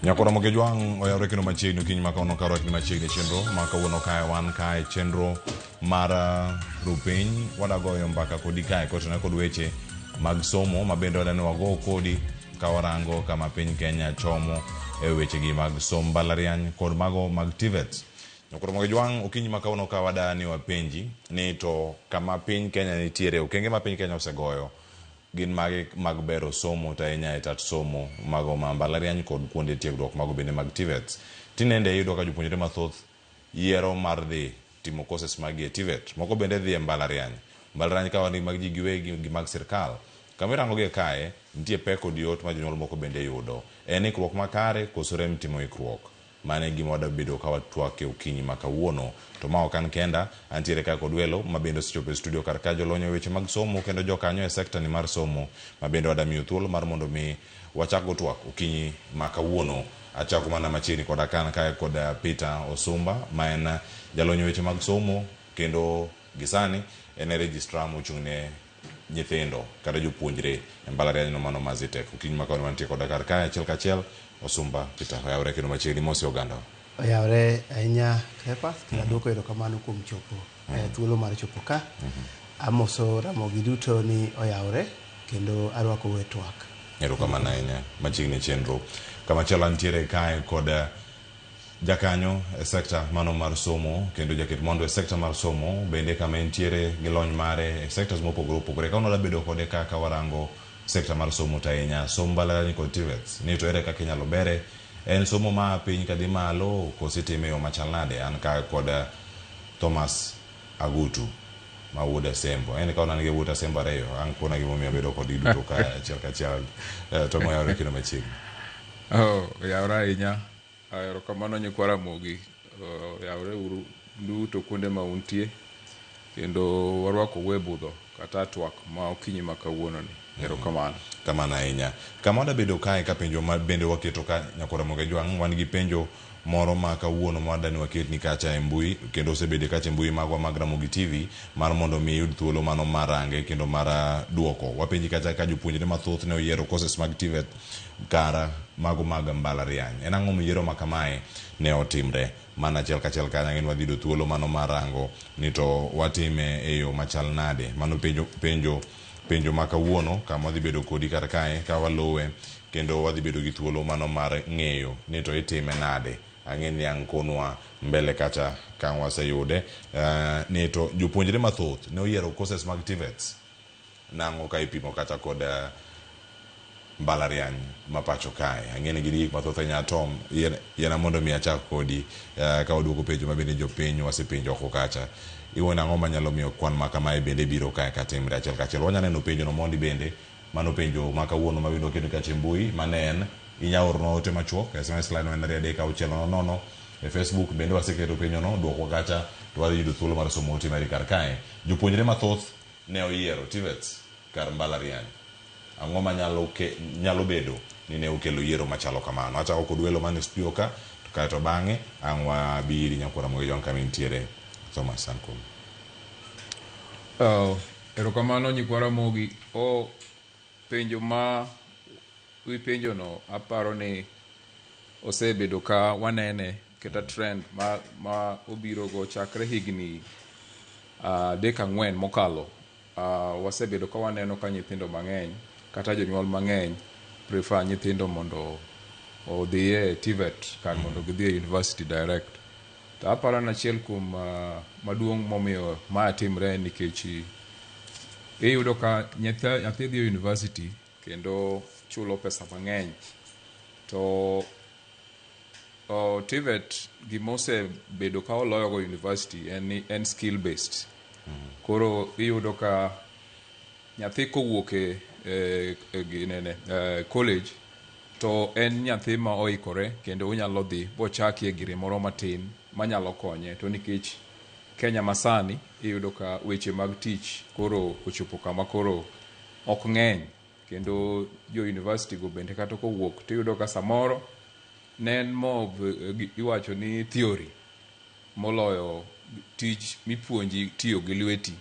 Nyakoro Mokejwang' oyawre kendo machiegni okinyi ma kawuono ka rwakni machiegni e chenro ma kawuono kae wan kae chenro mar rupiny wadagoyo mbaka kodi kae kotenore kod weche mag somo ma bende wadani wago kodi ka warango kama piny Kenya chomo e wechegi mag som mbalariany kod mago mag TVET. Nyakoro Mokejwang' okinyi ma kawuono ka wadani wapenji ni to kama piny Kenya nitiere okenge ma piny Kenya osegoyo gin mage mag bero somo to ahinya e tat somo mago ma mbalariany kod kuonde tiegruok mago bende mag TVETs. Tinende iyudo ka jopuonjre mathoth yiero mar dhi timo courses maggi e TVET. Moko bende dhi e mbalariany. Mbalariany ka wan gi mag ji giwegi gi mag sirkal. Kama irango gie kae, nitie pek kod yot ma jonyuol moko bende yudo. En ikruok makare koso rem timo ikruok? Mano e gima wadabedo ka watwak e okinyi ma kawuono. To ma ok an kenda, antiere ka kod welo ma bende osechopo e studio kar ka jolony e weche mag somo kendo jokanyo e sekta ni mar somo ma bende wadamiyo thuolo mar mondo mi wachak go twak okinyi ma kawuono. Achako mana machiegni koda ka an kae kod Peter Osumba ma en jalony e weche mag somo kendo gisani en e registrar mochung' ne nyithindo kata jopuonjre e mbalariany no mano ma Zetech. Okinyi ma kawuono wantie koda kar kae achiel kachiel Osumba Peter oyawre kendo machiegni mosi oganda. Oyawre ahinya Cleophas, kendo aduoko erokamano kuom chopo thuolo mar chopo ka. Amoso Ramogi duto ni oyawre kendo arwakou e twak. Erokamano ahinya machiegni e chenro. Kamachielo antiere kae kod jakanyo e sekta mano mar somo kendo jaket mwandu e sekta mar somo bende kama entiere gi lony mare e sectors mopogore opogore. Kawuono wadwa bedo kode kaka warango sekta mar somo to ahinya somb mbalariany kod TVETs ni to ere kaka inyalo bere. En somo maa piny kadhi malo koso itime e yo machal nade? An ka kod Thomas Agutu ma wuod Asembo. En ka an gi wuod Asembo ariyo, an kona gimomiyo abedo kodgi duto ka achiel kachiel. To moyawre kendo machiegni. Oh, oyawre ahinya. Erokamano nyikwa Ramogi. Oyawre uru duto kuonde ma untie. Kendo warwakou e budho kata twak ma okinyi ma kawuono ni. Erokamano. Kamano ahinya. Kama wadabedo kae ka penjo ma bende waketo ka Nyakoro Ramogi Ajwang' wan gi penjo moro ma kawuono ma wadani waketni kacha e mbui kendo osebede kacha e mbui magwa mag Ramogi TV mar mondo mi iyud thuolo mano mar range kendo mar duoko. Wapenji kacha ka jopuonjre mathoth ne oyiero courses mag TVET kar mago mag mbalariany. En ang'o miyiero ma kamae ne otimre? Mana achiel kachiel kanyo ang'e ni wadhi yudo thuolo mano mar rango ni to watime e yo machal nade. Mano penjo, penjo, penjo ma kawuono kama wadhi bedo kodi kar kae ka waluwe kendo wadhi bedo gi thuolo mano mar ng'eyo ni to itime nade. Ang'e ni ang' konwa mbele kacha ka waseyude ni to jopuonjre mathoth ne oyiero courses mag TVETs nang'o ka ipimo kata kod mbalariany ma pacho kae. Ang'e ni gin gik mathoth ahinya. Tom, yiena mondo mi achak kodi ka waduoko penjo ma bende jopiny wasepenjo oko kacha. Iwuoyo ang'o manyalo miyo kwan ma kamae bende biro kae katimre achiel kachiel. Wanya neno penjo no mondi bende mano penjo ma kawuono ma bende waketo kacha e mbui mane en inya ornwa ote machuok SMS line en 23600 e Facebook bende waseketo penjo no duokwa kacha to wadhi yudo thuolo mar somo ote mari kar kae. Jopuonjre mathoth ne oyiero TVETs kar mbalariany. Ang'o ma nyalo, ke, nyalo bedo ni ne okelo yiero machalo kamano? Achako kod welo man e studio ka, to kae to bang'e ang' wabi iri Nyakwar Ramogi Ojwang' kama intiere. Thomas, an kuom. Erokamano nyikwa Ramogi. O penjo ma ipenjono aparo ni osebedo ka wanene kata trend ma obiro go chakre higni 3 4 mokalo. Wasebedo ka waneno ka nyithindo mang'eny kata jonyuol mang'eny prefer nyithindo mondo odhi e TVET kar mondo gidhi e university direct. To aparo ni achiel kuom maduong' momiyo ma timre en nikech iyudo ka nyathi dhi e university kendo chulo pesa mang'eny to TVET gima osebedo ka oloyogo university en ni en skill based. Koro iyudo ka nyathi kowuok e ginene, college to en nyathi ma oikore kendo onyalo dhi bochakie gire moro matin manyalo konye. To nikech Kenya masani iyudo ka weche mag tich koro ochopo kama koro ok ng'eny kendo jo university go bende kata kowuok tiyudo ka samoro ne en more of iwacho ni theory moloyo tich mipuonji tiyo gi lweti.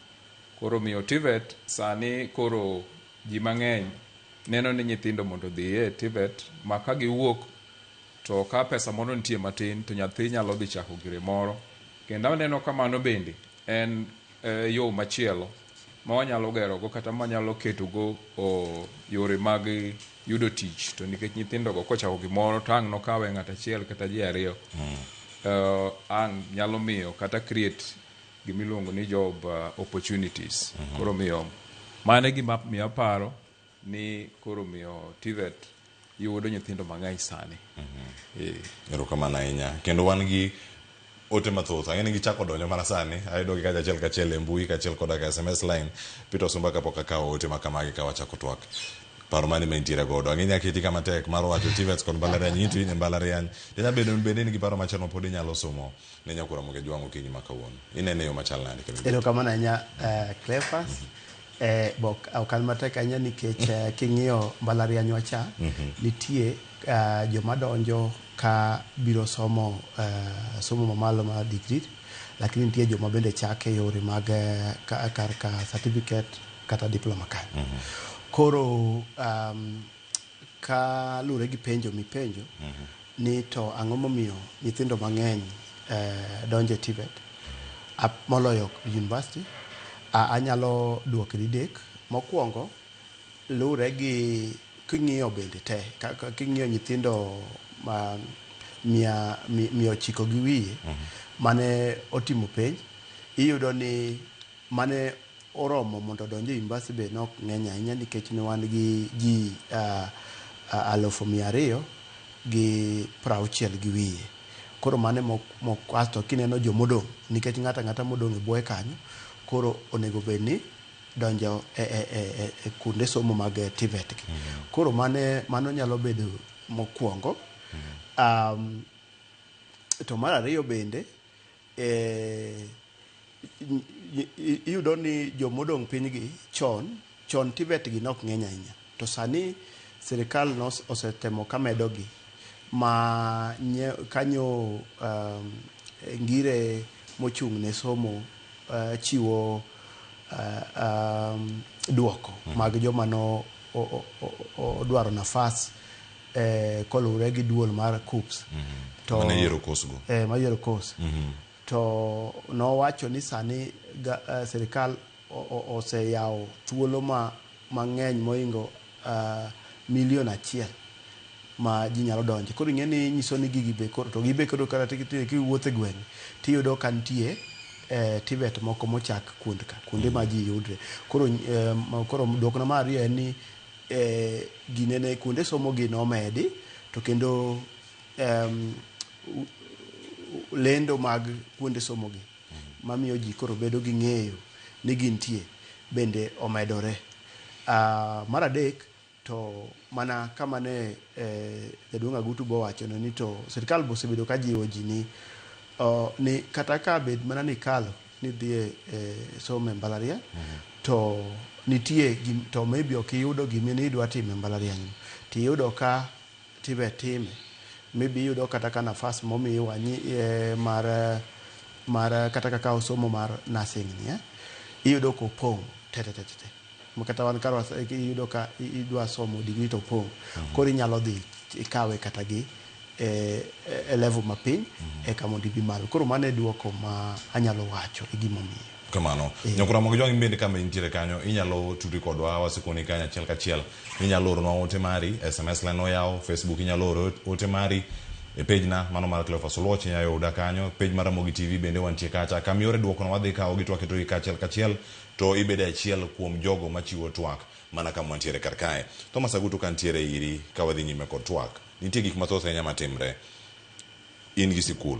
Koro miyo TVET sani koro ji mang'eny neno ni nyithindo mondo odhi e TVET ma ka giwuok to ka pesa moro nitie matin to nyathi nyalo dhi chako gire moro. Kendo aneno ka mano bende en yo machielo ma wanyalo gerogo kata ma wanyalo ketogo yore mag yudo tich. To nikech nyithindogo kochako gimoro to ang' nokawe ng'ato achiel kata ji ariyo, ang' nyalo miyo kata create gimiluongo ni job opportunities. Koro miyo mano e gima miyo aparo ni koro miyo TVET yudo nyithindo mang'eny sani. Erokamano ahinya. Kendo wan gi ote mathoth. Ang'e ni gichako donjo mana sani. Ayudo gi kacha achiel kachiel e mbui kaachiel koda ka SMS line. Peter Osumba kapok akawo ote ma kamagi ka wachako twak. Paro mane ma intiere godo. Ang'e ni aketi kama tek mar wacho TVETs kod mbalariany. In to in e mbalariany. Nyalo bedo bende in gi paro machielo ma pod inyalo somo ne nyakwar Ramogi Ajwang' okinyi ma kawuono. Inene e yo machal nade? Erokamano ahinya Cleophas. Bok ok an matek ahinya nikech king'iyo mbalarianywa cha nitie joma donjo ka biro somo somo mamalo mar degree, lakini nitie joma bende chake yore mag kar ka certificate kata diploma kanyo. Koro ka luwore gi penjo mipenjo ni to ang'o momiyo nyithindo mang'eny donjo e TVET moloyo university, anyalo duoke didek. Mokwongo luwore gi king'iyo bende te king'iyo nyithindo ma 900 gi wiye mane otimo penj, iyudo ni mane oromo mondo odonj e university be nok ng'eny ahinya nikech ne wan gi ji 260,000 gi wiye. Koro mane asto kineno jomodong' nikech ng'ato ang'ata modong' e bwoye kanyo koro onego bed ni donjo e kuonde somo mag TVET gi. Koro mano nyalo bedo mokwongo. To mar ariyo bende iyudo ni jomodong' piny gi chon TVET gi nok ng'eny ahinya. To sani sirikal osetemo kamedo gi ma kanyo ngire mochung' ne somo chiwo duoko mag joma no odwaro nafas koluwore gi duol mar KUCCPS. To mane yiero course go. Mayiero course. To nowacho ni sani sirikal oseyawo thuolo mang'eny mohingo 1 million ma ji nyalo donje. Koro ing'e ni nyiso ni gigi be koro to gibe koro kata kiwuotho e gweng' tiyudo ka nitie TVET moko mochak kuond ka kuonde ma ji yudre. Koro duokna mar ariyo en ni ginene kuonde somo gi nomedi to kendo lendo mag kuonde somo gi mamiyo ji koro bedo gi ng'eyo ni gintie bende omedore. Mar adek to mana kama ne jaduong' Agutu bowacho ni to sirikal be osebedo ka jiwo ji ni kata ka bed mana ni ikalo ni idhi e somo e mbalariany to nitie to maybe ok iyudo gima ne idwa timo e mbalariany tiyudo ka TVET time, maybe iyudo kata ka nafas momiwa ni mar kata kaka somo mar nursing ni iyudo kopong' te te te te kata wan karwa iyudo ka idwa somo degree to opong'. Koro inyalo dhi ikawe kata gi e level mapiny eka mondo ibi malo. Koro mano e duoko ma anyalo wacho e gimomiyo. Kamano. Nyakwar Ramogi Jwang' bende kama intiere kanyo inyalo tudri kodwa wasekoni kanyo achiel kachiel. Inyalo oronwa ote mari, SMS line oyaw, Facebook inyalo oro ote mari e page na mano mar Cleophas Oluoch inyalo yuda kanyo, page mar Ramogi TV bende wantie kacha. Kama iore duokono wadhi kawo gi to waketogi kaachiel kachiel to ibedo achiel kuom jogo machiwo twak mana kama wantiere kar kae. Thomas Agutu ka ntiere iri ka wadhi nyime kod twak. Nitie gik mathoth ahinya matimre. In gi sikul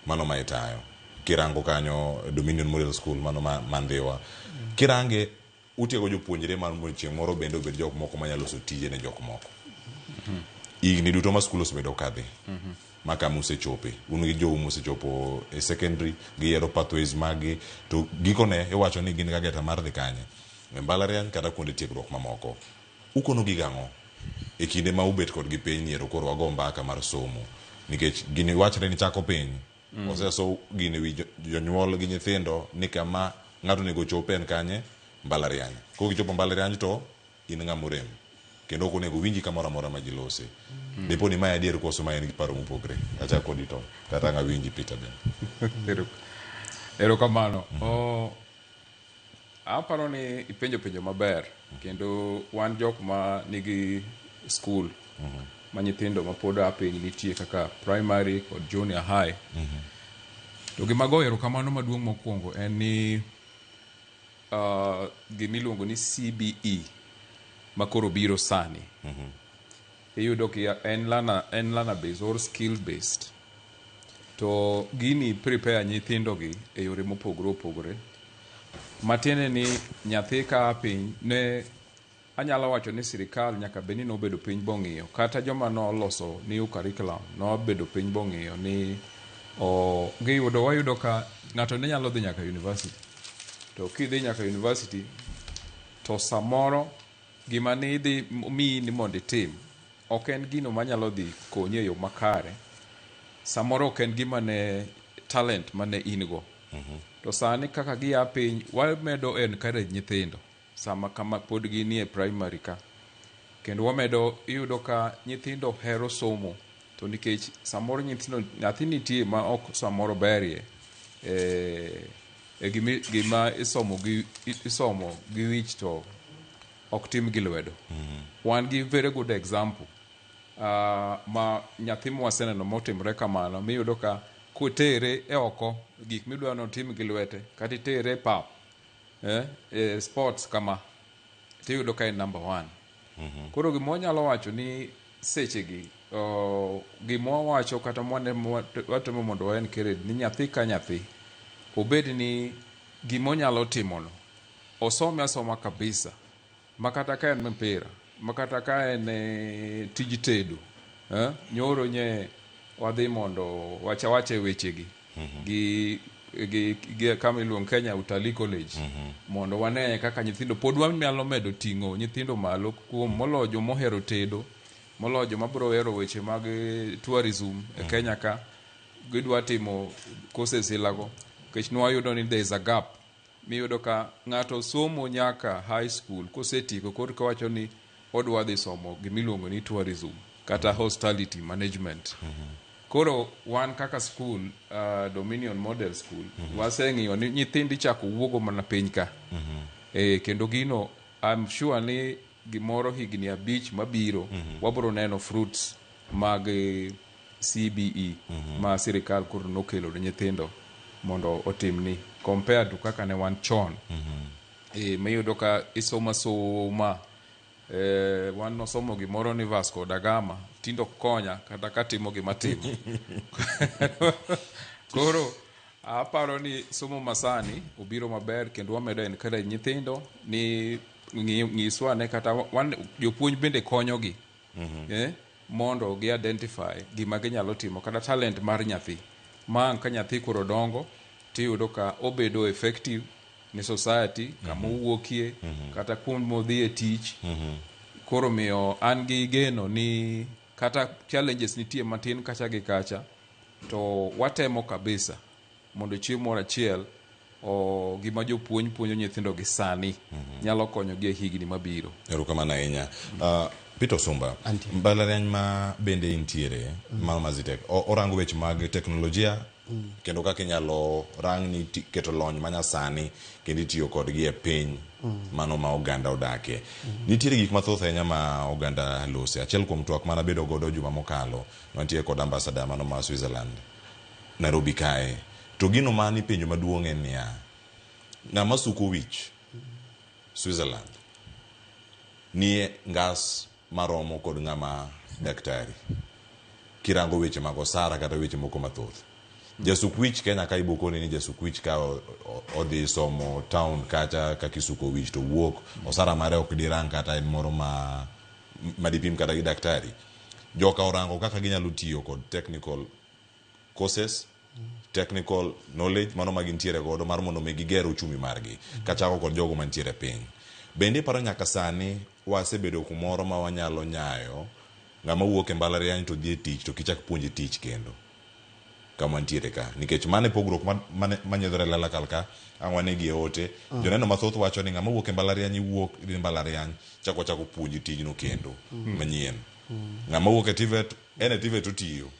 mano ma itayo. Kirango kanyo Dominion Model School mano ma Ndhiwa. Kirange utiego jopuonjre mar mondo chieng' moro bende obed jok moko manyalo loso tije ne jok moko. Higni duto ma skul osebedo kadhi. Ma kama usechope. Un gi jou mosechopo e secondary, giyiero pathways mag gi, to gikone iwacho ni gin gageta mar dhi kanye? E mbalariany kata kuonde tiegruok mamoko. Ukono gi gang'o? E kinde ma ubet kodgi piny ni ero koro wago mbaka mar somo. Nikech gini wachre ni chako piny. Oseso gini wi jonyuol gi nyithindo ni kama ng'ato onego ochope en kanye? Mbalariany. Kok ichopo mbalariany to in ng'ama orem. Kendo ok onego winji kamoro amora ma ji lose. Dipo ni mae adier koso ma en gi paro mopogre. Achak kodi Tom, kata ang' awinji Peter bende. Erokamano. Aparo ni ipenjo penjo maber kendo wan jok ma nigi skul ma nyithindo ma pod a piny nitie kaka primary kod junior high. To gima goyo erokamano maduong' mokwongo en ni gimiluongo ni CBE makoro biro sani. Iyudo ki en learner based or skill based. To gini prepare nyithindo gi e yore mopogore opogore. Matiende ni nyathi ka a piny ne anyalo wacho ni sirikal nyaka bed ni nobedo piny bong'iyo kata joma noloso new curriculum nobedo piny bong'iyo ni o, giyudo wayudo ka ng'ato ne nyalo dhi nyaka university to kidhi nyaka university to samoro gima ne idhi miyi ni mondo itim ok en gino manyalo dhi konyi e yo makare samoro ok en gima ne talent mane in go to sani kaka gia piny wamedo encourage nyithindo sama kama pod ginie primary ka kendo wamedo iyudo ka nyithindo hero somo to nikech samoro nyithindo nyathi nitie ma ok samoro berie e gima isomo gi wich to ok tim gi lwedo. Wan gi very good example ma nyathi mwaseneno motimore kamano miyudo ka kotere e oko gik midwa notim gi lwete kata itere e pap e sports kama tiyudo ka en number one. Koro gima wanyalo wacho ni sechegi gima wawacho kata watemo mondo wa encourage ni nyathi ka nyathi obed ni gima onyalo timono osome asoma kabisa ma kata ka en mpira ma kata ka en tij tedo nyoro nye wadhi mondo wacha wache wechegi gi kama iluongo Kenya Utalii College mondo wane kaka nyithindo pod wanyalo medo ting'o nyithindo malo kuom moloyo jomohero tedo moloyo joma biro hero weche mag tourism e Kenya ka gidwa timo courses ilago nikech nwayudo ni there is a gap miyudo ka ng'ato somo nyaka high school kosetieko korka wacho ni odwa dhi somo gimiluongo ni tourism kata hospitality management. Koro wan kaka school Dominion Model School waseng'iyo ni nyithindo ichako wuogo mana piny ka kendo gino I'm sure ni gimoro higni 5 mabiro wabiro neno fruits mag CBE ma sirikal koro nokelo ne nyithindo mondo otimni compared to kaka ne wan chon miyudo ka isomo asoma wan nosomo gimoro ni Vasco da Gama tindo ok konya kata katimo gima timo koro aparo ni somo masani obiro maber kendo wamedo encourage nyithindo ni ng'iswa ne kata wan jopuonj bende konyogi mondo gi identify gima ginyalo timo kata talent mar nyathi ma ka nyathi koro dongo tiyudo ka obedo effective ne society kama owuokie kata kuond modhiye tich. Koro miyo an gi geno ni kata challenges nitie matin kacha gi kacha to watemo kabisa mondo chieng' moro achiel gima jopuonj puonjo nyithindo gi sani nyalo konyogi e higni mabiro. Erokamano ahinya. Peter Osumba, Antie. mbalariany ma bende intiere mano ma Zetech, orango weche mag teknolojia kendo kaka inyalo rang ni keto lony manyasani kendo itiyo kodgi e piny mano ma oganda odakie. Nitiere gik mathoth ahinya ma oganda lose. Achiel kuom twak manabedo godo juma mokalo, mantie kod ambassador mano ma Switzerland, Nairobi kae. To gino mani penjo maduong' en niya, ng'ama suko wich Switzerland nie ngas maromo kod ng'ama daktari kirango weche mag osara kata weche moko mathoth. Jasuk wich Kenya ka ibokoni ni jasuk wich ka odhi somo town kacha kaka isuko wich to wuok osara mare ok dirang kata en moro ma madipim kata gi daktari. Joka orango kaka ginyalo tiyo kod technical courses, technical knowledge mano ma gintiere godo mar mondo mi giger uchumi margi kachako kod jogo mantiere piny. Bende iparo nyaka sani wasebedo kumoro ma wanyalo nyayo ng'ama wuok e mbalariany to dhi e tich to kichak puonje tich kendo. Kama wantiere ka. Nikech mano e pogruok manyiedhore e lela kal ka, ang' wanegi e ote. Joneno mathoth wacho ni ng'ama wuok e mbalariany iwuok idhi e mbalariany chak wachako puonji tijno kendo manyien. Ng'ama wuok e TVET, en e TVET otiyo.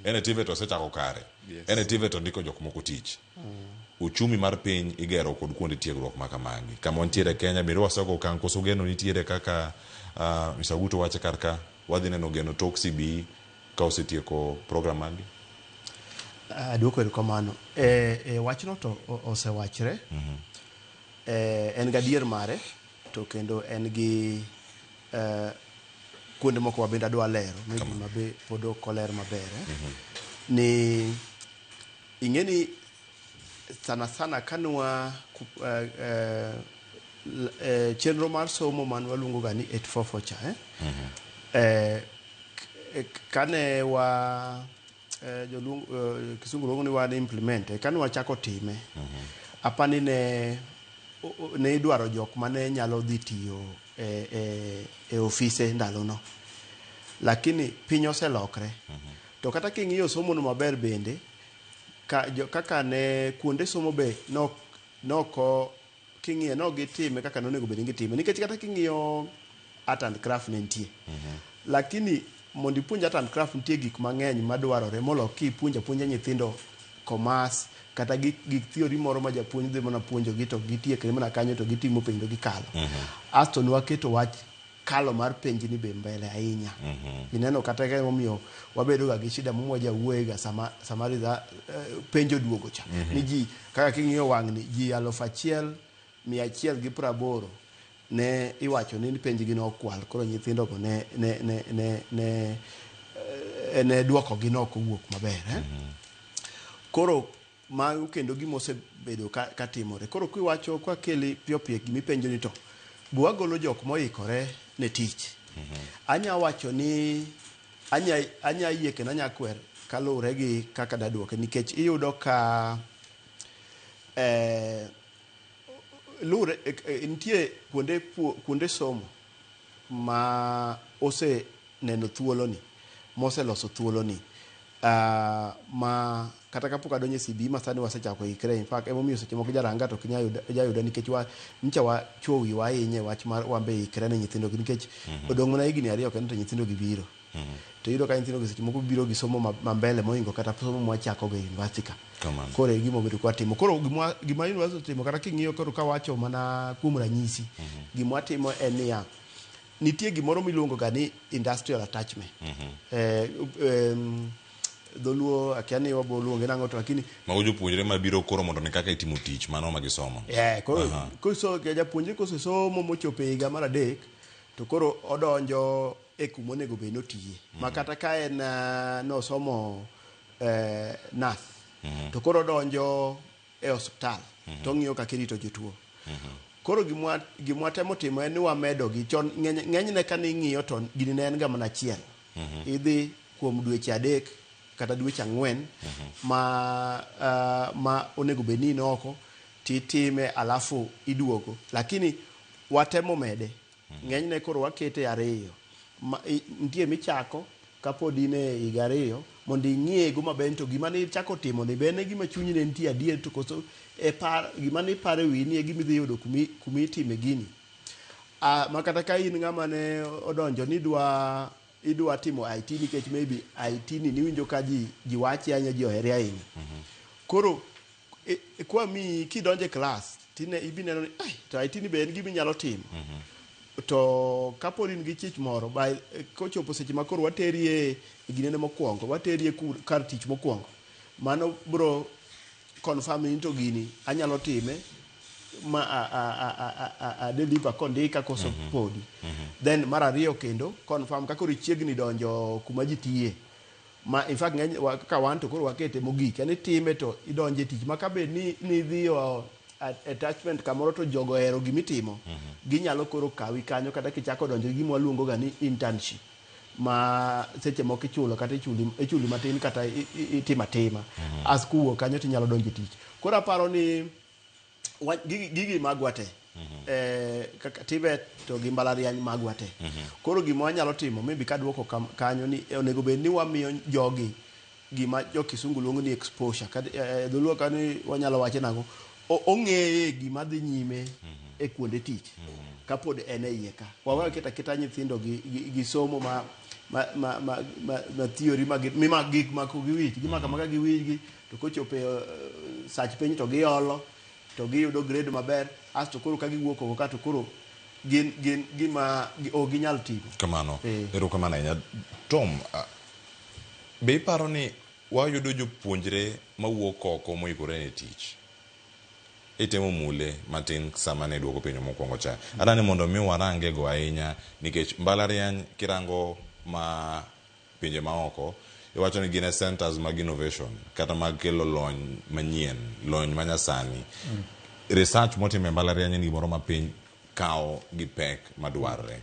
En e TVET osechako kare. Yes. En e TVET ondiko jok moko tich. Uchumi mar piny igero kod kuonde tiegruok ma kamagi. Kama wantiere e Kenya bende wasego okang' koso geno nitiere kaka Mr. Ogutu wacho kar ka, wadhi neno geno tok CBE ka osetieko program maggi. Aduoko erokamano. Wachno to osewachre. En gadier mare to kendo en gi kuonde moko ma bende adwa lero maybe ma be pod ok oler maber. Ni ing'e ni sana sana kanwa chenro mar somo man waluongo ga ni 844 cha kane wa joluong kisungu luongo ni wan implement kane wachako time apani ne ne idwaro jok mane nyalo dhi tiyo e ofise ndalono, lakini piny oselokre. To kata king'iyo somo no maber bende kaka ne kuonde somo be noko king'iyo no gitime kaka nonego bed ni gitime, nikech kata king'iyo art and craft ne nitie. Lakini mondo ipuonj art and craft nitie gik mang'eny madwarore molo kipuonjo apuonja nyithindo commerce kata gik theory moro ma japuonj dhi mana puonjogi to gitiekre mana kanyo to gitimo penj to gikalo. Asto nwaketo wach kalo mar penj ni be mbele ahinya. Ineno kata ka emomiyo wabedo ga gi shida mumwa jawuoye ga sama penj oduogo cha. Ni ji kaka king'iyo wang'ni ji 1180 ne iwacho ni penj gi nokwal, koro nyithindo go ne duoko gi nok owuok maber. Koro mago kendo gima osebedo ka timore. Koro kiwacho kwa keli piyo piyo gimipenjo ni to bu wagolo jok moikore ne tich. Anya wacho ni anya yie kendo anya kwer kaluwore gi kaka daduoke, nikech iyudo ka luwore nitie kuonde somo ma oseneno thuoloni, moseloso thuoloni, ma kata kapok adonjo e CBE ma sani wasechako ikre. In fact emomiyo seche moko jaranga to ok inyal jayuda nikech nyicha wachuo wiwa ahinya e wach mar wan be ikre ne nyithindo gi, nikech odong' mana higni 2 kende to nyithindo gi biro. To iyudo ka nyithindo gi seche moko biro gi somo ma mbele mohingo kata somo mwachako go e university ka. Koro e gima obedo kwatimo. Koro gima university otimo kata king'iyo koro kawacho mana kuom ranyisi, gima watimo en niya, nitie gimoro miluongo ga ni industrial attachment. Dholuo akia ni wabo luonge nang'o to lakini mago jopuonjre mabiro koro mondo ne kaka itimo tich mano ma gisomo. Koro koso japuonjre kosesomo mochopo e higa mar 3 to koro odonjo e kuma onego bed ni otiye. Ma kata ka en nosomo nurse, to koro odonjo e osiptal to ong'iyo kaka irito jotuo. Koro gimwa temo timo en ni wamedo gi chon ng'enyne ka ning'iyo to gini ne en ga mana achiel. Idhi kuom dweche 3 kata dweche 4 ma onego bed ni in oko titime alafu iduogo. Lakini watemo mede. Ng'enyne koro wakete 2. Nitie michako kapod in e higa 2 mondo ing'iye go maber to gima nichako timo ni be en gima chunyi ne nitie adier to koso e par gima niparo e wiyi ni e gima idhi yudo kumi itime gini. Ma kata ka in ng'ama ne odonjo ni idwa timo IT nikech maybe IT ni niwinjo ka ji wache ahinya, ji ohere ahinya. Koro kwa miyi kidonjo e klas tine ibi neno ni ai to IT ni be en gima inyalo timo. To kapod in gi chich moro kochopo seche ma koro wateri e ginene mokwongo, wateri e kar tich mokwongo, mano bro confirm ni to gini anyalo time ma a deliver kondika koso podi. Then mar 2 kendo confirm ka koro ichiegni donjo kuma ji tiye. Ma in fact ng'eny kaka wan to koro wakete mogik, en itime to idonje e tich ma ka bed ni idhiyo attachment kamoro to jogo ohero gimitimo, ginyalo koro kawi kanyo kata kichako donjo gi gima waluongo ga ni internship ma seche moko ichulo kata ichuli matin kata itimo atima. As kowuok kanyo tinyalo donjo e tich. Koro aparo ni gigi magwa te, kaka TVET to gi mbalariany magwa te. Koro gima wanyalo timo maybe kaduoko kanyo ni onego bed ni wamiyo jogi gima jo kisungu luongo ni exposure. Kata dholuo ka ni wanyalo wache nang'o, ong'eye gima dhi nyime e kuonde tich kapod en e iye ka. Wawe keta keta nyithindo gi somo ma theory ma mima gik mako gi wich gimako amaka gi wigi, to kochopo e sach piny to giolo to giyudo grade maber, asto koro ka giwuok oko ka to koro gin gima ok ginyal timo. Kamano. Erokamano ahinya. Tom, be iparo ni wayudo jopuonjre mawuok oko moikore ne tich? Itemo mule matin sama ne duoko penjo mokwongo cha. Adwa ni mondo mi warange go ahinya nikech mbalariany kirango ma pinje maoko iwacho ni gin e centers mag innovation kata mag kelo lony manyien, lony manyasani. Research motimo e mbalariany en gimoro ma piny kawo gi pek madwarre.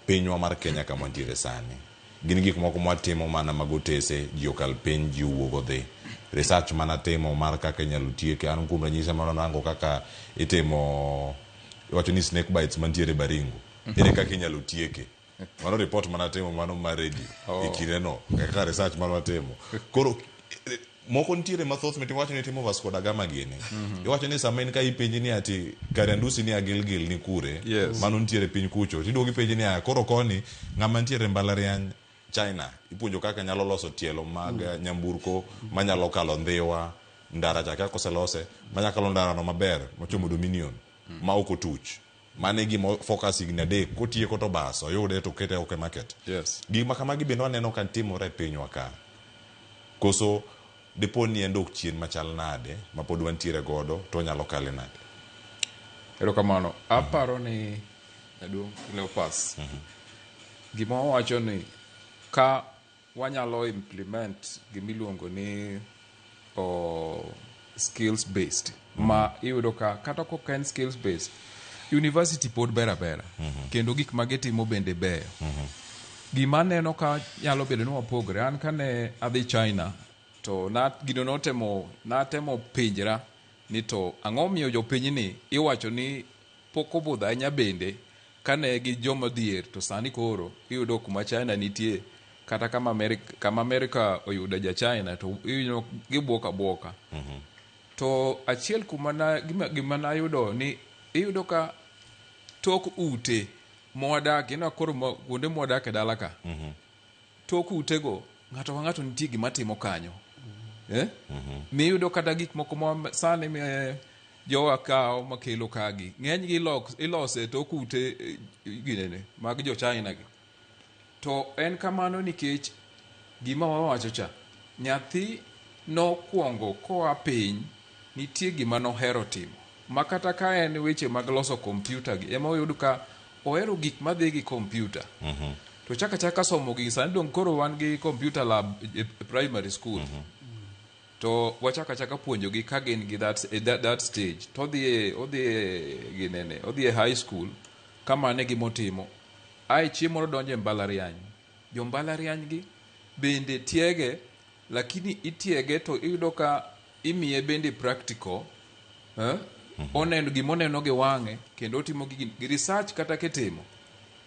Pinywa mar Kenya kama wantiere sani gin gik moko mwatimo mana mag otese, ji okal piny, ji owuog odhi. Research mana timo mar kaka inyalo tieke, an kuom ranyisi mano rango kaka itimo, iwacho ni snake bites mantiere Baringo, ere kaka inyalo tieke. Mano report mana timo mano mar radio e kindeno kaka research mano watimo. Koro moko nitiere mathoth mitimo, iwacho ni itimo Vasco da Gama gini. Iwacho ni sama in ka ipenji ni ati Kariandusi ni Agilgil ni kure, mano nitiere piny kucho. Tiduogo ipenji ni koro koni ng'ama nitiere mbalariany China ipuonjo kaka nyalo loso tielo mag nyamburko manyalo kalo Ndhiwa, ndara cha kaka oselose manyalo kalo ndara no maber mochomo Dominion ma ok otuch. Mano e gima focus higni 3 kotieko to bas oyude to okete oko e market. Gik ma kamagi bende waneno ka timore e pinywa ka. Koso dipo ni en dok chien machal nade ma pod wantiere godo to onyalo kale nade? Erokamano. Aparo ni jaduong' Cleopas, gima wawacho ni ka wanyalo implement gimiluongo ni skills based, ma iyudo ka kata kok en skills based, university pod ber abera, kendo gik ma gitimo bende beyo. Gima aneno ka nyalo bedo ni wapogre, an kane adhi China to na gino notemo natemo penjra ni to ang'o miyo jopinyni iwacho ni pok obudho ahinya bende kane gi joma dhier, to sani koro iyudo kuma China nitie kata kama Amerika oyudo ja China to iyudo gibuok abuoka. To achiel kuma na gima nayudo ni iyudo ka tok ute mwadakie, ineno koro kuonde mwadak e dala ka, tok utego ng'ato ka ng'ato nitie gima timo kanyo. Miyudo kata gik moko ma sani jowa kawo makelo kagi, ng'enygi ilose tok ute ginene mag jo China gi. To en kamano nikech gima wawacho cha, nyathi nokwongo koa piny nitie gima nohero timo. Ma kata ka en weche mag loso kompyuta gi, ema oyud ka ohero gik madhi gi kompyuta. To chaka chaka somo gigi, sani dong koro wan gi computer lab e primary school. To wachaka chaka puonjogi ka gin gi that stage. To odhi e ginene, odhi e high school, kamano e gimotimo. Ae chieng' moro donjo e mbalariany. Jo mbalariany gi bende tiege, lakini itiege to iyudo ka imiye bende practical. Oneno gimoneno gi wang'e kendo otimo gi research kata kitimo.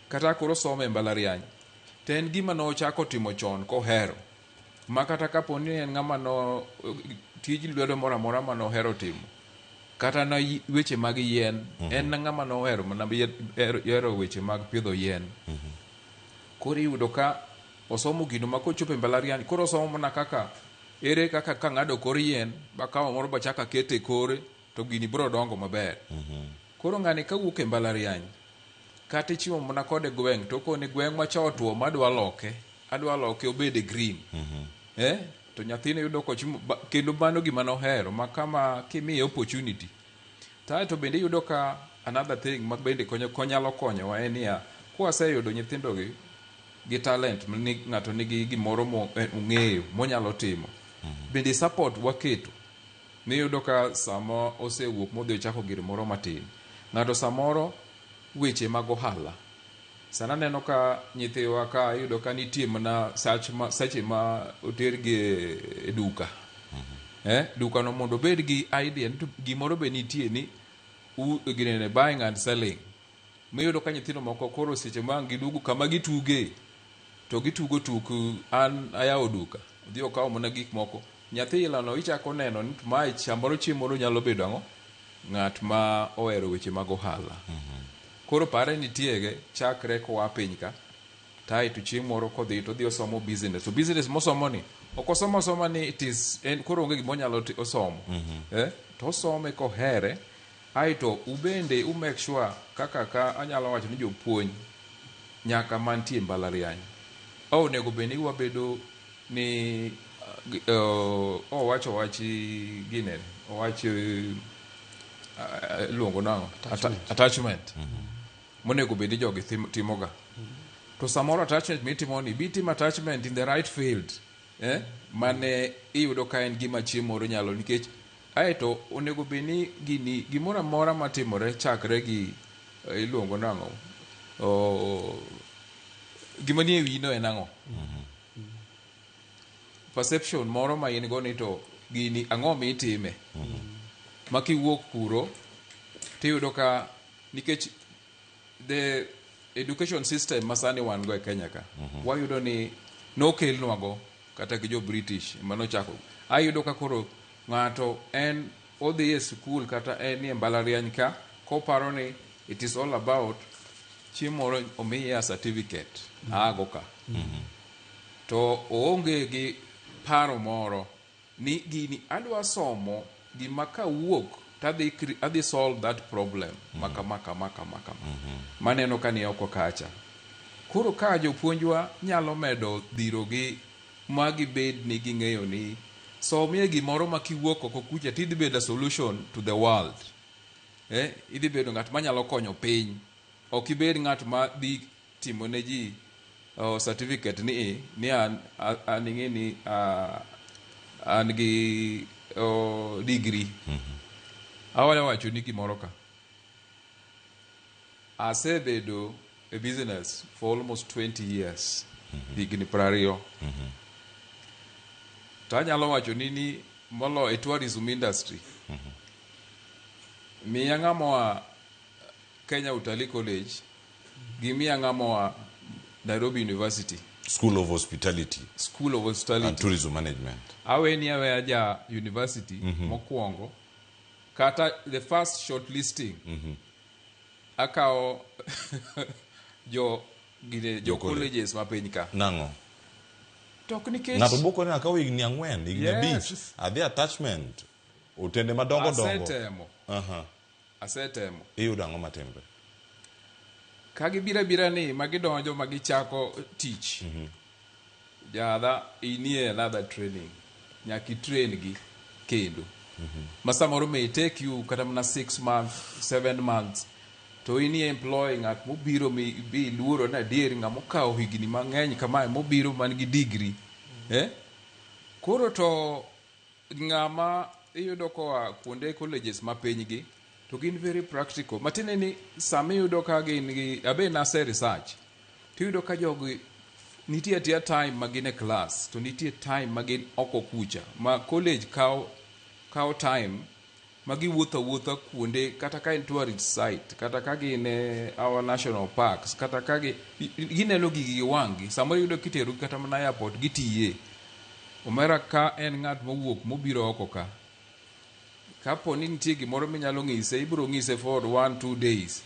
Kata koro somo e mbalariany. To en gima nochako timo chon kohero. Ma kata kapo ni en ng'ama no tij lwedo moro amora manohero timo. Kata na weche mag yien, en ng'ama nohero mana hero weche mag pidho yien. Koro iyudo ka osomo gino ma kochopo e mbalariany, koro osomo mana kaka ere kaka kang'ado kor yien, bakawo moro bachako akete e kore, to gini biro dongo maber. Koro ng'ani kawuok e mbalariany, kata ichiwo mana kode gweng', to okoni gweng' macha otuo madwa loke, adwa loke obed green. To nyathino yudo kochimo kendo mano gima nohero ma kama kimiye opportunity. To bende iyudo ka another thing ma bende konyo konyalo konyowa en niya, kwaseyudo nyithindo gi talent ni ng'ato nigi gimoro ong'eyo monyalo timo. Bende support waketo. Miyudo ka sama osewuok modhi ochako gir moro matin. Ng'ato samoro weche mag ohala. Sana aneno ka nyithiwa ka iyudo ka nitie mana seche ma otergi e duka. Duka no mondo obed gi idea ni to gimoro be nitie ni ginene buying and selling. Miyudo ka nyithindo moko koro seche ma ang' giduogo kama gituge to gitugo tuk an ayawo duka. Odhi okawo mana gik moko. Nyathi ilano ichako neno ni to mae samoro chieng' moro nyalo bedo ang'o? Ng'at ma ohero weche mag ohala. Koro pare ni tiege chakre koa piny ka tae to chieng' moro kodhi to odhi osomo business. To business mosomo ni ok osomo asoma ni it is en koro onge gima onyalo osomo. Eh? To osome kohere aeto ubende u make sure kaka ka anyalo wacho ni jopuonj nyaka mantie mbalariany onego bed ni wabedo ni owacho wach ginene owach iluongo nang'o attachment monego bed ni jogi timoga to samoro attachment mitimo ni bi tim attachment in the right field, eh? Mane iyudo ka en gima chieng' moro nyalo nikech aeto onego bed ni gini gimoro amora matimore chakre gi iluongo nang'o gima nie wiyi no en ang'o, perception moro ma in go ni to gini ang'o mitime ma kiwuok kuro tiyudo ka nikech the education system masani wan go e Kenya ka wayudo ni nokelnwago kata gi jo British manochako. Ayudo ka koro ng'ato en odhi e sikul kata en e mbalariany ka koparo ni it is all about chieng' moro omiye a certificate aago ka to oonge gi paro moro ni gini adwa somo gima kawuok tadhi adhi solve that problem ma kama kama kama kama maneno ka ni oko kacha. Koro ka jopuonjwa nyalo medo dhirogi ma gibed ni ging'eyo ni somie gimoro ma kiwuok oko kucha tidhi bedo a solution to the world, eh, idhi bedo ng'at manyalo konyo piny, ok ibed ng'at ma dhi timo ne ji certificate ni ni an an ing'e ni an gi degree. Awayo wacho ni gimoro ka asebedo e business for almost 20 years, higni 20, to anyalo wacho ni molo e tourism industry miya ng'ama oa Kenya Utalii College gi miya ng'ama oa Nairobi University School of Hospitality School of Hospitality and Tourism Management. Aweni aweya ja university mokwongo kata the first shortlisting akawo jo gine jo college. Colleges ma piny ka. Nang'o? To ok nikech Ng'ato boko ni akawo higni 4, higni 5, adhi attachment otende madongo dongo. Asetemo. Asetemo. Iyudo ang'o matimre? Ka gibiro abira ni ma gidonjo ma gichako tich, jadha inie another training nyaka itrain gi kendo ma samoro may take you kata mana 6 months, 7 months to inie employ ng'at mobiro mi bi iluoro ni adier ng'ama okawo higni mang'eny kamae mobiro man gi degree, eh? Koro to ng'ama iyudo koa kuonde colleges ma piny gi to gin very practical, matiende ni sama iyudo ka gin gi abe nase research to iyudo ka jogi nitie atia time ma gin e class to nitie time ma gin oko kucha ma college kawo time ma giwuotho awuotha kuonde kata ka en tourist site kata ka gin e our national parks kata ka gi gineno gigi gi wang'gi. Samoro iyudo kiterogi kata mana airport gitiye. Omera ka en ng'at mowuok mobiro oko ka kapo ni nitie gimoro minyalo ng'ise ibiro ng'ise for 1-2 days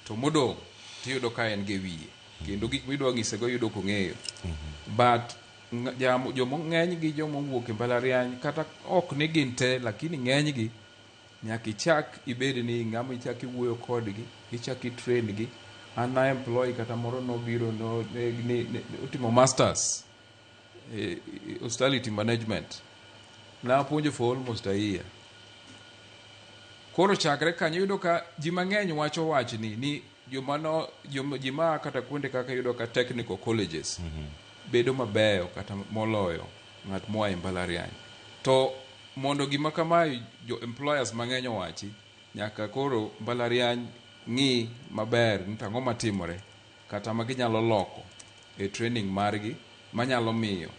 to modong' tiyudo ka en gi e wiye kendo gik midwa ng'isego iyudo kong'eyo. But jomo ng'eny gi jomowuok e mbalariany kata ok ni gin te lakini ng'eny gi nyaka ichak ibed ni ng'ama ichak iwuoyo kodgi ichak itrain gi. An na employ kata moro nobiro no, ne, ne, ne, otimo masters hospitality management napuonjo for almost a year. Koro chakre kanyo iyudo ka ji mang'eny wacho wachni ni joma no ji maa kata kuonde kaka iyudo ka technical colleges bedo mabeyo kata moloyo ng'at moa e mbalariany. To mondo gima kamae jo employers mang'eny owachi nyaka koro mbalariany ng'i maber ni to ang'o matimore kata ma ginyalo loko e training margi manyalo miyo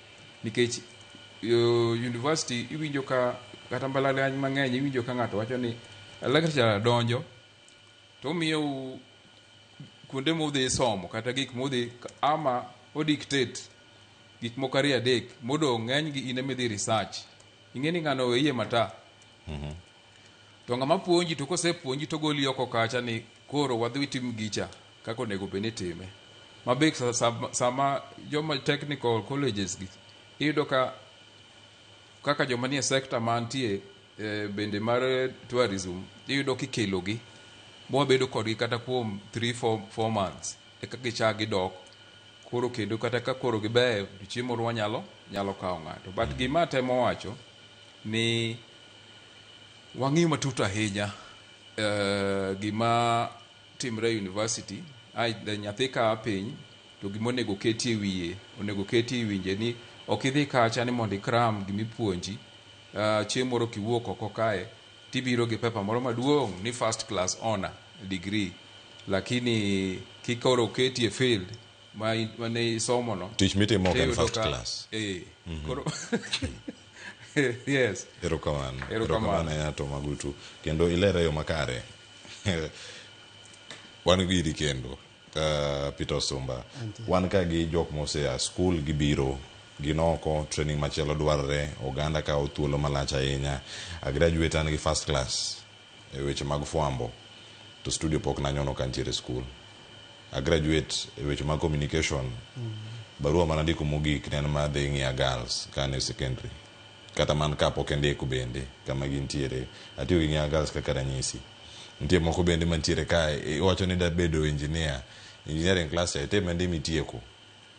nikech university iwinjo ka kata mbalariany mang'eny iwinjo ka ng'ato wacho ni lecturer donjo to omiyou kuonde mudhi somo kata gik mudhi ama o dictate. Gik moko ariyo adek modong' ng'eny gi in ema idhi research. Ing'e ni ng'ano owe iye mata. To ng'ama puonji to kosepuonji to goli oko kacha ni koro wadhi watim gicha kaka onego bed ni itime. Ma be sama joma technical colleges gi iyudo ka kaka joma nie sector mantie bende mar tourism iyudo kikelogi mwabedo kodgi kata kuom 3 4 months eka gichak gidok koro kendo kata ka koro gibeyo to chieng' moro wanyalo nyalo kawo ng'ato. But gima atemo wacho ni wang'iyo matut ahinya gima timre e university ai nyathi ka piny to gima onego ketie wiye onego ketie winje ni ok idhi kacha ni mondo ikram gimipuonji. Chieng' moro kiwuok oko kae tibiro gi pepa moro maduong' ni first class honor degree, lakini kikoro keti e field mane isomo no Tich mitimo ok en first class. Koro yes. Erokamano. Erokamano ahinya to Magutu. Kendo ilere e yo makare. Wan giri kendo. Peter Osumba. Wan ka gi jok mosea skul gibiro gin oko training machielo dwarore oganda kawo thuolo malach ahinya. A graduate an gi first class e weche mag fwambo to studio pok nanyono ka nitiere skul. A graduate e weche mag communication. Barua manandiko mogik ne en madhi ng'iya girls ka an e secondary. Kata man kapok indiko bende kama gintiere. Atiyo gi ng'iya girls kaka ranyisi. Nitie moko bende mantiere kae iwacho ni dabedo engineer. Engineering class cha itime ndi mitieko.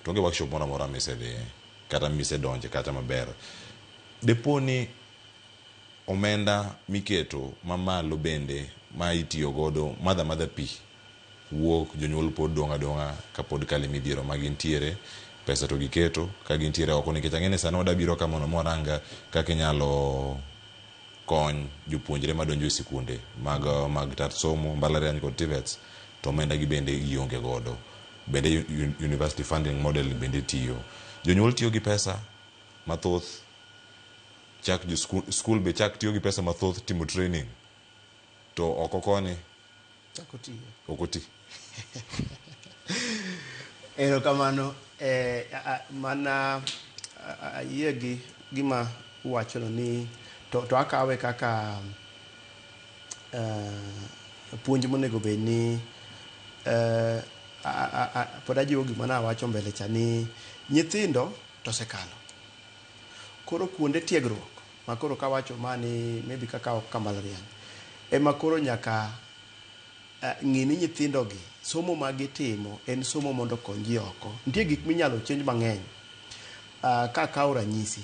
To onge workshop moro amora misedhiye kata misedonje kata maber. Depo ni omenda miketo mamalo bende ma itiyo godo madha madha pi wuok jonyuol pod dong' adong'a kapod kale midhiero ma gintiere pesa to giketo ka gintiere oko nikech ang'e ni sani wadabiro ka mondo mwarang kaka inyalo kony jopuonjre madonjo e sikunde mag tat somo mbalariany kod TVETs to omenda gi bende gionge godo bende university funding model bende tiyo jonyuol tiyo gi pesa mathoth chak jo skul be chak tiyo gi pesa mathoth timo training to oko koni Chako tiyo. ok oti. Erokamano. Mana ayie gi gima uwachono ni to akawe kaka puonj monego bed ni pod ajiwo gima nawacho mbele cha ni nyithindo to osekalo. Koro kuonde tiegruok ma koro kawacho ma ni maybe kaka ok ka mbalariany ema koro nyaka ng'i ni nyithindo gi somo ma gitimo en somo mondo okony ji oko. Nitie gik minyalo change mang'eny. Ka akawo ranyisi,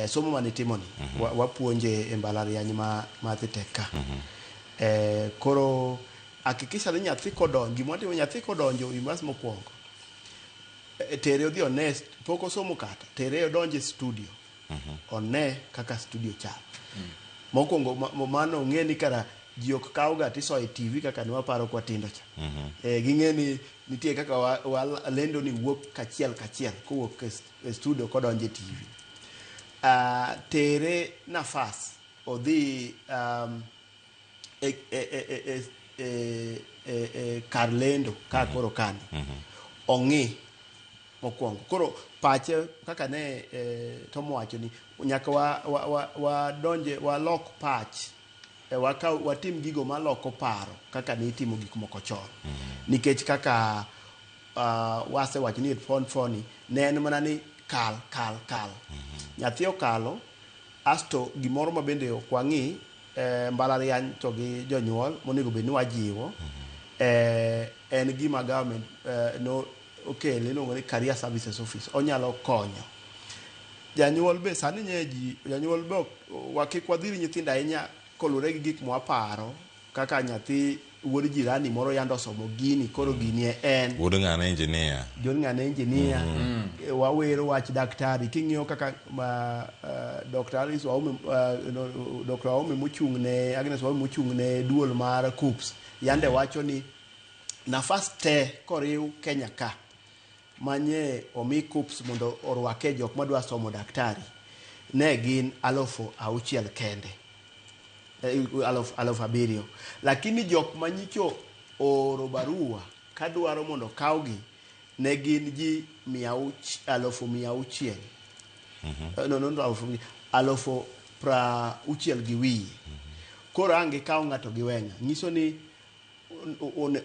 somo manitimo ni wapuonje e mbalariany ma Thitek ka. Koro hakikisha ni nyathi kodonjo, gima watimo nyathi kodonjo university mokwongo, tere odhi one, pok osomo kata, tere odonje studio. One kaka studio chal. Mokwongo mano ong'e ni kara ji ok kaw ga tisoyo e TV kaka ne waparo kwatindo cha. Ging'e ni nitie kaka wa lendo ni wuok kachiel kachiel kowuok e studio kodonjo e TV. Tere nafas odhi e kar lendo ka koro kani. Ong'i mokwongo. Koro pache kaka ne Tom wacho ni nyaka wa donje walok pach watim gigo maloko paro kaka ne itimo gik moko chon. Nikech kaka wasewacho ni fon foni ne en mana ni kal kal kal. Nyathi okalo asto gimoro ma bende ok wang'i mbalariany to gi jonyuol monego bed ni wajiwo en gima government no okele iluongo ni Career Services Office onyalo konyo janyuol be sani nye ji janyuol be kik wadhir nyithindo ahinya koluwore gi gik mwaparo kaka nyathi wuod jirani moro yando osomo gini koro gini en wuod ng'ane engineer wuod ng'ane engineer wawero wach daktari king'iyo kaka Dr. Alice Waume Dr. Waume mochung' ne Agnes Waume mochung' ne duol mar KUCCPS yande wacho ni nafas te koriw Kenya ka manye omi KUCCPS mondo orwake jok madwa somo daktari ne gin 6,000 kende 7,000 lakini jok manyicho ooro barua kadwaro mondo kawgi ne gin ji 600,000. No, no, no, 60,000 gi wiye. Koro ang' gikaw ng'ato gi weng'a. Nyiso ni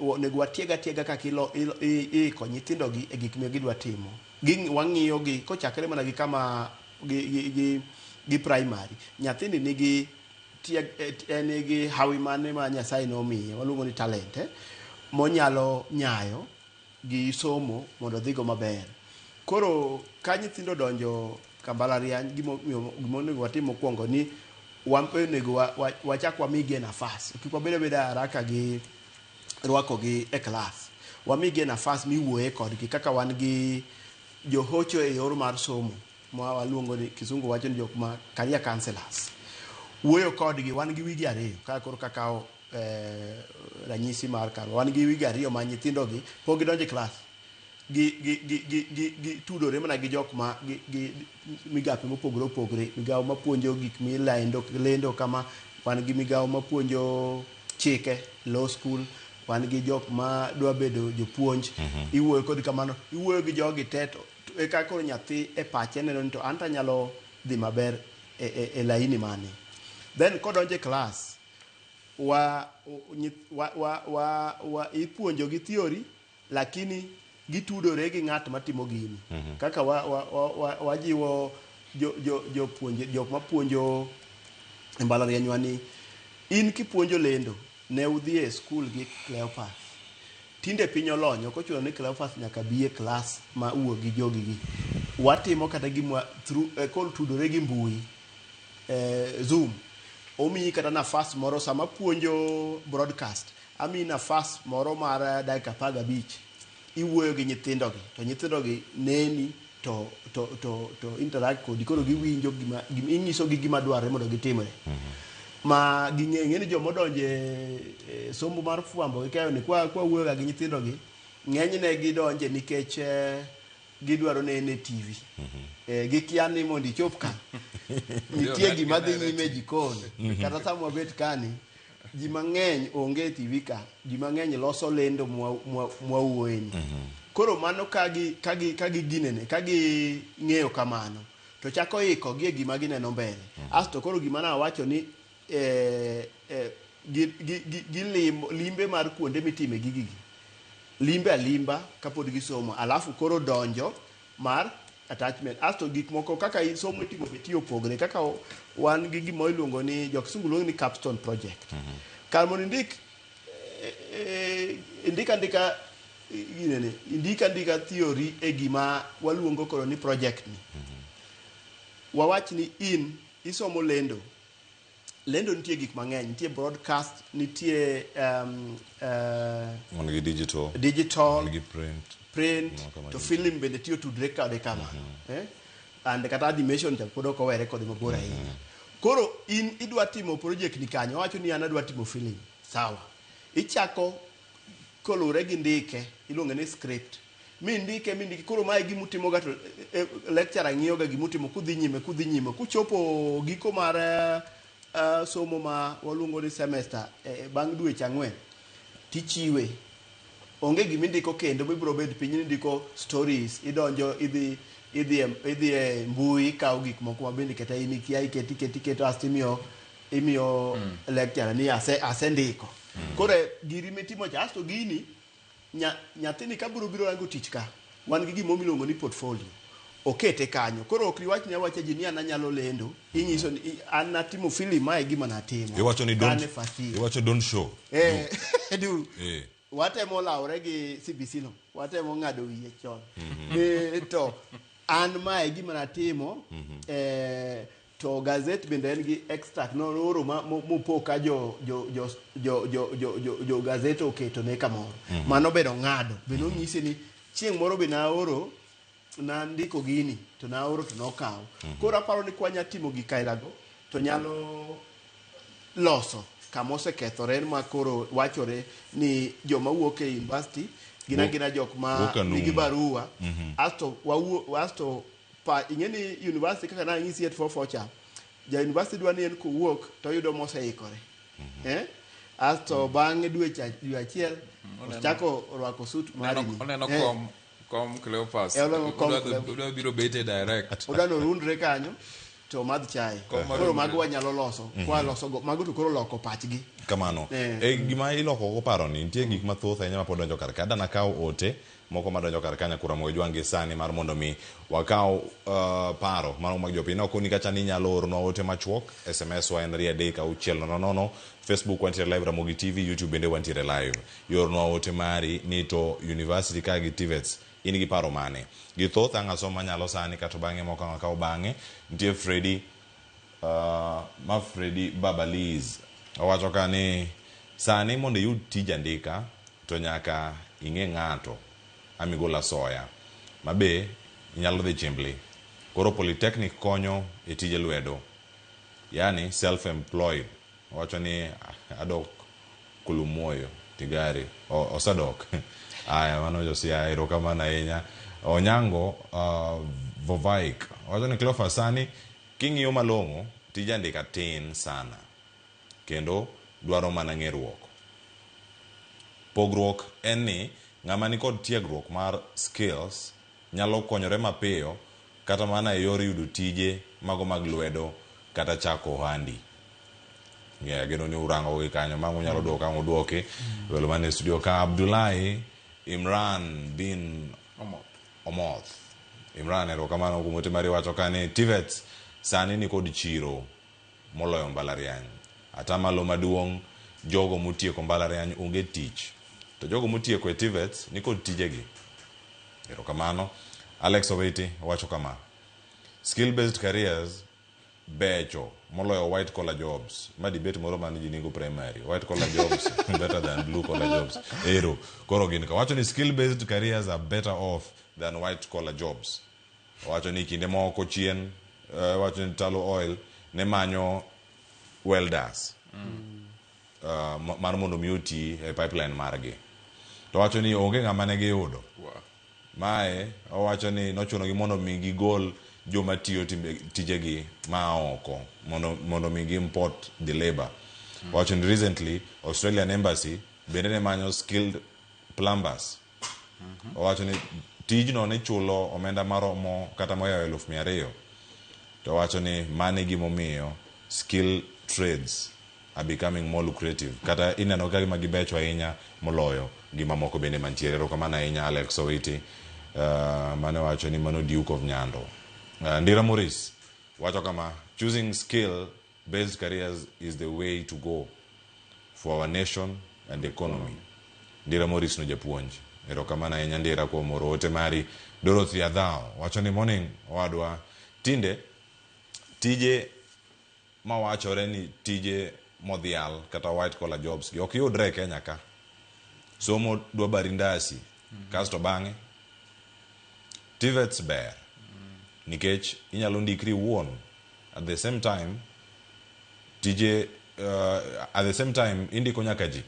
onego watieg atiega kaka iiko nyithindogi e gik ma gidwa timo. Wang'iyo gi kochakre mana gi kama gi primary. Nyathini nigi tieg, nigi hawi mane ma Nyasaye nomiye, waluongo ni talent, monyalo nyayo gi somo mondo odhigo maber. Koro ka nyithindo donjo ka mbalariany, gimonego watim mokwongo ni wan be onego wachak wamigie nafas. Kik wabed abeda haraka gi rwakogi e klas. Wamigie nafas miwuoye kodgi kaka wan gi johocho e yor mar somo ma waluongo ni kisungu wacho ni jok ma career counselors. Wuoyo kodgi wan gi wigi ariyo ka koro kakawo ranyisi mar karwa wan gi wigi ariyo ma nyithindogi pok gidonjo e klas gi tudore mana gi jok ma gi migape mopogore opogore migawo mapuonjo gik milendo lendo kama wan gi migawo mapuonjo chike law school wan gi jok ma dwa bedo jopuonj iwuoyo kod kamano iwuoyo gi jogi te to eka koro nyathi e pache neno ni to an to anyalo dhi maber e laini mane then kodonjo e klas wa, wa, wa, wa, wa ipuonjo gi theory lakini gitudore gi ng'at matimo gini kaka wajiwo jopuonje jok mapuonjo e mbalarianywa ni in kipuonjo lendo ne udhi e skul gi Cleophas tinde piny olony ok ochuno ni Cleophas nyaka bi e klas ma wuo gi jogi gi watimo kata gimwa through kol tudore gi mbui Zoom omiyi kata nafas moro sama puonjo broadcast amiyi nafas moro mar dakika 15 iwuoyo gi nyithindogi to nyithindogi neni to interact kodi koro giwinjo gima inyisogi gima dwarore mondo gitimre ma ging'e ng'e ni jomodonjo e somo mar fwambo gi keyo ni kwa wuoyoga gi nyithindogi ng'enyne gidonje nikech gidwaro nene e TV gikia ni mondo ichop ka nitie gima dhi nyime e jikon kata sama wabet kani ji mang'eny onge e TV ka ji mang'eny loso lendo mwawuoyeni koro mano ka gi ginene ka gi ng'eyo kamano to chako iko gi e gima gineno mbele asto koro gima nawacho ni gi limbe mar kuonde mitime gigigi limbe alimba kapod gisomo alafu koro donjo mar attachment asto gik moko kaka somo itimo be tiyo opogre kaka wan gi gima iluongo ni jo kisungu luongo ni capstone project kar mondo indik indik andika ginene indik andika theory e gima waluongo koro ni project ni wawach ni in isomo lendo lendo nitie gik mang'eny nitie broadcast nitie wan gi digital digital gi print to film bende tiyo tudre kode kamano and kata animation cha pod ok owere kode mabor ahinya koro in idwa timo project ni kanyo wacho ni an adwa timo film sawa ichako kolure gi ndike iluonge ni script mi ndike koro mae gimutimo ga to lecturer ng'iyo ga gimutimo kudhi nyime kuchopo giko mar somo ma waluongo ni semester bang' dweche 4 tichiwe onge gimindiko kendo mibiro bet piny ni ndiko stories idonjo idhi e mbui ikawo gik moko ma bende kata in ikia iketo asto imiyo lecturer ni asendiko koro giri mitimo cha asto gini nyathini ka biro rango tich ka wan gi gimo miluongo ni portfolio okete kanyo koro ok iwach ni awacha ji ni an anyalo lendo inyiso ni an natimo film mae gima natimo iwacho ni don't iwacho don't show do watemo lawre gi CBC no watemo ng'ado wiye chon ni to an mae gima natimo to gazet bende en gi extract no oro mopo ka jo gazet oketo ne kamoro mano bedo ng'ado bende onyisi ni chieng' moro be naoro nandiko gini to naoro to nokaw koro aparo ni kwanya timo gik kailago to nyalo loso kama osekethore ma koro wachore ni joma wuok e university gina jok ma nigi barua asto asto pa ing'e ni university kaka nang'isi 844 cha ja university dwa ni en kowuok to oyudo moseikore asto bang' dwe achiel ochako rwako suit mari oneno kom Cleophas. Eh, odwa kom Odwa- Cleophas. Odwa biro bete direct. Odwa norundre kanyo to omadh chai. Kom mar Koro rundre. mago wanyalo loso. Kwa loso go, mago to koro loko pachgi. Kamano. Eh. E gima iloko go paro ni nitie gik mathoth ahinya mapod donjo kar ka. Dana kaw ote moko madonjo kar ka nyakura Ramogi Jwang' gi sani mar mondo mi wakaw paro mano mag jopiny. Nokoni kacha ni inyalo oronwa ote machuok, SMS wa en 33600, Facebook wantiere live Ramogi TV, YouTube bende wantiere live. Iornwa ote mari ni to university ka gi TVETs in gi paro mane? Githoth ang' asom manyalo sani kato bang'e moko ang' akaw bang'e. Nitie Freddy ma Freddy Babaliz owacho ka ni sani mondo iyud tij andika to nyaka ing'e ng'ato amigol asoya ma be inyalo dhi chimbli. Koro polytechnic konyo e tije lwedo, yani self employed. Owacho ni adok Kulumoyo Tigari osedok. Aya mano Josia, erokamano ahinya. Onyango Vovaik owacho ni Cleophas sani king'iyo malong'o tij andika tin sana kendo dwaro mana ng'eruok. Pogruok en ni ng'ama nikod tiegruok mar skills nyalo konyore mapiyo kata mana e yor yudo tije mago mag lwedo kata chako ohandi. Yeah, ageno ni urango gi kanyo mango unyalo duoko ang' uduoki. Welo man e studio ka Abdullahi Imran bin Omoth. Omoth. Imran erokamano kuom ote mari wacho ka ni TVETs sani nikod chiro moloyo mbalariany. Atamalo maduong' jogo motieko mbalariany onge tich. To jogo motieko e TVETs nikod tijegi. Erokamano. Alex Owiti wacho kama. Skill based careers becho moloyo white collar jobs. Ma debate moro man ji nigo primary. White collar jobs better than blue collar jobs. Ero. Koro gin ka wacho ni skill based careers are better off than white collar jobs. Wacho ni kinde moko chien wacho ni Talo Oil ne manyo welders mar mondo mi oti e pipeline margi. To wacho ni onge ng'ama ne giyudo. Wow. Mae owacho ni nochuno gi mondo mi gigol joma tiyo tijegi ma oko mondo mi gi import the labor. Owacho ni recently Australian Embassy bende ne manyo skilled plumbers. Owacho ni tijno ne chulo omenda maromo kata moyawo 200,000. To owacho ni mano e gimomiyo skill trades are becoming more lucrative. Kata ineno ka gima gibecho ahinya moloyo gima moko bende mantiere. Erokamano ahinya Alex Owiti mane wacho ni mano Duke of Nyando. Ndira Maurice wacho kama choosing skill based careers is the way to go for our nation and economy. Ndira Maurice no japuonj. Erokamano ahinya Ndira kuom oro ote mari. Dorothy Adhao wacho ni morning owadwa tinde tije mawachore ni tije modhial kata white collar jobs gi ok yudre e Kenya ka. Somo dwa barindasi kasto bang'e TVETs ber nikech inyalo ndikri iwuon at the same time tije at the same time indiko nyaka ji.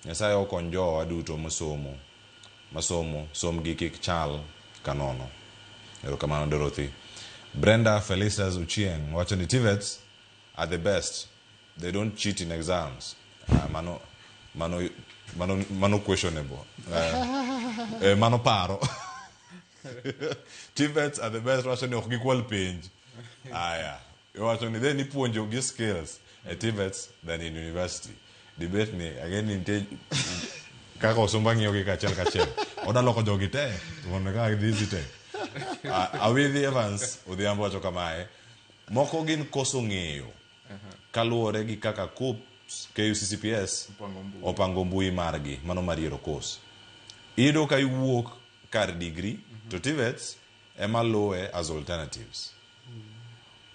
Nyasaye okony jowa duto mosomo masomo somgi kik chal kanono. Erokamano Dorothy. Brenda Felicitas Uchieng wacho ni TVETs are the best. They don't cheat in exams. Mano questionable. Mano paro. TVETs are the best wacho ni ok gikwal penj. Aya. Wacho ni then ipuonjo gi skills e TVETs than in university. Debate ni again nitie kaka Osumba ng'iyo gi kachiel kachiel. Oda loko jogi te mondo kaka gidhi te. Awidhi Evans Odhiambo wacho kamae. Moko gin koso ng'eyo kaluwore gi kaka KUCCPS, KUCCPS opango mbui margi mano mar yiero course. Iyudo ka iwuok kar degree to TVETs ema luwe as alternatives.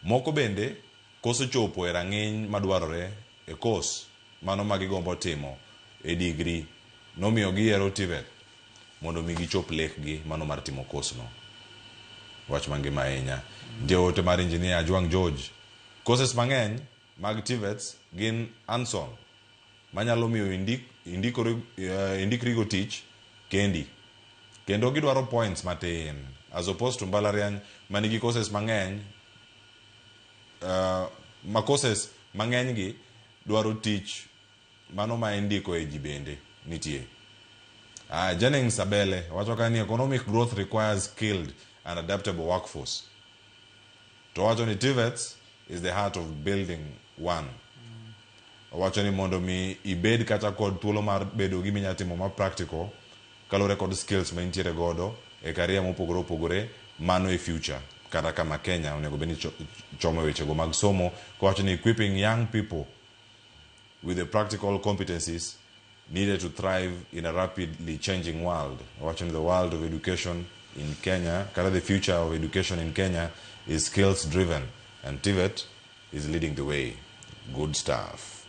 Moko bende koso chopo e rang'iny madwarore e course mano ma gigombo timo e degree nomiyo giyiero TVET mondo mi gichop lekgi mano mar timo course no. Wach mangima ahinya. Nitie ote mar engineer Ajwang' George. Courses mang'eny mag TVETs gin hands-on manyalo miyo indikrigo tich kendi. Kendo gidwaro points matin as opposed to mbalariany manigi courses mang'eny ma courses mang'eny gi dwaro tich mano ma indiko e ji bende nitie. Jennings Abele wacho ka ni economic growth requires skilled and adaptable workforce. To wacho ni TVETs is the heart of building one. Owacho ni mondo mi ibed kata kod thuolo mar bedo gima inyalo timo ma practical kaluwore kod skills ma intiere godo e career mopogore opogore, mano e future kata kama Kenya onego bed ni chomo wechego mag somo. Kowacho ni equipping young people with the practical competencies needed to thrive in a rapidly changing world. Owacho ni the world of education in Kenya, kata the future of education in Kenya is skills driven, and TVET is leading the way. Good stuff.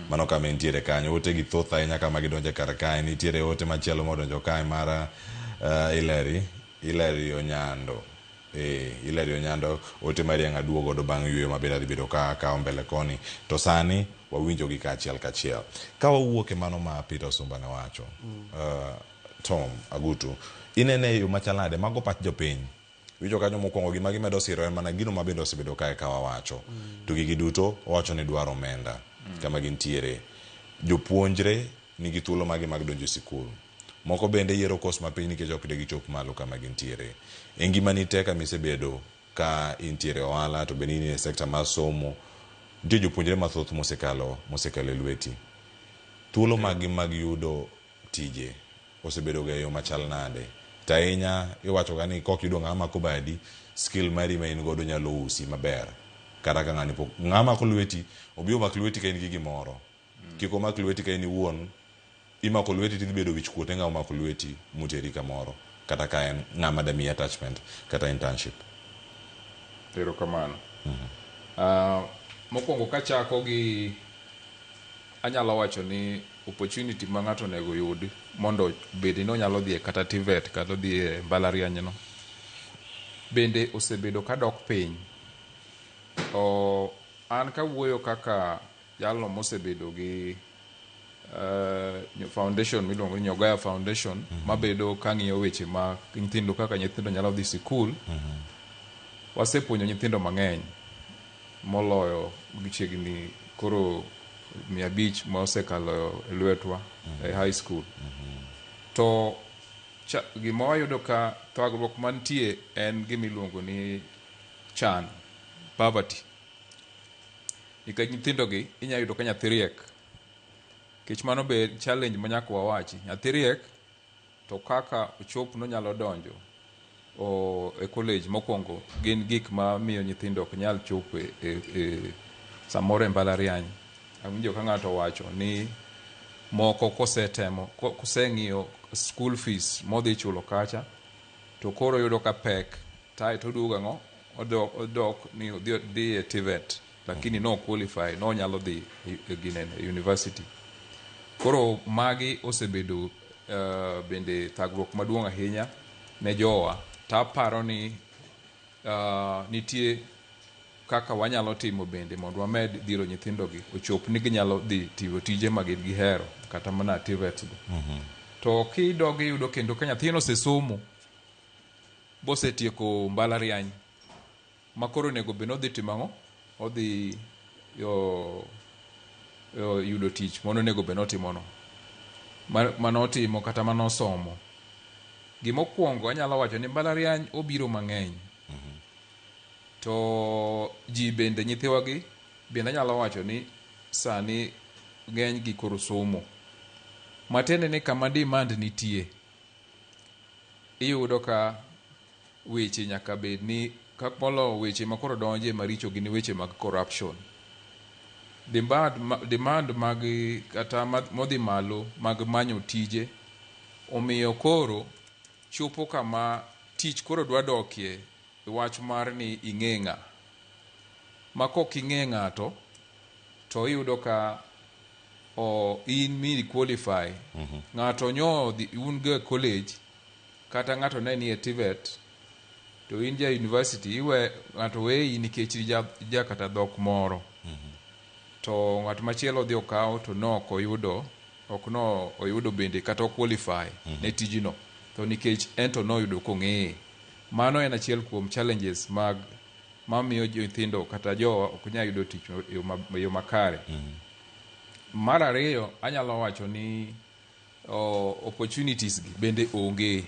Mano kama entiere kanyo. Ote gi thoth ahinya kama gidonje kar kae. Nitiere ote machielo modonjo kae mar Hilary Onyando. Hilary Onyando, ote mari ang' aduogo godo bang' yueyo maber adhi bedo ka akawo mbele koni. To sani wawinjo gi kaachiel kachiel. Ka wawuok e mano ma Peter Osumba ne wacho, Tom Agutu, inene e yo machal nade? Mago pach jopiny. Winjo kanyo mokwongo gima gimedo siro en mana gino ma bende osebedo kae ka wawacho. To gigi duto owacho ni dwaro omenda kama gintiere. Jopuonjre nigi thuolo magi mag donjo e sikul. Moko bende yiero kos mapiny nikech ok de gichop malo kama gintiere. E ngimani te kama isebedo ka intiere ohala to bende in e sekta mar somo, nitie jopuonjre mathoth mosekalo e lweti. Thuolo magi mag yudo tije osebedo ga e yo machal nade? To ahinya iwacho ga ni kok iyudo ng'ama mako badi, skill mari ma in godo nyalo usi maber. Kata ka ng'ani pok ng'ama mako lweti, obi omak lweti ka in gi gimoro. Kik omak lweti ka in iwuon, imako lweti tidhi bedo wich kuot ne ng'ama omako lweti moteri kamoro. Kata ka en ng'ama damiyi attachment kata internship. Erokamano. Mokwongo kachako gi anyalo wacho ni opportunity ma ng'ato onego yud mondo bed ni onyalo dhi e kata TVET kata odhi e mbalariany no bende osebedo kadok piny. An kawuoyo kaka jalno mosebedo gi foundation miluongo ni Nyogaya Foundation mabedo kang'iyo weche ma nyithindo kaka nyithindo nyalo dhi sikul. Wasepuonjo nyithindo mang'eny moloyo chiegni koro 500 ma osekalo e lwetwa e high school. To gima wayudo ka thagruok mantie en gima iluongo ni chan, poverty. Nikech nyithindo gi inyalo yudo ka nyathi riek. Nikech mano be challenge ma nyaka wawachi. Nyathi riek to kaka ochop nonyalo donjo e college mokwongo gin gik ma miyo nyithindo ok nyal chopo e samoro e mbalariany. Awinjo ka ng'ato owacho ni moko kosetemo koseng'iyo school fees modhi chulo kacha to koro yudo ka pek tae to oduogo ang'o odok ni odhi e TVET lakini no qualify no nyalo dhi e ginene e university. Koro magi osebedo bende thagruok maduong' ahinya ne jowa. Taparo ni nitie kaka wanyalo timo bende mondo wamed dhiro nyithindogi ochop ni ginyalo dhi tiyo tije ma gin gihero kata mana TVET go. To kidog iyudo kendo ka nyathino osesomo bosetieko mbalariany ma koro onego bed ni odhi timo ang'o? Odhi yudo tich mano onego bed ni otimono. Manotimo kata manosomo. Gimokwongo anyalo wacho ni mbalariany obiro mang'eny. To ji bende nyithiwagi bende anyalo wacho ni sani ng'eny gi koro somo. Matiende ni kama demand nitie, iyudo ka weche nyaka bed ni moloyo weche ma koro donje maricho gin weche mag corruption. Demand mag kata modhi malo mag manyo tije omiyo koro chopo kama tich koro dwa dokie wach mar ni ing'e ng'a. Ma kok ing'e ng'ato to iyudo ka in mi qualify. Ng'ato nyo un go e college kata ng'ato ne ni e TVET to in ja university iwe ng'ato weyi nikech ja kata dhok moro. To ng'at machielo odhi okaw to no ok oyudo ok no oyudo bende kata ok qualify ne tijno to nikech en to noyudo kong'eye. Mano en achiel kuom challenges mag mamiyo nyithindo kata jowa ok nyal yudo tich e yo makare. Mar ariyo anyalo wacho ni Opportunities gi bende onge.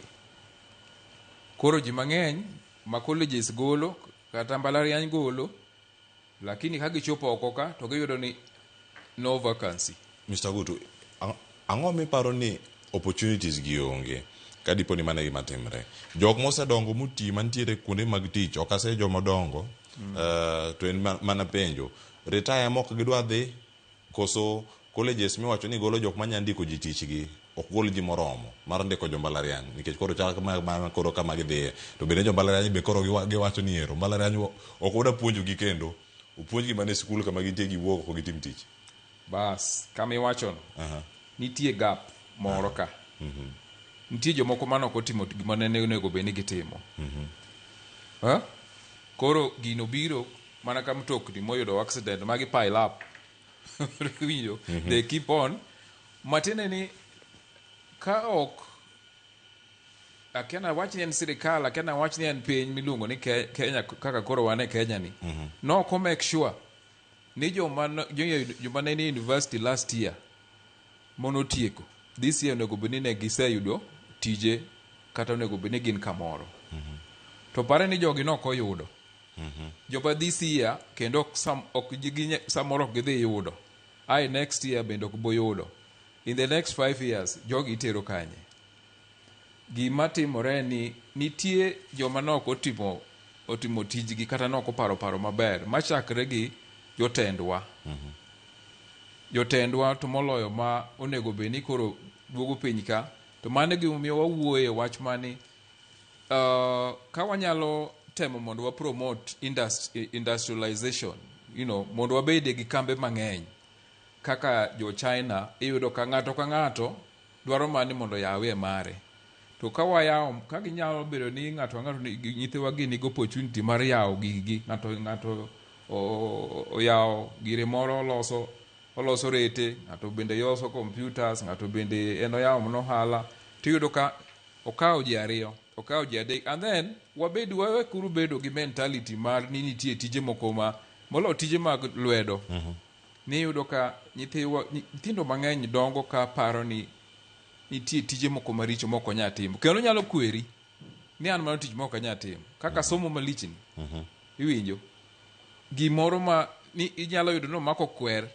Koro ji mang'eny ma colleges golo kata mbalariany golo, lakini ka gichopo oko ka to giyudo ni no vacancy. Mr. Gutu, ang'o miparo ni opportunities gi onge ka dipo ni mano e gima timre? Jok mosedongo moti mantiere kuonde mag tich, ok ase joma dongo, to en mana penjo. Retire mok gidwa dhi, koso colleges miwacho ni golo jok manya ndiko ji tich gi, ok gol ji moromo mar ndiko jo mbalariany, nikech koro chal ma koro kama gidhiye. To bende jo mbalariany be koro giwacho ni ero, mbalariany ok wada puonjogi kendo, opuonjgi mana e sikul kama gintie giwuok ok gitim tich. Bas, kama iwachono, nitie gap moro ka. Nitie jomoko mane ok otimo gima ne onego bed ni gitimo. Ha? Koro gino biro mana ka mtokni moyudo accident magi pile up. Iwinjo? They keep on. Matiende ni ka ok akia nawach ni en sirikal, akia nawach ni en piny miluongo ni Kenya kaka koro wan e Kenya ni. No ok o make sure ni joma ne ni university last year monotieko this year onego bed ni ne giseyudo tije kata onego bed ni gin kamoro. To pare ni jogi nok oyudo. Joma this year kendo ok samoro ok gidhi yudo. Ae next year bende ok boyudo. In the next 5 years jogi itero kanye? Gima timore ni nitie joma nok otimo tijgi kata nok oparo paro maber machakre gi jotendwa. Jotendwa to moloyo ma onego bed ni koro duogo piny ka, to mano e gimomiyo wawuoye wach mani ka wanyalo temo mondo wa promote industrialization, mondo wabede gi kambe mang'eny kaka jo China. Iyudo ka ng'ato ka ng'ato dwaro mani mondo oyawie mare. To ka wayawo, ka ginyalo bedo ni ng'ato ka ng'ato nyithiwa gi nigi opportunity mar yawo gigi, ng'ato ng'ato oyawo gire moro, oloso rete, ng'ato bende loso computers, ng'ato bende en oyawo mana ohala, tiyudo ka okawo ji ariyo, okawo ji adek, and then wabed wawekuru bedo gi mentality mar ni nitie tije moko ma molo tije mag lwedo. Niyudo ka nyithindo mang'eny dongo ka paro ni nitie tije moko maricho mok onyal timo, kendo nyalo kweri ni an mano tich mok anyal timo kaka somo malich ni. Iwinjo gimoro ma ni inyalo yudo ni omako kwer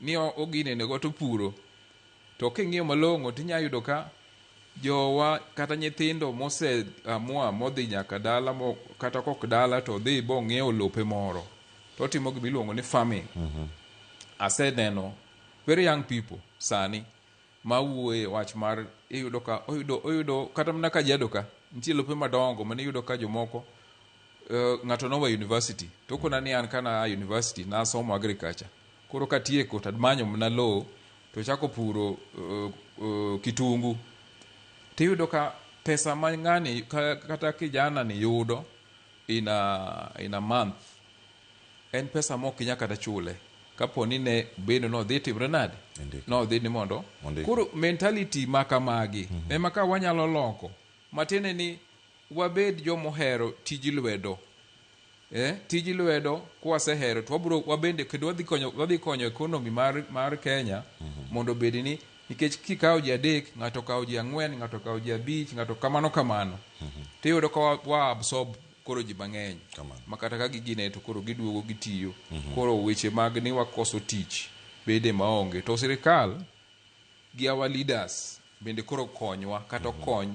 ni oginene to puro, to king'iyo malong'o tinya yudo ka jowa kata nyithindo mose amua modhi nyaka dala mo, kata kok dala to dhi bong'iewo lope moro to otimo gima iluongo ni farming. Aseneno very young people sani mawuoye wach mar iyudo ka oyudo kata mana Kajiado ka nitie lope madongo mane iyudo ka jomoko ng'ato nowe university to kona ni an kana a university nasomo agriculture, koro katieko to amanyo mana lowo to chako puro kitungu, tiyudo ka pesa ma ng'ani kata kijana ni yudo in a month en pesa mok inyal kata chule kapo ni ne bedo nodhi timre nade. Ondiko. Nodhi ni mondo Ondiko. Koro mentality ma kamagi ema ka wanyalo loko, matiende ni wabed jomohero tij lwedo, tij lwedo kwasehero to wabro wabende kendo wadhi konyo economy mar Kenya mondo obed ni, nikech kikawo ji adek, ng'ato okawo ji ang'wen, ng'ato okawo ji abich, ng'ato kamano kamano, tiyudo ka wa absorb koro ji mang'eny. Kamano. Ma kata ka gigine to koro giduogo gitiyo. Koro weche mag ni wakoso tich bede maonge, to sirikal gi our leaders bende koro konywa kata okony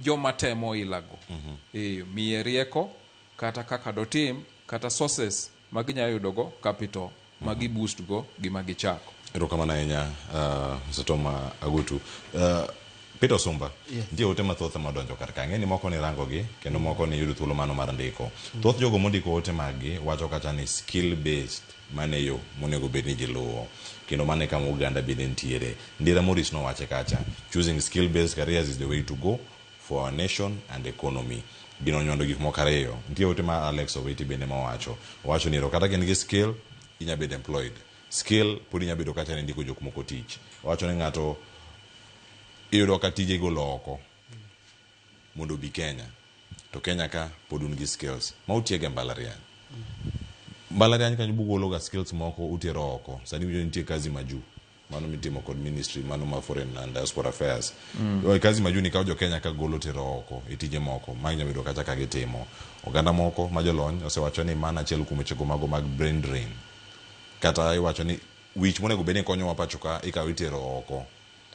joma temo ilago miye rieko kata kaka dotim kata sources ma ginyalo yudogo capital ma gi boost go gima gichako. Erokamano ahinya, Mr. Tom Agutu. Peter Osumba, nitie ote mathoth madonjo kar ka. Ang'e ni moko nirangogi kendo moko niyudo thuolo mano mar ndiko. Thoth jogo mondiko ote maggi wacho kacha ni skill based mane yo monego bed ni ji luwo, kendo mano e kama oganda bende nitiere. Ndira Morris nowache kacha, choosing skill based careers is the way to go for our nation and economy. Gino onywando gik moko ariyo. Nitie ote mar Alex Owiti bende mawacho. Owacho ni ero kata ka in gi skill, inya bedo employed. Skill pod inya bedo kacha ni ndiko jok moko tich. Owacho ni ng'ato iyudo ka tije igolo oko mondo obi Kenya. To Kenya ka pod un gi skills ma utiego e mbalariany. Mbalariany kanyo bugolo ga skills moko utero oko. Sani winjo nitie kazi majuu. Mano mitimo kod ministry mano ma Foreign and Diaspora Affairs. Kazi majuu ni kawo jo Kenya ka golo tero oko e tije moko ma inyalo yudo kacha ka gitimo. Oganda moko ma jolony osewacho ni mano achiel kuom wechego mago mag brain drain. Kata iwacho ni wich monego bed ni konyowa pacho ka ikawo itero oko.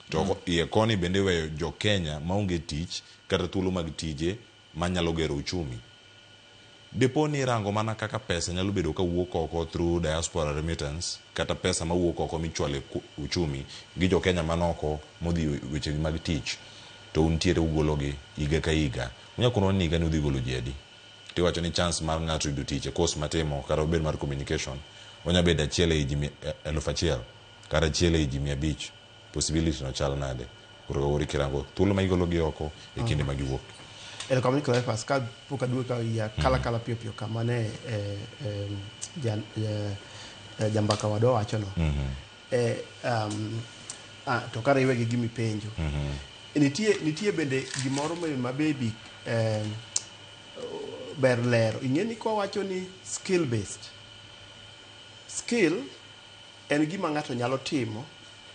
To iye koni bende iweyo jo Kenya maonge tich kata thuolo mag tije manyalo gero uchumi. Dipo ni irango mana kaka pesa nyalo bedo ka wuok oko through diaspora remittance kata pesa mawuok oko michwalo e uchumi gi jo Kenya man oko modhi weche mag tich to untiere ugologi higa ka higa. Unyalo konowa ni higani udhi golo ji adi? Tiwacho ni chance mar ng'ato yudo tich e course matimo kata obed mar communication onya bedo achiel ei ji 1000 kata achiel ei ji 500. Possibility no chal nade? Koro kawuoro kirango thuolo ma igologi oko e kinde ma giwuok. Erokamano Cleophas, ka pok aduogo ka iya kala kala piyo piyo kama ne jambaka wadwa wachono. To kariwe gi gima ipenjo. Nitie bende gimoro ma baby ber lero. Ing'e ni kwawacho ni skill based. Skill en gima ng'ato nyalo timo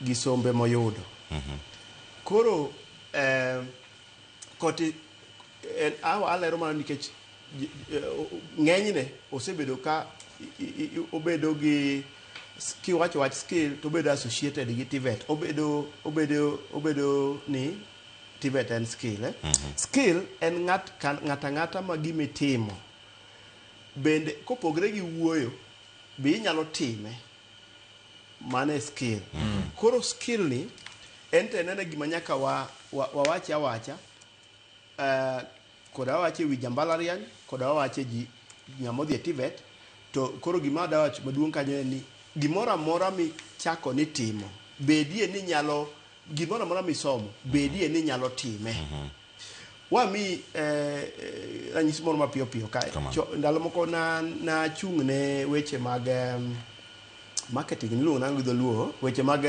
gi sombe moyudo. Koro koti alero mana nikech ng'enyne osebedo ka obedo gi kiwacho wach skill to obedo associated gi TVET. Obedo ni TVET en skill. Skill en ng'at ang'ata ma gimitimo. Bende kopogre gi wuoyo, be inyalo time. Mano e skill. Koro skill ni en to en gima nyaka wawache awacha. Koda wawache wi jambalariany, koda wawache ji ng'ama odhi e TVET. To koro gima adawacho maduong' kanyo en ni gimoro amora michako ni timo, bedie ni nyalo, gimoro amora misomo, bedie ni nyalo time. Wami ranyisi moro mapiyo piyo kae. Ndalo moko na chung' ne weche mag marketing, niluongo nang'o gi dholuo, weche mag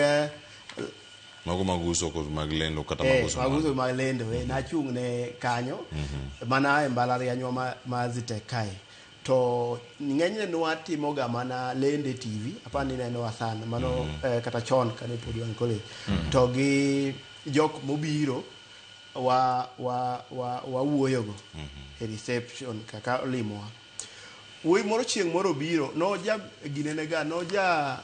mago mag uso kod mag lendo kata mag uso mag uso mag lendo, nachung' ne kanyo mana e mbalarianywa ma Zetech kae. To ng'enyne nwatimoga mana lendo e TV, apani inenowa sana mano kata chon kane pod wan college. To gi jok mobiro wawuoyogo e reception kaka olimowa. Wuoyi moro chieng' moro obiro, noja ginene ga, noja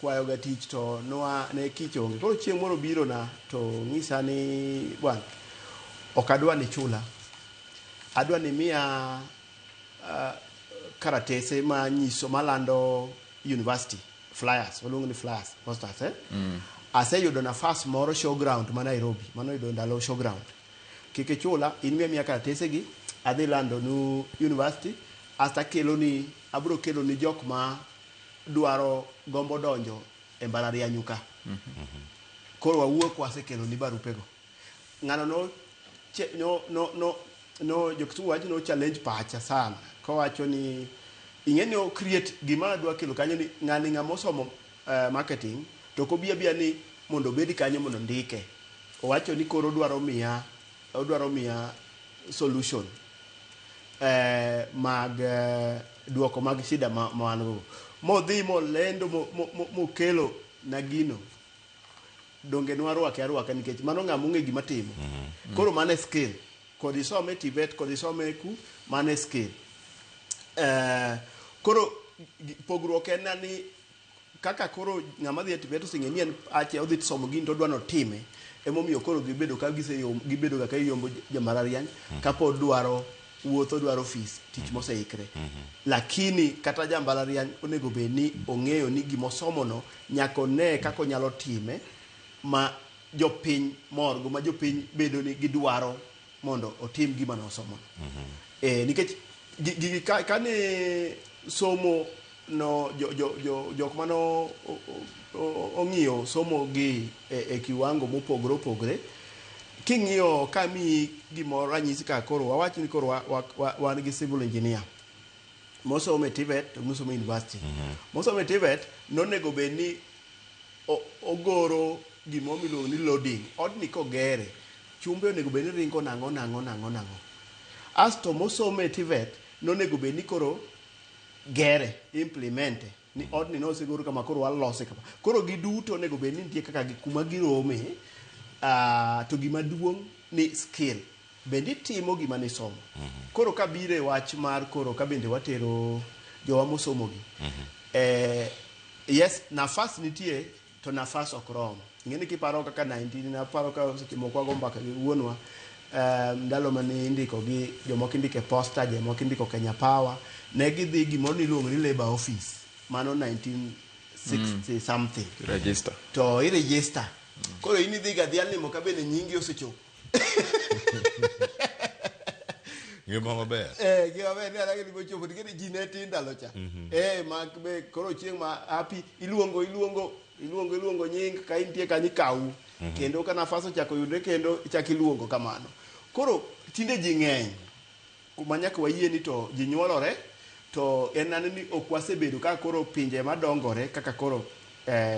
kwayo ga tich to noa ne kich onge. Koro chieng' moro obiro na to ng'isa ni bwana, ok adwa ni chula. Adwa ni miya karatese ma nyiso malando university flyers, waluongo ni flyers, posters. Aseyudo nafas moro showground ma Nairobi, mano yudo ndalo showground. Kik ichula, in miya miya karatese gi, adhi lando nu university, asto akeloni, abro keloni jok ma dwaro gombo donjo e mbalariany ka. Koro wawuok wasekeloni barupego. Ng'ano no jo Kisumu wacho no challenge pacha sana. Kowacho ni ing'e ni o create gima adwa kelo kanyo ni ng'ani ng'ama osomo marketing to ok obi abiya ni mondo obed kanyo mondo ndike. Owacho ni koro odwaro miya solution mag duoko mag shida ma wan go. Modhi molendo mokelo na gino. Donge nwarwake arwaka nikech mano ng'ama ong'e gima timo. Koro mano e skill. Kod isome TVET, kod isome ku, mano e skill. Koro pogruok en ni kaka koro ng'ama dhi e TVET oseng'e ni en ache odhi somo gini to odwa notime. Emomiyo koro gibedo ka gibedo ga ka iyombo jambalariany kapod dwaro wuotho dwaro fees tich moseikre. Lakini kata jambalariany onego bed ni ong'eyo ni gimosomo no nyaka one kaka onyalo time ma jopiny morgo ma jopiny bedo ni gidwaro mondo otim gima nosomo no. Nikech gigi kane somo no jo jo jo jok mano ong'iyo somo gi e kiwango mopogore opogore king'iyo ka miyi gimoro ranyisi kaka koro wawach ni koro wan gi civil engineer mosomo e TVET to mosomo e university. Mosomo e TVET nonego bed ni ogoro gimoro miluongo ni loading. Odni kogere, chumbe onego bed ni ringo nang'o nang'o nang'o nang'o. Asto mosomo e TVET nonego bed ni koro gere, implement. Ni odni nosegor kama koro walose kama. Koro giduto onego bed ni nitie kaka kuma girome. To gima duong' ni skill. Bende itimo gima nisomo. Koro kabiro e wach mar koro ka bende watero jowa mosomogi. Yes, nafas nitie to nafas ok rom. Ing'e ni kiparo kaka 19 naparo ka seche moko wago mbaka gi wuonwa ndalo mane indiko gi jomoko indiko e posta, jomoko indiko Kenya Power, ne gidhi gimoro niluongo ni Labour Office. Mano 1960 something. Register. To i register. Koro in idhi ga adhiya limo ka bende nyingi osechopo. Ngima maber. Gima ber ni aragi limo chopo nikech ji ne tin ndalo cha. Ma be koro chieng' ma happy iluongo iluongo iluongo iluongo nying ka intie kanyo ikawu. Kendo ka nafas ochako yudre kendo ichako iluongo kamano. Koro tinde ji ng'eny. Kuma nyaka wayie ni to ji nyuolore to en aneno ni ok wasebedo kaka koro pinje madongore kaka koro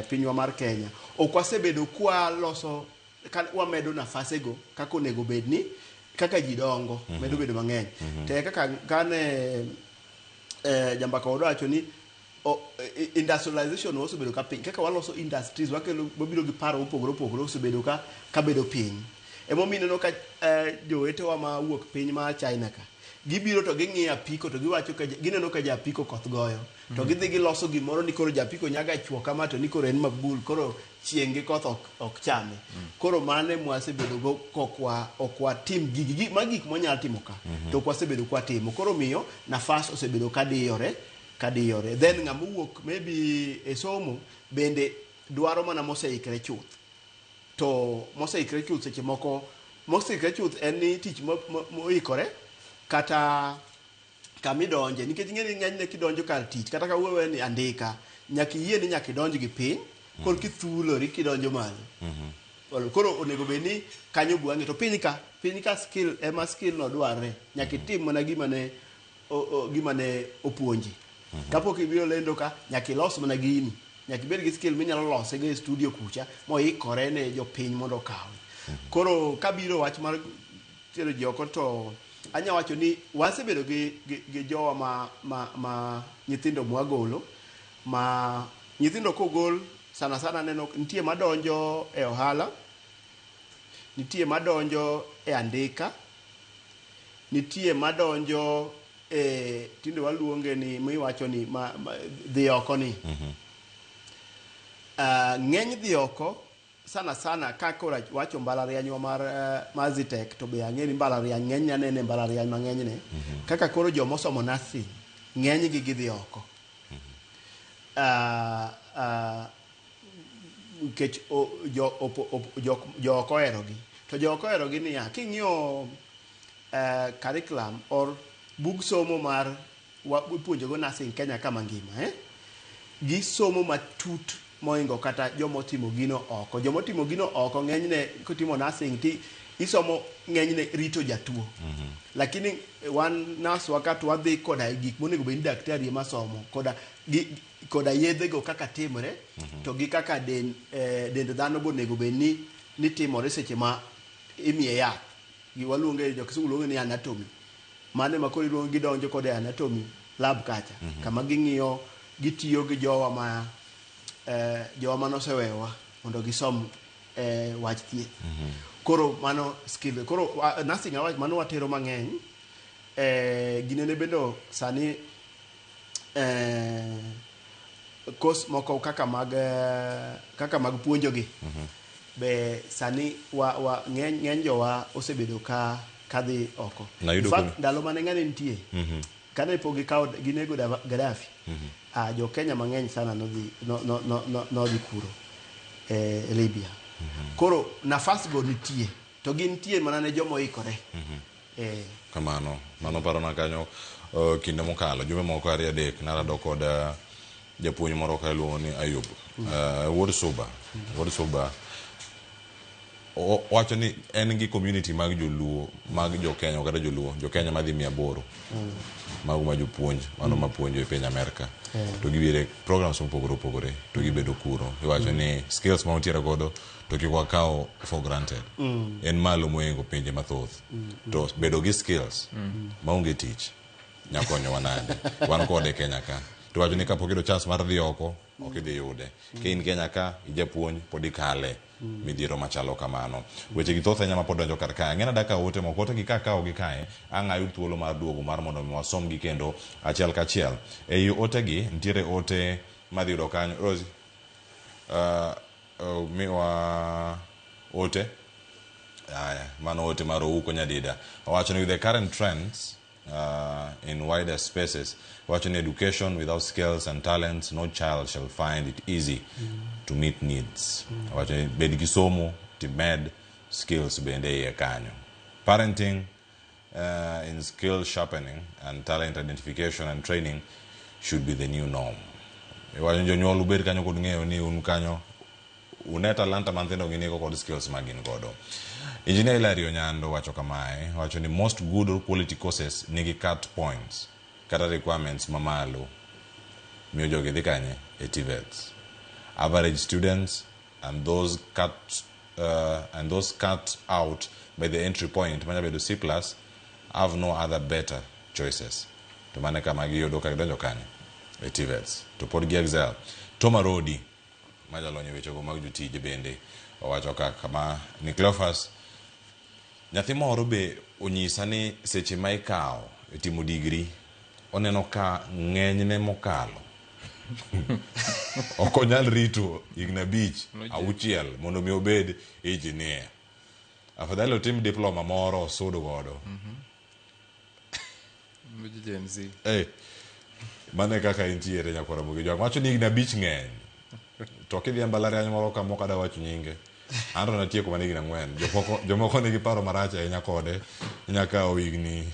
pinywa mar Kenya. Ok wasebedo kwa loso ka wamedo nafasego kaka onego bed ni kaka ji dongo medo bedo mang'eny. To kaka kane jambaka wacho ni industrialization osebedo ka piny kaka waloso industries wakelo wabiro gi paro mopogore opogore osebedo ka bedo piny. Emomiyo ineno ka jowetewa ma wuok piny mar China ka gibiro to ging'iyo apiko to giwacho ka gineno ka japiko koth goyo to gidhi giloso gimoro ni koro japiko nyaga chuo kama to ni koro en mabul koro chieng' gi koth ok chame. Koro mano ema wasebedo go kokwa ok watim gigi ma gik mwanyalo timo ka to ok wasebedo kwatimo. Koro miyo nafas osebedo ka diyore ka diyore. Then ng'ama owuok maybe e somo bende dwaro mana moseikre chuth. To moseikre chuth seche moko moseikre chuth en ni tich moikore kata kamidonje nikech ing'e ni ng'enyne kidonjo kar tich kata ka wewe ni andika nyaka iyie ni nyaka idonj gi piny koro kithulori kidonjo malo. Koro onego bed ni kanyo bwang'e to piny ka skill ema skill no dwarre nyaka itim mana gima ne gima ne opuonji. Kapok ibiro lendo ka nyaka ilos mana gini. Nyaka ibed gi skill minyalo lose go e studio kucha moikore ne jopiny mondo okawe. Koro kabiro wach mar tero ji oko to anya wacho ni wasebedo gi jowa ma nyithindo mwagolo ma nyithindo kogol sana sana aneno nitie madonjo e ohala, nitie madonjo e andika, nitie madonjo e tinde waluonge ni miwacho ni ma dhi oko ni. Ng'eny dhi oko sana sana ka koro wacho mbalarianywa mar Zetech to be ang'e ni mbalariany ng'eny anene mbalariany mang'eny ne. Kaka koro jomosomo nursing ng'eny gi gidhi oko. Nikech jo oko oherogi. To jo oko oherogi niya, king'iyo curriculum or bug somo mar ipuonjogo nursing Kenya kama ngima, Gisomo matut moingo kata jomotimo gino oko. Jomotimo gino oko ng'enyne kotimo nursing ti isomo ng'enyne rito jatuo. Lakini wan nurse wa ka to wadhi koda gik monego bed ni daktari ema somo koda yedhego kaka timore to gi kaka dend dhano be onego bed ni timore seche ma imiye yath. Waluonge jo kisungu luonge ni anatomy. Mano ema koro iluongo gidonjo kode anatomy lab kacha. Kama ging'iyo gitiyo gi jowa ma jowa manosewewa mondo gisom wach thieth. Koro mano skill. Koro nursing awach mano watero mang'eny. Ginene bende sani course moko kaka mag puonjogi. Be sani wa ng'eny jowa osebedo ka kadhi oko. In fact, ndalo mane ng'ane nitie. Kane pok gikawo ginego Gaddafi. Jo Kenya mang'eny sana nodhi kuro Libya. Koro nafas go nitie to gintie mana ne joma oikore. Kamano, mano parona kanyo kinde mokalo jumbe moko ariyo adek narado kod japuonj moro ka iluongo ni Ayub. Wuod Suba. Wuod Suba wacho ni en gi community mag joluo mag jo Kenya kata joluo jo Kenya madhi 800 mago ma jopuonj mano mapuonjo e piny Amerka to gibire programs mopogore opogore to gibedo kuro iwacho ni skills ma wantiere godo to kik wakaw for granted en malo moingo pinje mathoth to bedo gi skills maonge tich nyakonyowa nade wan kode Kenya ka. To wacho ni kapok iyudo chance mar dhi oko, ok idhi yude. Ka in Kenya ka, ijapuonj, pod ikale midhiero machalo kamano. Weche gi thoth ahinya ma pod donjo kar kae. Ang'e nada kawo ote moko, ote gi ka akawo gi kae, ang' ayud thuolo mar duogo mar mondo mi wasom gi kendo achiel kachiel. Ei ote gi, nitiere ote madhi yudo kanyo. Rosie, miwa ote. Aya, mano ote mar Ouko Nyadida. Owacho ni with the current trends in wider spaces, owacho ni education without skills and talents, no child shall find it easy to meet needs. Owacho ni bed gi somo, timed skills bende iye kanyo. Parenting in skill sharpening and talent identification and training should be the new norm. Iwacho ni jonyuol ubed kanyo kod ng'eyo ni un kanyo une talanta ma nyithindo gi nigo kod skills ma gin godo. Engineer Hilario Nyando wacho kamae, wacho ni most good or quality courses nigi cut points kata requirements mamalo miyo jogi dhi kanye e TVETs. Average students and those cut out by the entry point manya bedo C+ have no other better choices. To mane kama giyudo ka gidonjo kanye e TVETs. To pod gi excel. Tom Arodi ma jalony e wechego mag jotije bende owacho ka kama ni Cleophas nyathi moro be onyisa ni seche ma ikawo e timo degree oneno ka ng'enyne mokalo ok onyal rito higni 5 6 mondo mi obed engineer. Afadhali otim diploma moro osud godo. Gen Z. Mano e kaka intiere nyakwar Ramogi Ojwang'. Wacho ni higni 5 ng'eny. To kidhi e mbalariany moro ka mok adwa wacho nyinge. An to natieko mana higni 4. Jomoko nigi paro marach ahinya kode. Inya kawo higni.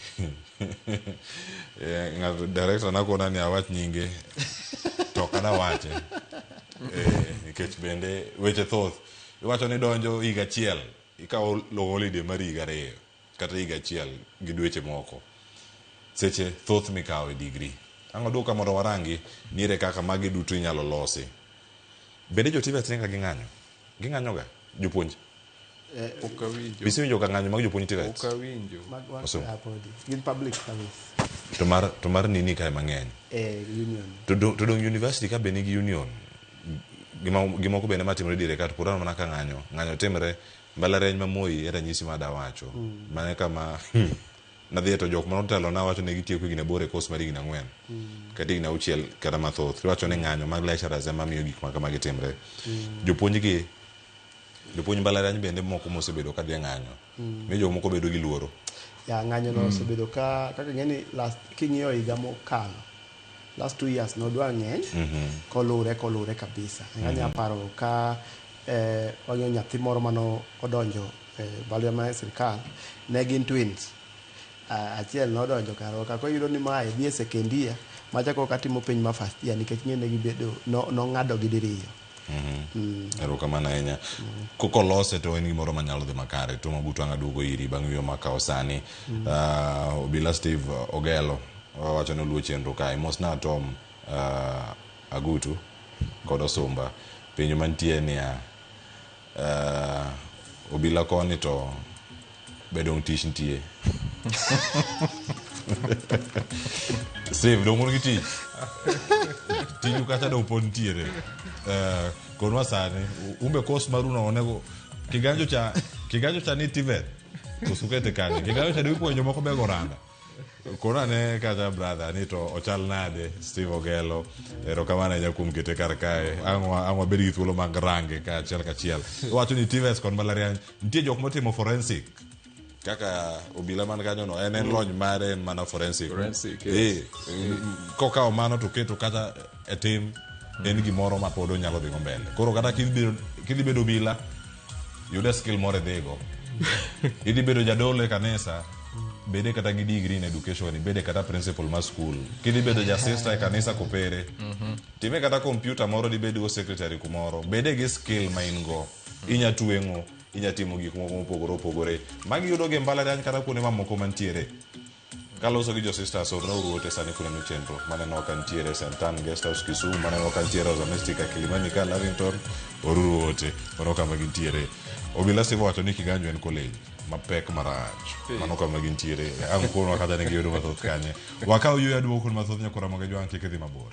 Ng'ato director nakona ni awach nyinge. To ok adwa wache. Nikech bende weche thoth. Iwacho ni donjo higa 1. Ikawo long holiday mar higa 2. Kata higa 1 gi dweche moko. Seche thoth mikawo e degree. Ang' waduok ka mondo warangi niere kaka magi duto inyalo losi. Bende jo TVETs ni ka ging'anyo? Ging'anyo ga jopuonj? Ok awinjo. Isewinjo ka ng'anyo mag jopuonj TVETs? Ok awinjo. Podi. Gin public service. To mar nini kae mang'eny? Union. To dong university ka be nigi union. Gimoko bende matimore diere ka to pod aneno mana ka ng'anyo. Ng'anyo timre mbalariany ma Moi e ranyisi ma adawacho. Mane kama nadhi to jok manotelo na wacho ni gitieko higni 8 e course mar higni 4. Kata higni 6 kata mathoth. Iwacho ni ng'anyo mag lecturers ema miyo gik ma kamagi timre. Jopuonj gi jopuonj mbalariany bende moko mosebedo ka dhi e ng'anyo. Miyo jok moko bedo gi luoro. Ya ng'anyo no osebedo ka kaka ing'e ni last king'iyo higa mokalo last 2 years nodwa ng'eny kolure kabisa. Ng'anyo aparo ka wang'iyo nyathi moro mano odonjo mbalariany mar sirkal ne gin twins. Achiel nodonjo karwa ka koyudo ni mae dhi e second year machako katimo penj ma first year nikech ng'e ne gibedo nong'ado gi diriyo. Erokamano ahinya. Kokolose to en gimoro manyalo dhi makare. To Mabutu ang' aduogo iri bang' yueyo makawo sani. Obila Steve Ogelo owacho ni oluwo chenro kae. Mosna Tom Agutu kod Osumba. Penjo mantie niya obila koni to be dong' tich nitie. Steve, dong' un gi tich? Tiju kacha dong' pod nitiere. Konwa sani, umbe course maru no onego kiganjo cha ni TVET. Koso ukete kanye? Kiganjo cha ipuonjo jomoko be go randa. Kona ne kacha brother ni to ochal nade Steve Ogelo. Erokamano ahinya kuom kete kar kae. Ang' wabed gi thuolo mag range ka achiel kachiel. Owacho ni TVET kod mbalariany nitie jok motimo forensic. Kaka obila man kanyo no en lony mare en mana forensic. Forensic, yes. Kokawo mano to keto kata e tim en gimoro ma pod onyalo dhigo mbele. Koro kata kidhi bedo obila yude skill moro idhigo. Idhi bedo jadolo e kanisa bede kata gi degree in education, ibede kata principal mar school. Kidhi bedo ja sister e kanisa kopere. Time kata computer moro dibed go secretary kumoro. Bede gi skill ma in go. Inya tweng'o, inya timo gik moko mopogore opogore. Magi yudo gi mbalariany kata kuonde mamoko mantiere. Kaloso gi jo sisters orna uru ote sani kuneno chenro. Maneno ka nitiere St. Anne Guest House Kisumu, maneno ka nitiere Rosa Mystica Kilimani ka Lavington, oruru ote. Mano kama gintiere. Obila Steve owacho ni Kiganjo en college mapek marach. Mano kama gintiere. Ang' kuonwa kata ne giyudo mathoth kanye. Wakaw yueyo aduogo kuond mathoth nyakwar Ramogi Ojwang' kik idhi mabor.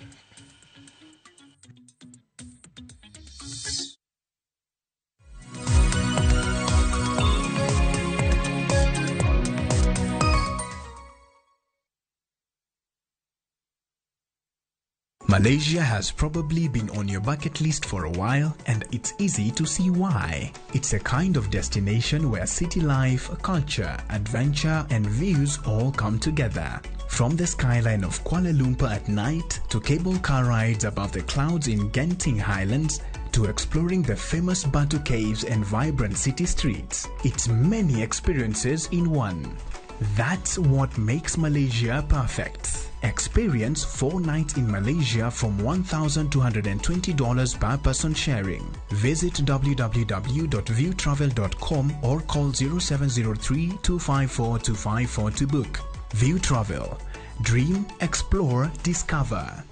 Malaysia has probably been on your bucket list for a while, and it's easy to see why. It's a kind of destination where city life, culture, adventure, and views all come together. From the skyline of Kuala Lumpur at night to cable car rides above the clouds in Genting Highlands to exploring the famous Batu Caves and vibrant city streets. It's many experiences in one. That's what makes Malaysia perfect. Experience 4 nights in Malaysia from $1,220 per person sharing. Visit www.viewtravel.com or call 0703 254 254 to book. View Travel. Dream, explore, discover.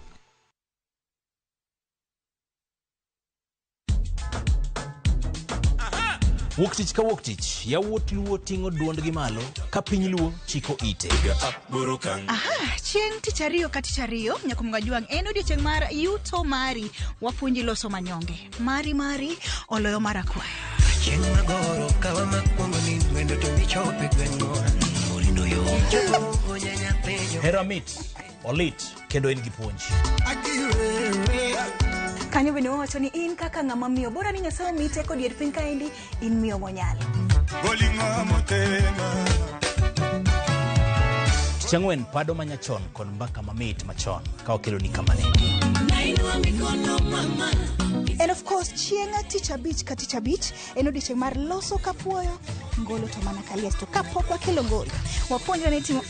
Wuok tich ka wuok tich, yawuot Luo ting'o duondgi malo ka piny Luo chiko ite. Aha, chieng' tich ariyo ka tich ariyo nyakumga jwang' en odiochieng' mar yuto mari wapuonji loso manyonge mari mari oloyo mar akwaya. Chieng' magoro kawa makwongo ni wendo to michope gweng'wa orindo yo Hera mit, olit kendo en gi puonj. Kanyo bende wawacho ni in kaka ng'ama miyo bora ni Nyasaye omiyi teko dier piny kaendi in miyo monyalo. Tich ang'wen pado manyachon kod mbaka mamit machon ka wakeloni kamane. And of course chieng' tich abich ka tich abich en odiochieng' mar loso kapuoyo ngolo to mana kalies to kapok wakelo ngolo wapuonjre ni timo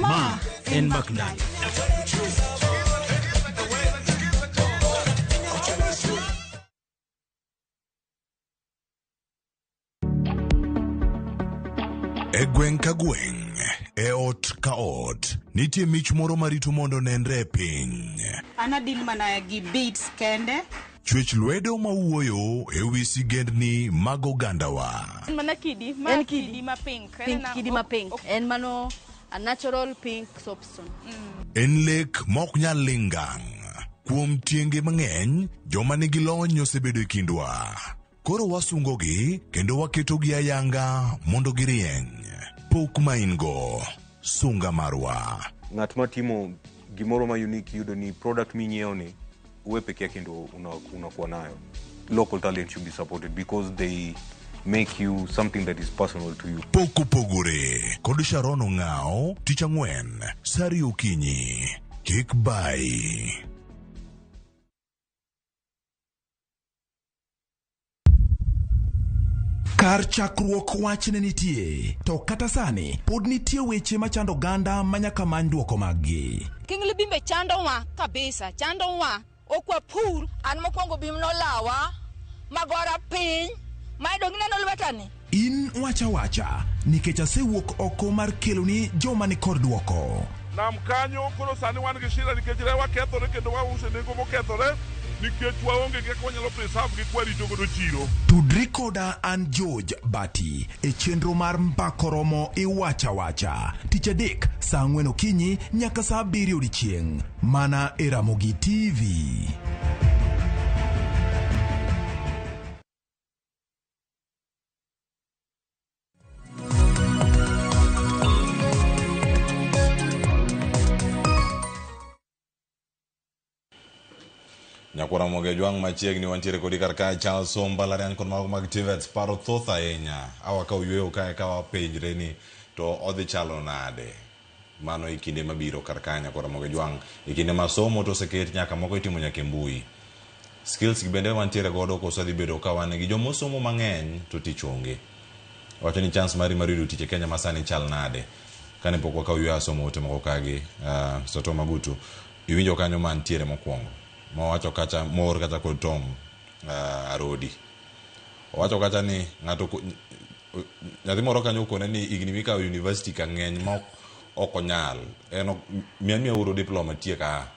Ma en mbak ndalo. E gweng' ka gweng', e ot ka ot, nitie mich moro marito mondo nenre e piny. An adil mana gi beats kende. Chwech lwedo mawuoyo e wi sigendni mag ogandawa. Mana kidi, ma En kidi ma pink. Pink, kidi ma pink. En mano a natural pink soapstone. En lek ma ok nyal ling' ngang'. Kuom tienge mang'eny, joma nigi lony osebedo e kindwa. Koro wasungogi kendo waketogi ayanga mondo girieny. Pok ma in go, sunga marwa. Ng'at matimo gimoro ma unique yudo ni product minyiewo ni uwe peke yake ndo unakuwa nayo. Local talent should be supported because they make you something that is personal to you. Pok opogore kod Sharon Ong'ao tich ang'wen sa ariyo okinyi. Kik bai. Kar chakruok wach ne nitie, to kata sani pod nitie weche machando oganda ma nyaka many dwoko maggi. King Libimbe chandowa kabisa, chandowa. Ok wapur. An mokwongo bim nolawa, magora piny, ma dong ineno lwetani. In wacha wacha, nikech asewuok oko mar keloni joma ni kod dwoko. Nam kanyo koro sani wan gi shida nikech rewa kethore kendo wauso e nengo mokethore nikech waonge gi kaka wanyalo preserve gi kwarito godo chiro. Tudri koda an George Bati e chenro mar Mbako Romo Iwacha Wacha tich adek saa ang'wen okinyi nyaka saa abiriyo odiechieng' mana e Ramogi TV. Nyakwara Moge Jwang' machiegni wantiere kodi kar kae Charles Somba mbalariany kod mago mag TVETs paro thoth ahinya. Awa ka oyweyo kae ka wapenjre ni to odhi chalo nade. Mano e kinde mabiro kar kae Nyakwara Moge Jwang'. E kinde ma somo to oseket nyaka moko itimo nyaka e mbui. Skills gi bende wantiere godo koso dhi bedo ka wan gi jomosomo mang'eny to tich onge. Wacho ni chance mari mar yudo tich e Kenya masani chal nade. Kane pok wakawo yweyo asomo ote moko kagi, Mr. Tom Agutu, iwinjo kanyo mantiere mokwongo. Mowacho kacha, moor kacha kod Tom Arodi. Owacho kacha ni ng'ato nyathi moro kanyo okone ni higni mikawo e university ka ng'eny ma ok onyal. En miya uru diploma tiek a.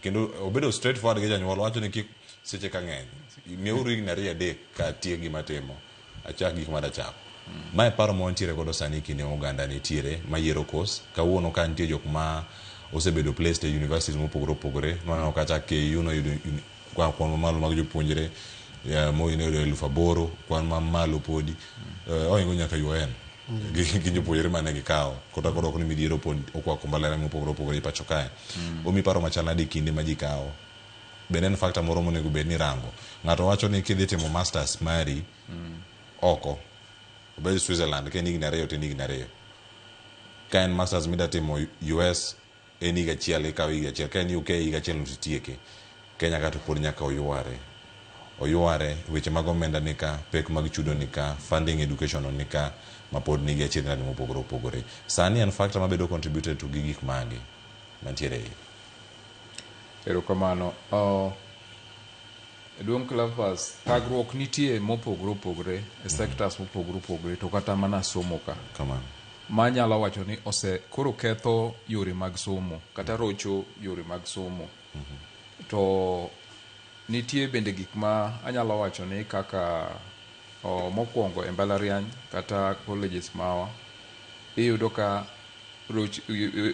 Kendo obedo straight forward gi janyuol owacho ni kik seche ka ng'eny. Miya uru higni ariyo adek ka atiek gima atimo. Achak gik madachako. Mae paro ma wantiere godo sani e kinde ma oganda nitiere mayiero course. Kawuono ka nitie jok ma osebedo placed e universities mopogore opogore. Nwaneno kacha KU noyudo kwan mamalo mag jopuonjre, Moi noyudo 8,000, kwan mamalo podi. Ohingo nyaka UN. Gi jopuonjre mane gikawo kata koro ok ni midhiero pod okwako mbalariany mopogore opogore e pacho kae. Omi paro machal nade e kinde ma ji kawo? Bende en factor moro monego bed ni irango? Ng'ato wacho ni kidhi timo masters mari oko, obed Switzerland, ka en higni ariyo to en higni ariyo. Ka en masters mida timo US en higa achiel, ikawo higa achiel. Ka en UK higa achiel to itieke. Kenya ka to pod nyaka oyware. Oyware, weche mag omenda ni ka, pek mag chudo ni ka, funding education no ni ka, ma pod nigi achiedh nade mopogore opogore. Sani en factor mabedo contributed to gi gik mage mantiere e iye? Erokamano. Duong' Cleophas, thagruok nitie mopogore opogore e sectors mopogore opogore to kata mana somo ka. Kamano. Manyalo wacho ni ose koro ketho yore mag somo kata rocho yore mag somo. To nitie bende gik ma anyalo wacho ni kaka mokwongo e mbalariany kata colleges mawa iyudo ka roch,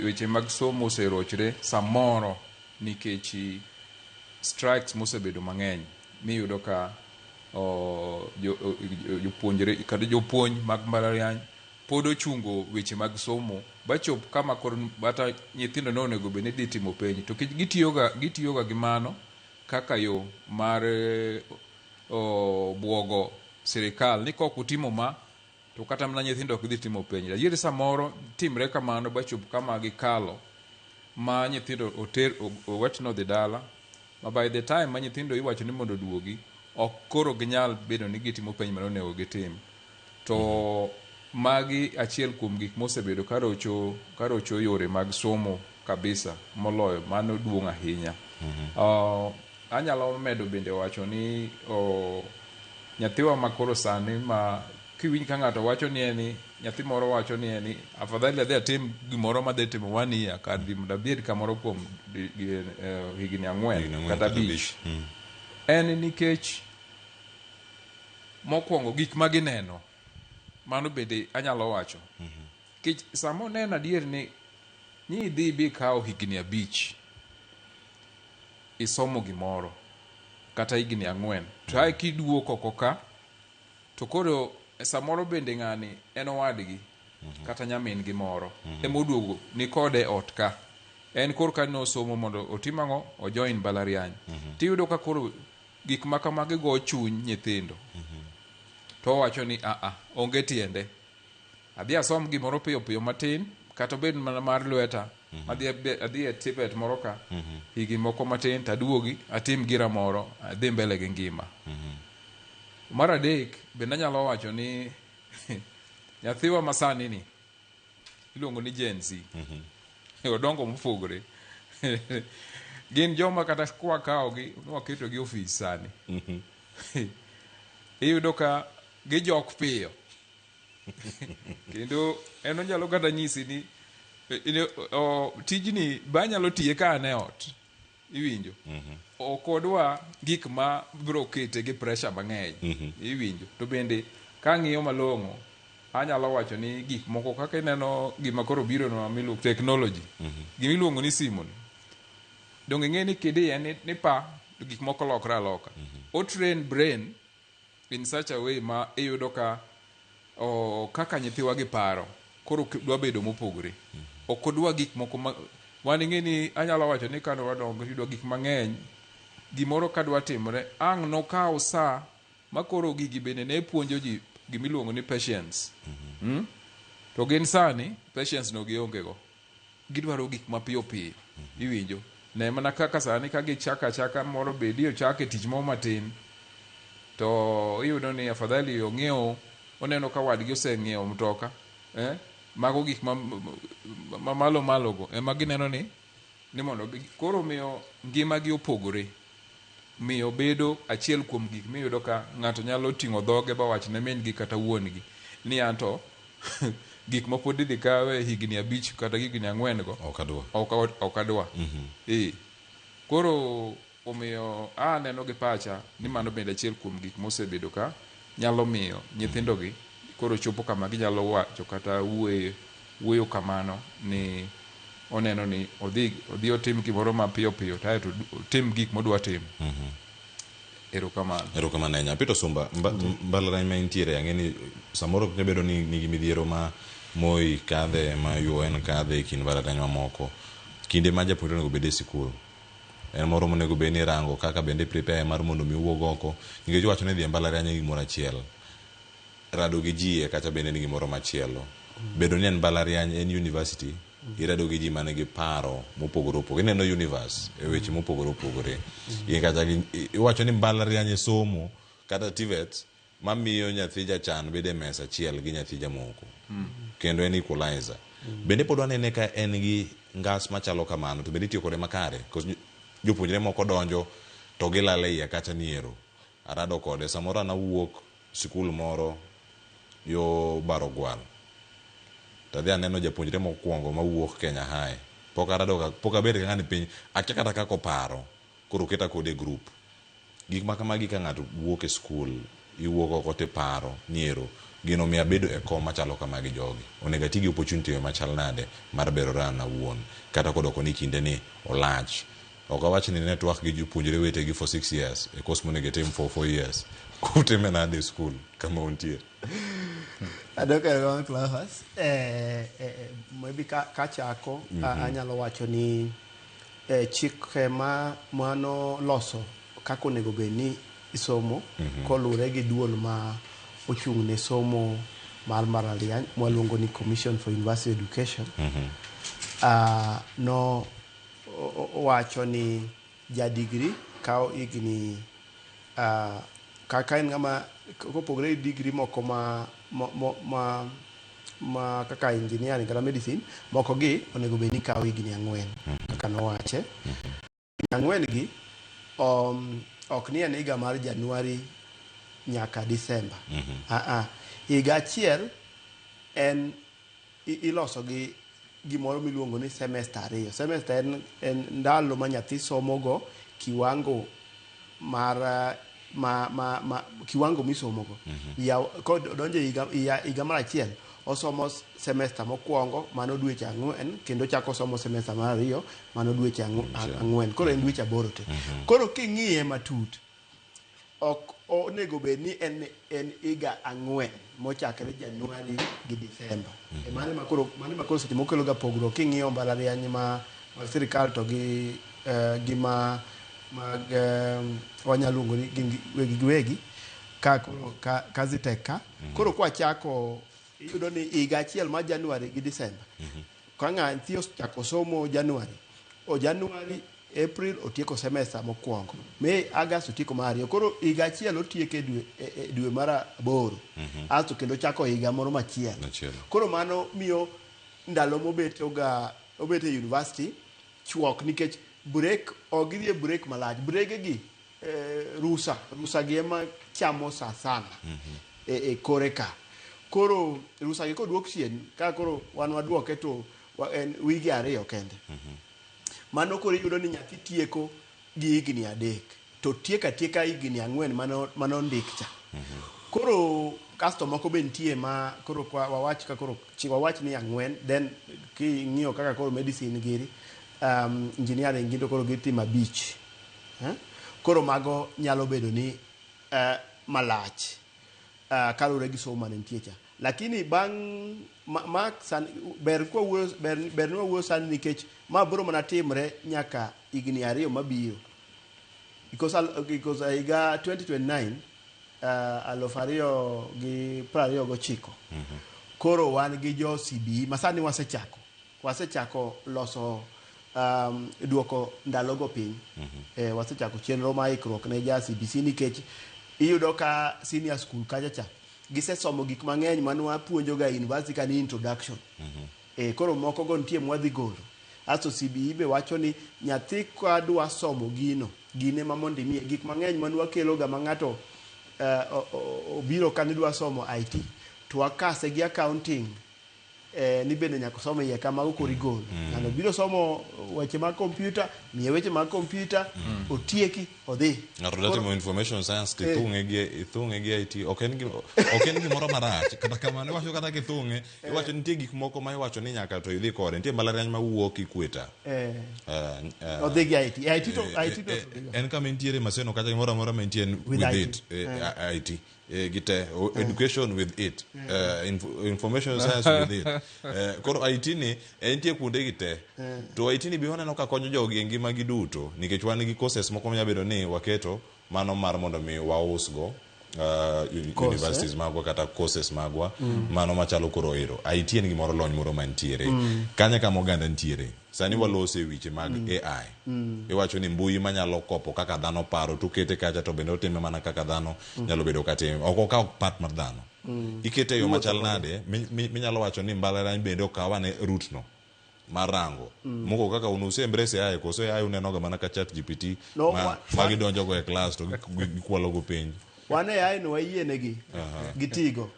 weche mag somo oserochre samoro nikech strikes mosebedo mang'eny miyudo ka jopuonjre kata jopuonj mag mbalariany pod ochungo weche mag somo bachop kama koro kata nyithindo ne onego bed ni dhi timo penj to gitiyoga gi mano kaka yo mar buogo sirikal ni kok utimo ma to kata mana nyithindo ok dhi timo penj. Adier samoro timre kamano bachop kama gikalo ma nyithindo oter owach ni odhi dala ma by the time ma nyithindo iwacho ni mondo oduogi ok koro ginyal bedo ni gitimo penj mane onego gitim. To magi achiel kuom gik mosebedo karocho yore mag somo kabisa moloyo mano duong' ahinya. Anyalo medo bende wacho ni nyathiwa ma koro sani ma kiwinj ka ng'ato wacho ni en nyathi moro wacho ni en afadhali adhi atim gimoro madhi timo one year kar dhi mondo abed kamoro kuom higni ang'wen kata abich. En nikech mokwongo gik ma gineno mano bende anyalo wacho. Nikech sama oneno adier ni idhi bikawo higni 5 isomo gimoro kata higni 4 to ae kiduogo oko ka to koro samoro bende ng'ani en owadgi kata nyamin gi moro emoduogo ni kode e ot ka en koro ka nosomo mondo otim ang'o ojoin mbalariany tiyudo ka koro gik ma kamagi go chuny nyithindo to owacho ni aa onge tiende adhi asom gimoro piyo piyo matin kata obed mana mar lweta adhi e TVET moro ka higni moko matin taduogi atim gira moro adhi mbele gi ngima. Mar adek bende anyalo wacho ni nyathiwa masani ni iluongo ni Gen Z. Odongo mopogore. Gin joma kata kwakawogi nwaketogi ofis sani. Iyudo ka gijok piyo. Kendo en onyalo kata nyisi ni tijni be anyalo tiye ka an e ot. Iwinjo? Ok odwa gik ma biro kete gi pressure mang'eny. Iwinjo? To bende kang'iyo malong'o anyalo wacho ni gik moko kaka ineno gima koro biro no miluongo technology. Gima iluongo ni simu ni. Donge ing'e ni kidiye ni pa to gik moko lokre aloka. O train brain in such a way ma iyudo ka kaka nyithiwa gi paro koro dwa bedo mopogore. Ok odwa gik moko ma wan ing'e ni anyalo wacho ni kane wadongo yudo gik mang'eny gimoro ka dwa timore ang' nokaw sa ma koro gigi bende ne puonjo ji gimiluongo ni patience. To gin sani patience no gionge go. Gidwaro gik mapiyo piyo. Iwinjo? Ne mana kaka sani ka gichako achaka moro bedi ochako e tich moro matin to iyudo ni afadhali ong'iewo oneno ka wadgi oseng'iewo mtoka mago gik ma malo malo go ema gineno ni mondo koro miyo ngimagi opogore. Miyo bedo achiel kuom gik miyudo ka ng'ato nyalo ting'o dhoge ba wach ne min gi kata wuon gi ni anto gik ma pod idhi kawe higni 5 kata higni 4 go ok adwa. Koro omiyo aneno gi pacha ni mano bende achiel kuom gik mosebedo ka nyalo miyo nyithindo gi koro chopo kama ginyalo wacho kata wuoyo kamano ni oneno ni odhi otim gimoro mapiyo piyo to aeto otim gik modwa timo. Erokamano. Erokamano ahinya. Peter Sumba, mbalariany ma intiere, ang'e ni samoro ok bedo ni nigi midhiero ma Moi kadhe, ma UoN kadhe e kind mbalariany mamoko. Kinde ma japuonjre onego bed e sikul, en moro monego bed ni irango kaka bende prepare mar mondo mi owuog oko, nikech iwacho ni dhi e mbalariany en gimoro achiel, rado gi ji e kacha bende en gimoro machielo. Bedo ni en mbalariany, en university, irado gi ji man gi paro mopogore opogore. Ineno universe e weche mopogore opogore. In kata iwacho ni mbalariany e somo kata TVET mamiyo nyathi jachan bedo e mesa achiel gi nyathi jamoko. Kendo en equalizer. Bende pod wanene ka en gi ngas machalo kamano to bende itiyo kode makare. Because jopuonjre moko donjo to gilal e iye kacha ni ero. Arado kode. Samoro an awuok sikul moro yo Barogwal. Tadhi aneno japuonjre mokwongo mawuok Kenya High. Pok arado ga, pok abedo ga ng'ani piny. Akia kata kaka oparo. Koro oketa kode e group. Gik ma kamagi ka ng'ato wuok e skul, iwuok oko tiparo ni ero gino omiyo abedo e kom machalo kama gi jogi. Onego ati gi opportunity e yo machal nade mar berora an awuon. Kata kodoko ni kinde ni olach. Ok awach ni ne twak gi jopuonjre wetegi for 6 years e course monego itim for 4 years. Utime nade e skul kama untie? Adwoko erokamano Cleophas. Maybe kachako anyalo wacho ni chike ma mano loso kaka onego bed ni isomo koluwore gi duol ma ochung' ne somo mar mbalariany mwaluongo ni Commission for University Education no owacho ni ja degree kawo higni kaka en ng'ama kopogore gi degree moko ma kaka engineering kata medicine moko gi onego bed ni kawo higni 4 kaka nowache. 4 gi ok ni en higa mar Januari nyaka Disemba. Higa achiel en iloso gi gimoro miluongo ni semester 2. Semester en ndalo ma nyathi somogo kiwango mar ma kiwango misomogo. Kodonjo higa mar achiel osomo semester mokwongo mano dweche 4 kendo chako somo semester mar 2 mano dweche 4. Koro en dweche 8 te. Koro king'iye matut ok onego bed ni en higa 4 mochakre Januari gi Disemba. Mano ema koro seche moko kelo ga pogruok king'iyo mbalariany mag sirikal to gi ma mag wanyalo luongo ni gin wegi gi wegi ka koro kazi tek ka. Koro kwachako iyudo ni higa achiel mar Januari gi Disemba. Ka ng'athi ochako somo Januari, o Januari, April otieko semester mokwongo, May, August otieko mar 2. Koro higa achiel otieke dwe mar 8. Asto kendo chako higa moro machielo. Koro mano miyo ndalo mobetoga obet e university chuok nikech break ok gidhi e break malach. Brege gi rusa gi ema chamo sa sana e kore ka. Koro rusa gi koduok chien ka koro wan waduoke to en wige 2 kende. Mano koro iyudo ni nyathi tieko gi higni 3 to tieko atieka higni 4 mano ndik cha. Koro kasto moko be nitie ma koro wawach ka koro wawach ni 4 then king'iyo kaka koro medicine giri engineering gi to koro gitimo 5. Koro mago nyalo bedo ni malach kaluwore gi somo mane nitie cha. Lakini bang' ma san ber kwa wuoyo ber ni wawuoyo sani nikech ma biro mana timre nyaka higni 2 mabiro. Because higa 2029 2029 koro wan gi jo CBE ma sani wasechako loso duoko ndalogo piny. Wasechako chenro mar ikruok ne ja CBC nikech iyudo ka senior school kacha cha gisesomo gik mang'eny mane wapuonjoga e university ka ni introduction. Koro moko go nitie mwadhi golo. Asto CBE be wacho ni nyathi ka dwa somo gino, gine ma mondo imiye gik mang'eny mane wakeloga ma ng'ato obiro ka ni dwa somo IT to wakase gi accounting. ni bende nyaka som iye ka mago koro igolo. Ng'ano biro somo weche mag kompyuta, miye weche mag kompyuta, otieki, odhi. Ng'ato dwa timo information science to ithung'e gi ithung'e gi IT ok en gima ok en gimoro marach kata kamano iwacho kata kithung'e iwacho nitie gik moko ma iwacho ni nyaka to idhi kode nitie mbalariany ma wuok Equator Odhi gi IT. IT to IT to en kama entiere Maseno kacha gimoro amora ma entie en With with IT. it IT gi te education with it information science with it koro IT ni entie kuonde gi te to IT ni be waneno ka konyo jogi e ngima gi duto nikech wan gi courses moko manyalo bedo ni waketo mano mar mondo mi wausgo Course, universities magwa kata courses magwa mano machalo koro ero IT en gimoro lony moro mantiere kanya kama oganda ntiere sani walose e wiche mag AI iwacho ni mbui manyalo kopo kaka dhano paro to ukete kacha to bende otime mana kaka dhano nyalo bedo ka time ok okaw part mar dhano ikete e yo machal nade minyalo wacho ni mbalariany bende okaw ane route no mar rango moko kaka un use embrace AI koso AI unenoga mana ka chat GPT No, ma gidonjo go e class to gikwalo go penj Wan e AI no wayienegi gitigo.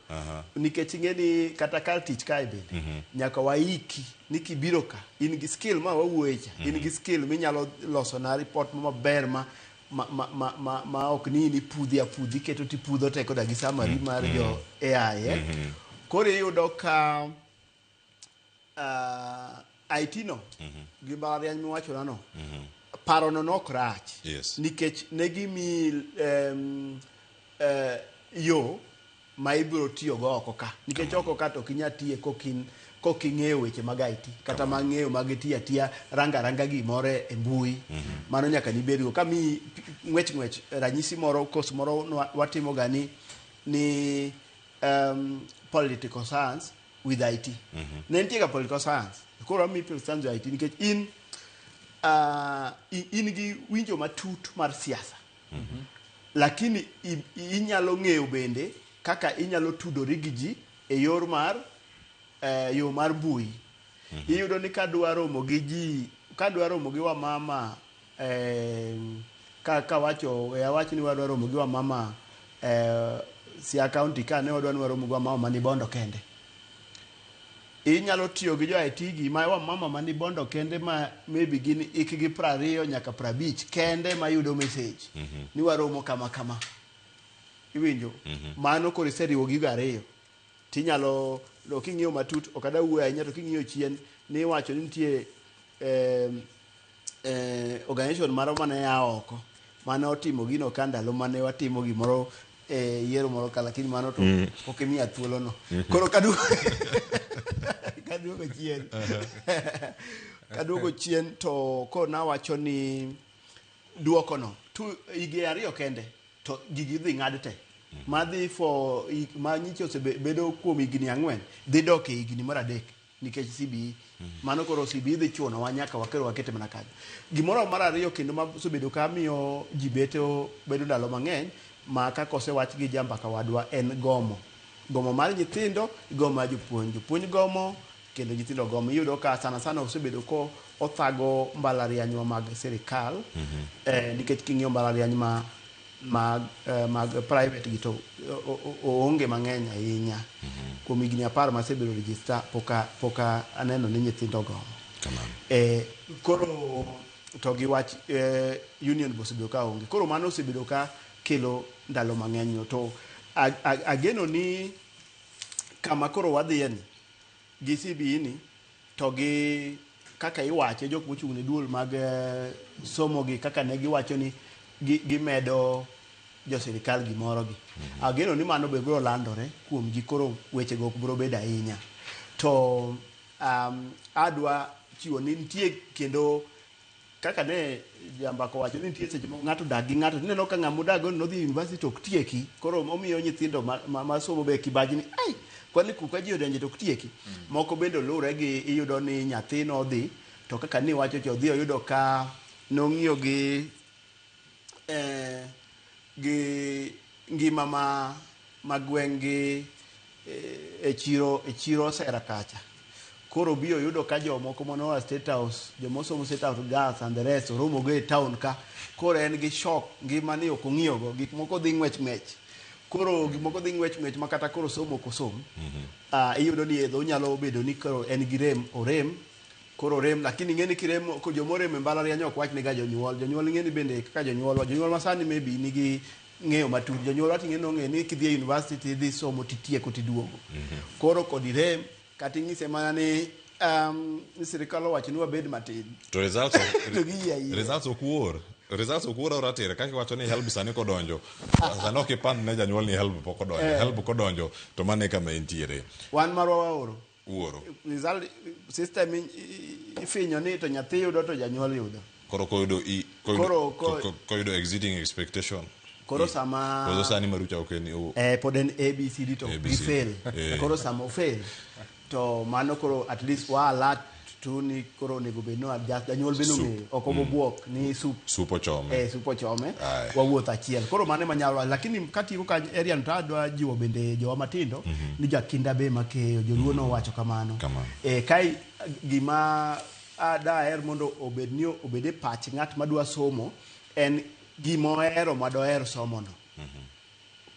Nikech ing'e ni kata kar tich kae bende nyaka waiki ni kibiro ka in gi skill ma wawuoye cha in gi skill minyalo loso na report maber ma ma, ma, ma, ma, ma ok ni in ipudhi apudhi iketo tipudho te koda gi summary mar jo AI Koro iyudo ka IT no gi mbalariany miwachona no paro no nok rach nikech ne gimiyi yo ma ibiro tiyo go oko ka nikech oko ka to ok inyal tiye koking'eyo weche mag IT kata ma ng'eyo mag tiyo atiya ranga ranga gimoro e mbui mano nyaka nibedgo ka miyi ng'wech ng'wech ranyisi moro course moro watimo ga ni political science with IT ne nitie ga political science koro wamiyi political science with IT nikech in in gi winjo matut mar siasa lakini inyalo ng'eyo bende kaka inyalo tudori gi ji e yor mar yo mar mbui iyudo ni kadwa romo gi ji kadwa romo gi wamama ka wacho awach ni wadwa romo gi wamama Siaya County ka ne wadwa ni waromo gi wamama mani Bondo kende inyalo tiyo gi jo IT gi ma wamama mani Bondo kende ma maybe gin hikgi 20 nyaka 50 kende mayudo message ni waromo kama kama iwinjo mano koro iseriwo gigo ariyo tinyalo no king'iyo matut ok adwa wuoyo ahinya to king'iyo chien ni iwacho ni nitie organization moro mane a oko mane otimo gino ka ndalo mane watimo gimoro yiero moro ka lakini mano to pok imiya thuolo no koro kaduogo chien kaduogo chien to ko nawacho ni duoko no tu hige ariyo kende to gigi dhi ng'ad te madhi for ma nyicha osebedo kuom higni 4 dhi dok e higni mar 3 nikech CBE mano koro CBE dhi chunowa nyaka wakero wakete mana kanyo gimoro mar ariyo kendo ma osebedo ka miyo ji beto bedo ndalo mang'eny ma kaka osewach gi jambaka wadwa en gomo gomo mar nyithindo gomo mar jopuonj jopuonj gomo kendo nyithindo gomo iyudo ka sana sana osebedo ko othago mbalarianywa mag sirikal nikech king'iyo mbalariany ma mag private gi to oonge mang'eny ahinya kuom higni 10 masebedo register poka aneno ni nyithindo gomo koro to gi wach union be osebedo ka onge koro mano osebedo ka kelo ndalo mang'eny to ageno ni kama koro wadhiye ni gi CBE ni to gi kaka iwache jok mochung' ne duol mag somo gi kaka ne giwacho ni gimedo jo sirikal gimoro gi ageno ni mano be biro landore kuom ji koro weche go ok biro bedo ahinya to adwa chiwo ni nitie kendo kaka ne jambako wacho ni nitie seche moko ng'ato dak gi ng'ato tineno ka ng'ama odak go nodhi university to ok tieki koro omiyo nyithindo ma somo be kibaji ni ai kwani kuka ji odonje to ok tieki moko bende luwre gi iyudo ni nyathi nodhi to kaka ni wacho cha odhi oyudo ka nong'iyo gi gi ngima ma gweng' gi e chiro Sera kacha koro bi oyudo ka jomoko manoa State House jomosomo State House girls and the rest oromo go e town ka koro en gi shock ngima ni ok ong'iyo go gik moko dhi ng'wech ng'wech Koro gimoko dhi ng'wech ng'wech ma kata koro somo ok osom. Iyudo ni yedhe onyalo bedo ni koro en gi rem, orem, koro orem, lakini ing'e ni kirem, ko joma orem e mbalariany ok wach ga jonyuol. Jonyuol ing'e ni bende kaka jonyuol, jonyuol masani maybe nigi ng'eyo matut. Jonyuol wa ting'e nong'eyo ni kidhi e university tidhi somo titieko tiduogo. Koro kod irem, kata inyise mana ni ni sirikal owacho ni wabed matin. To results ok, To giyie ayie. Results ok wuor. Results ok wuor aora tir. Kaka iwacho ni HELB sani kodonjo. Sani ok ipand ne janyuol ni HELB pok odonjo. HELB kodonjo to mano e kama entiere. Wan marwa waoro. Wuoro. Result system ifinyo ni to nyathi yudo to janyuol yudo. Koro koyudo i koyudo Koro koyudo exceeding expectation. Koro sama Koso sani marucha ok en pod en A B C D to A, B, gi C. fail. Koro sama o fail to mano koro at least wa alert tu ni koro onego bed no adjust janyuol bende Soup. ong'eyo ok obobuok ni soup Soup ochome. Soup ochome. Aye. Wawuoth achiel. Koro mano ema nyalo lakini katieko ka area no to adwa jiwo bende jowa matindo ni jakinda be makeyo joluo nowacho kamano. Kamano. Kai gima daher mondo obed ni obed e pach ng'at madwa somo en gima ohero madoher somono.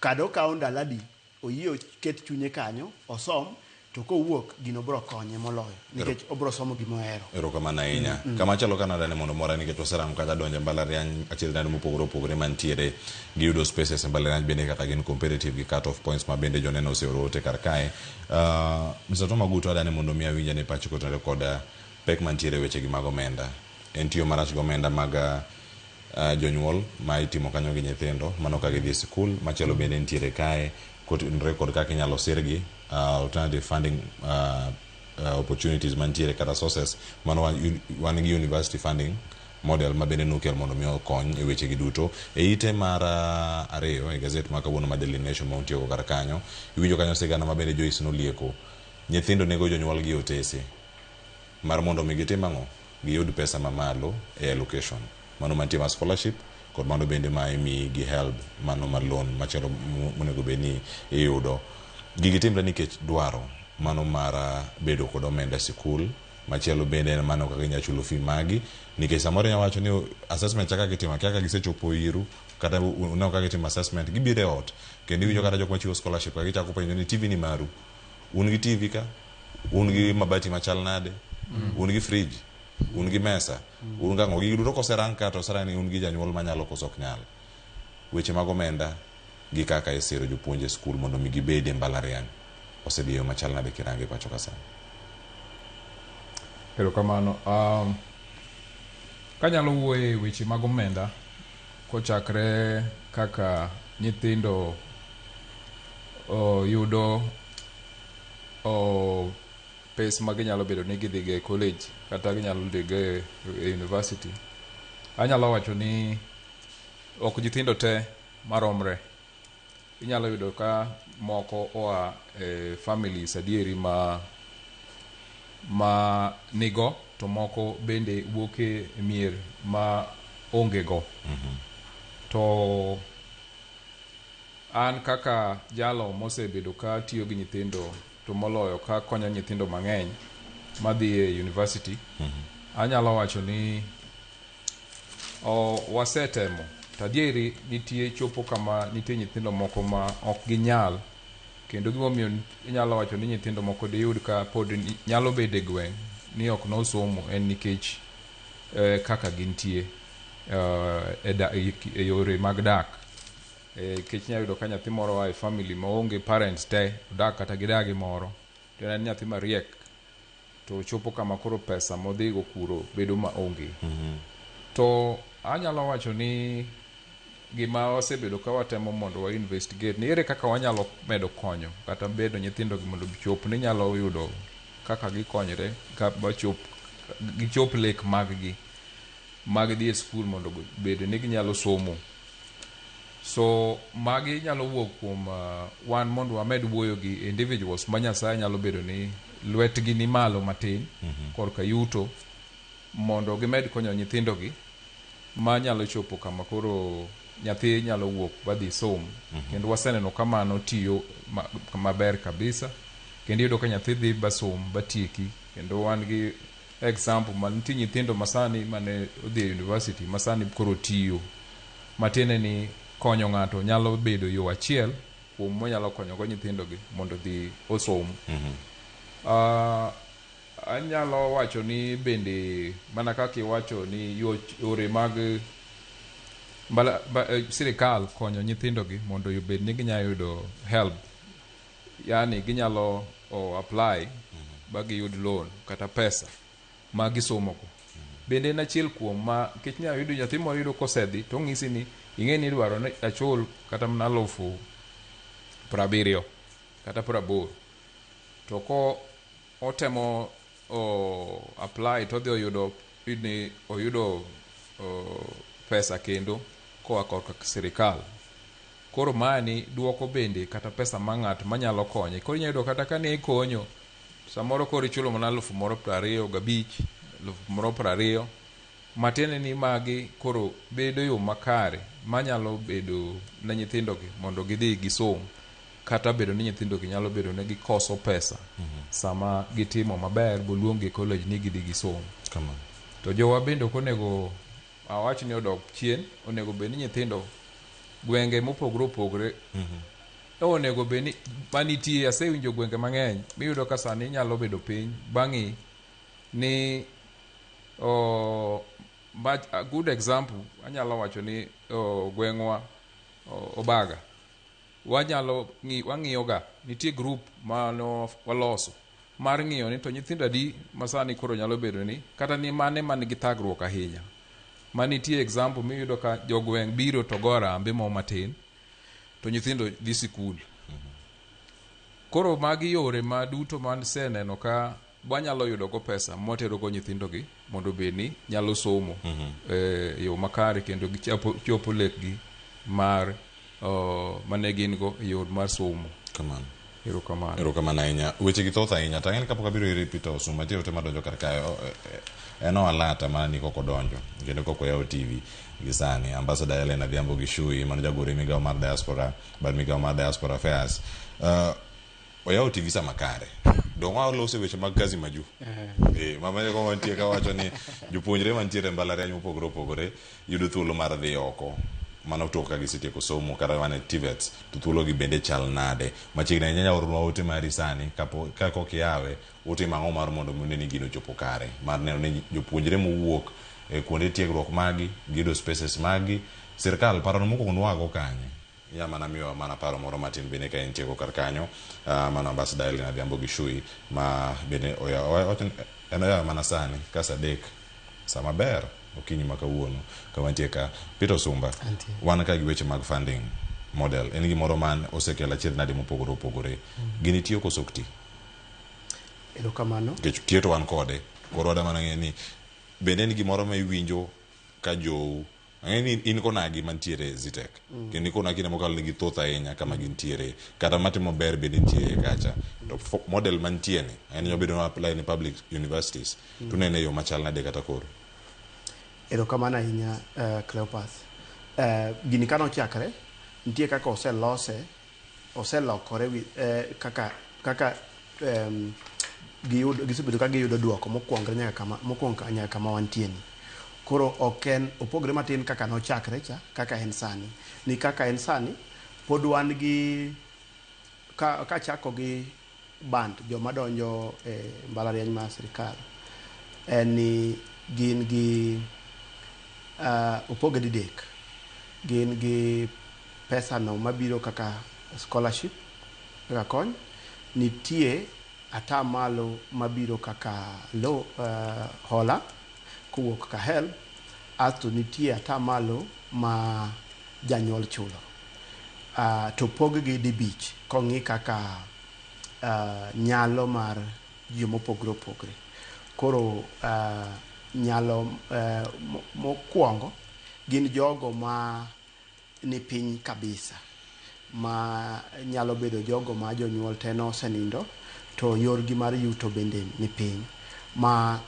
Kado okawo ndalo adi, oyie oket chunye kanyo, osom, to kowuok gino biro konye moloyo nikech obiro somo gima ohero. Erokamano ahinya. Kama chalo Canada ni mondo mora nikech waserango kata donjo e mbalariany achiel nade mopogore opogore mantiere giyudo spaces e mbalariany bende kaka gin competitive gi cut off points ma bende joneno oseoro ote kar kae. Mr. Tom Aguto adani mondo mi awinj ane pachi kotenore kod pek mantiere e wechegi mag omenda. En tiyo marach gi omenda mag jonyuol ma itimo kanyo gi nyithindo mano ka gidhi e sikul. Machielo bende nitiere kae kotenore kod kaka inyalo sirgi alternative funding opportunities mantiere kata sources mano wan gi university funding model ma bende nokel mondo mi okony e wechegi duto. E ite mar ariyo e gazet ma kawuono ma Daily Nation ma untiego kar kanyo, iwinjo kanyo sigana ma bende Joyce nolieko. Nyithindo nego jonyuol gi otese mar mondo mi gitim ang'o? Giyud pesa mamalo e allocation. Mano mantie mar scholarship kod mano bende ma imiyi gi HELB mano mar loan machielo monego bed ni iyudo. Gigi timre nikech dwaro mano mar bedo kod omenda e sikul. Machielo bende en mano kaka inyalo chulo fee magi nikech samoro inyalo wacho ni assessment cha kaka itimo akia ka gisechopo iru kata uneno kaka itimo assessment gibiro e ot kendo iwinjo kata jok machiwo scholarship ka gichako penjo ni TV ni maru un gi TV ka un gi mabati machal nade un gi fridge un gi mesa un gang'o gigi duto koserang ka to oserang ni un gi janyuol manyalo koso ok nyal. Weche mag omenda gi kaka isiro jopuonj e skul mondo mi gibed e mbalariany osedhi e yo machal nade kirange pacho ka sani? Erokamano. Kanyalo wuoyo e weche mag omenda kochakre kaka nyithindo yudo pes ma ginyalo bedo ni gidhi go e college kata ginyalo dhi go e university. Anyalo wacho ni ok nyithindo te maromre. Inyalo yudo ka moko oa e families adieri ma nigo to moko bende wuok e mier ma onge go. To an kaka jalo mosebedo ka tiyo gi nyithindo to moloyo ka konyo nyithindo mang'eny madhi e university, anyalo wacho ni wasetemo to adieri nitie chopo kama nitie nyithindo moko ma ok ginyal kendo gimomiyo inyalo wacho ni nyithindo moko diyud ka pod nyalo bedo e gweng' ni ok nosomo en nikech kaka gintie e yore mag dak. Nikech inyalo yudo ka nyathi moro oa e family maonge parents te, odak kata gi dagi moro, to en nyathi mariek to chopo kama koro pesa modhigo kuro bedo maonge. To anyalo wacho ni gima wasebedo ka watemo mondo wa investigate ni ere kaka wanyalo medo konyo kata bedo nyithindo gi mondo chop ni nyalo yudo kaka gikonyre ka bachop gichop lek mag gi mag dhi e skul mondo bed ni ginyalo somo. So magi nyalo wuok kuom wan mondo wamed wuoyo gi individuals ma Nyasaye nyalo bedo ni lwetgi ni malo matin korka yuto mondo gimed konyo nyithindo gi ma nyalo chopo kama koro nyathi nyalo wuok badhi som. Kendo waseneno ka mano tiyo maber kabisa kendo iyudo ka nyathi dhi basom batieki kendo wan gi example ma nitie nyithindo masani mane odhi e university masani koro tiyo matiende ni konyo ng'ato nyalo bedo yo achiel kuom monyalo konyogo nyithindogi mondo odhi osom. Anyalo wacho ni bende mana kaka iwacho ni yore mag sirikal konyo nyithindogi mondo obed ni ginyalo yudo help, yani ginyalo apply ba giyud loan kata pesa ma gisomogo. Bende en achiel kuom ma nikech inyalo yudo nyathi moro iyudo kosedhi to ong'isi ni ing'e ni idwaro ni achul kata mana 70,000 kata 80,000 to ko otemo apply to odhi oyudo ni oyudo pesa kendo koa korka sirikal. Koro mani duoko bende kata pesa ma ng'at manyalo konye. Koro inyalo yudo kata ka ne ikonyo samoro koro ichulo mana 25,000, 20,000, matiende ni magi koro bedo yo makare manyalo bedo ne nyithindogi mondo gidhi gisom, kata bedo ni nyithindogi nyalo bedo ni gikoso pesa sama gitimo maber boluong gi college ni gidhi gisom. To jowa bende ok onego awach ni odok chien, onego bed ni nyithindo gwenge mopogore opogore onego bed ni manitie. Asewinjo gwenge mang'eny miyudo ka sani nyalo bedo piny bang'i ni a good example anyalo wacho ni gweng'wa Obaga wanyalo wang'iyo ga nitie group mano waloso mar ng'iyo ni to nyithindo adi masani koro nyalo bedo ni kata ni mane man gi thagruok ahinya. Manitie example miyudo ka jogweng' biro to go arambe mo matin to nyithindo dhi sikul. Koro magi yore ma duto maseneno ka wanyalo yudo go pesa mwatero go nyithindogi mondo obed ni nyalo somo e yo makare kendo gichopo lekgi mar mane gin go e yor mar somo. Kamano. Erokamano. Erokamano ahinya. Weche gi thoth ahinya. To ang'e ni kapok abiro iri Peter Osuma, nitie ote madonjo kar kae. En oalata mana ni kok odonjo kendo kok oyawo TV gi sani. Ambassador Helen Adhiambo Gishui, mano jagoro e migawo mar diaspora, bad migawo mar diaspora affairs. Oyawo TV sama kare. Dong' waloso weche mag kazi maju. Mama ne koma nitie kawacho ni jopuonjre mantiere e mbalariany mopogore opogore yudo thuolo mar dhi oko mano tok ka gisetieko somo kata mana e TVETs to thuolo gi bende chal nade. Machiegni ahinya nyaornwa ote mari sani kapo ka kok iyawe utimo ang'o mar mondo mi une ni gino ochopo kare mar neno ni jopuonjre mowuok e kuonde tiegruok magi giyudo spaces magi. Sirkal parono mokwongo nwago kanye? Inya mana miyowa mana paro moro matin bende ka intiego kar kanyo. Mano Ambassador Helen Adhiambo Gishui ma bende en oyawe mana sani ka saa 3 saa maber okinyi ma kawuono kama nitie ka. Peter Osumba, wan ka gi weche mag funding model en gimoro man osekelo achiedh nade mopogore opogore. Gini tiyo koso ok ti? Erokamano. Nikech tiyo to wan kode. Koro wadwa mana ng'eyo ni bende en gimoro ma iwinjo ka jou ang'e ni in konagi mantiere Zetech kendo ikona kinde mokalo ni githoth ahinya kama gintiere kata matimo ber bende nitiere kacha to model mantie ni en nyalo bedo ni apply ne public universities to unene e yo machal nade kata koro? Erokamano ahinya Cleopas. Gini kane ochakre nitie kaka oselose, oselokore kaka gisebedo ka giyudo duoko mokwongre nyaka kama mokwongo nyaka kama wantie ni. Koro ok en opogre matin kaka nochakre cha kaka en sani. Ni kaka en sani pod wan gi kachako gi band joma donjo e mbalariany mar sirikal en ni gin gi opoge didek. Gin gi pesa no mabiro kaka scholarship kaka kony, nitie atamalo mabiro kaka hola kowuok ka HELB, asto nitie atamalo ma janyuol chulo. To pog gi dibich kong'i kaka nyalo mar ji mopogore opogore. Koro nyalo mokwongo gin jogo ma ni piny kabisa, ma nyalo bedo jogo ma jonyuol te nosenindo to yorgi mar yuto bende ni piny, ma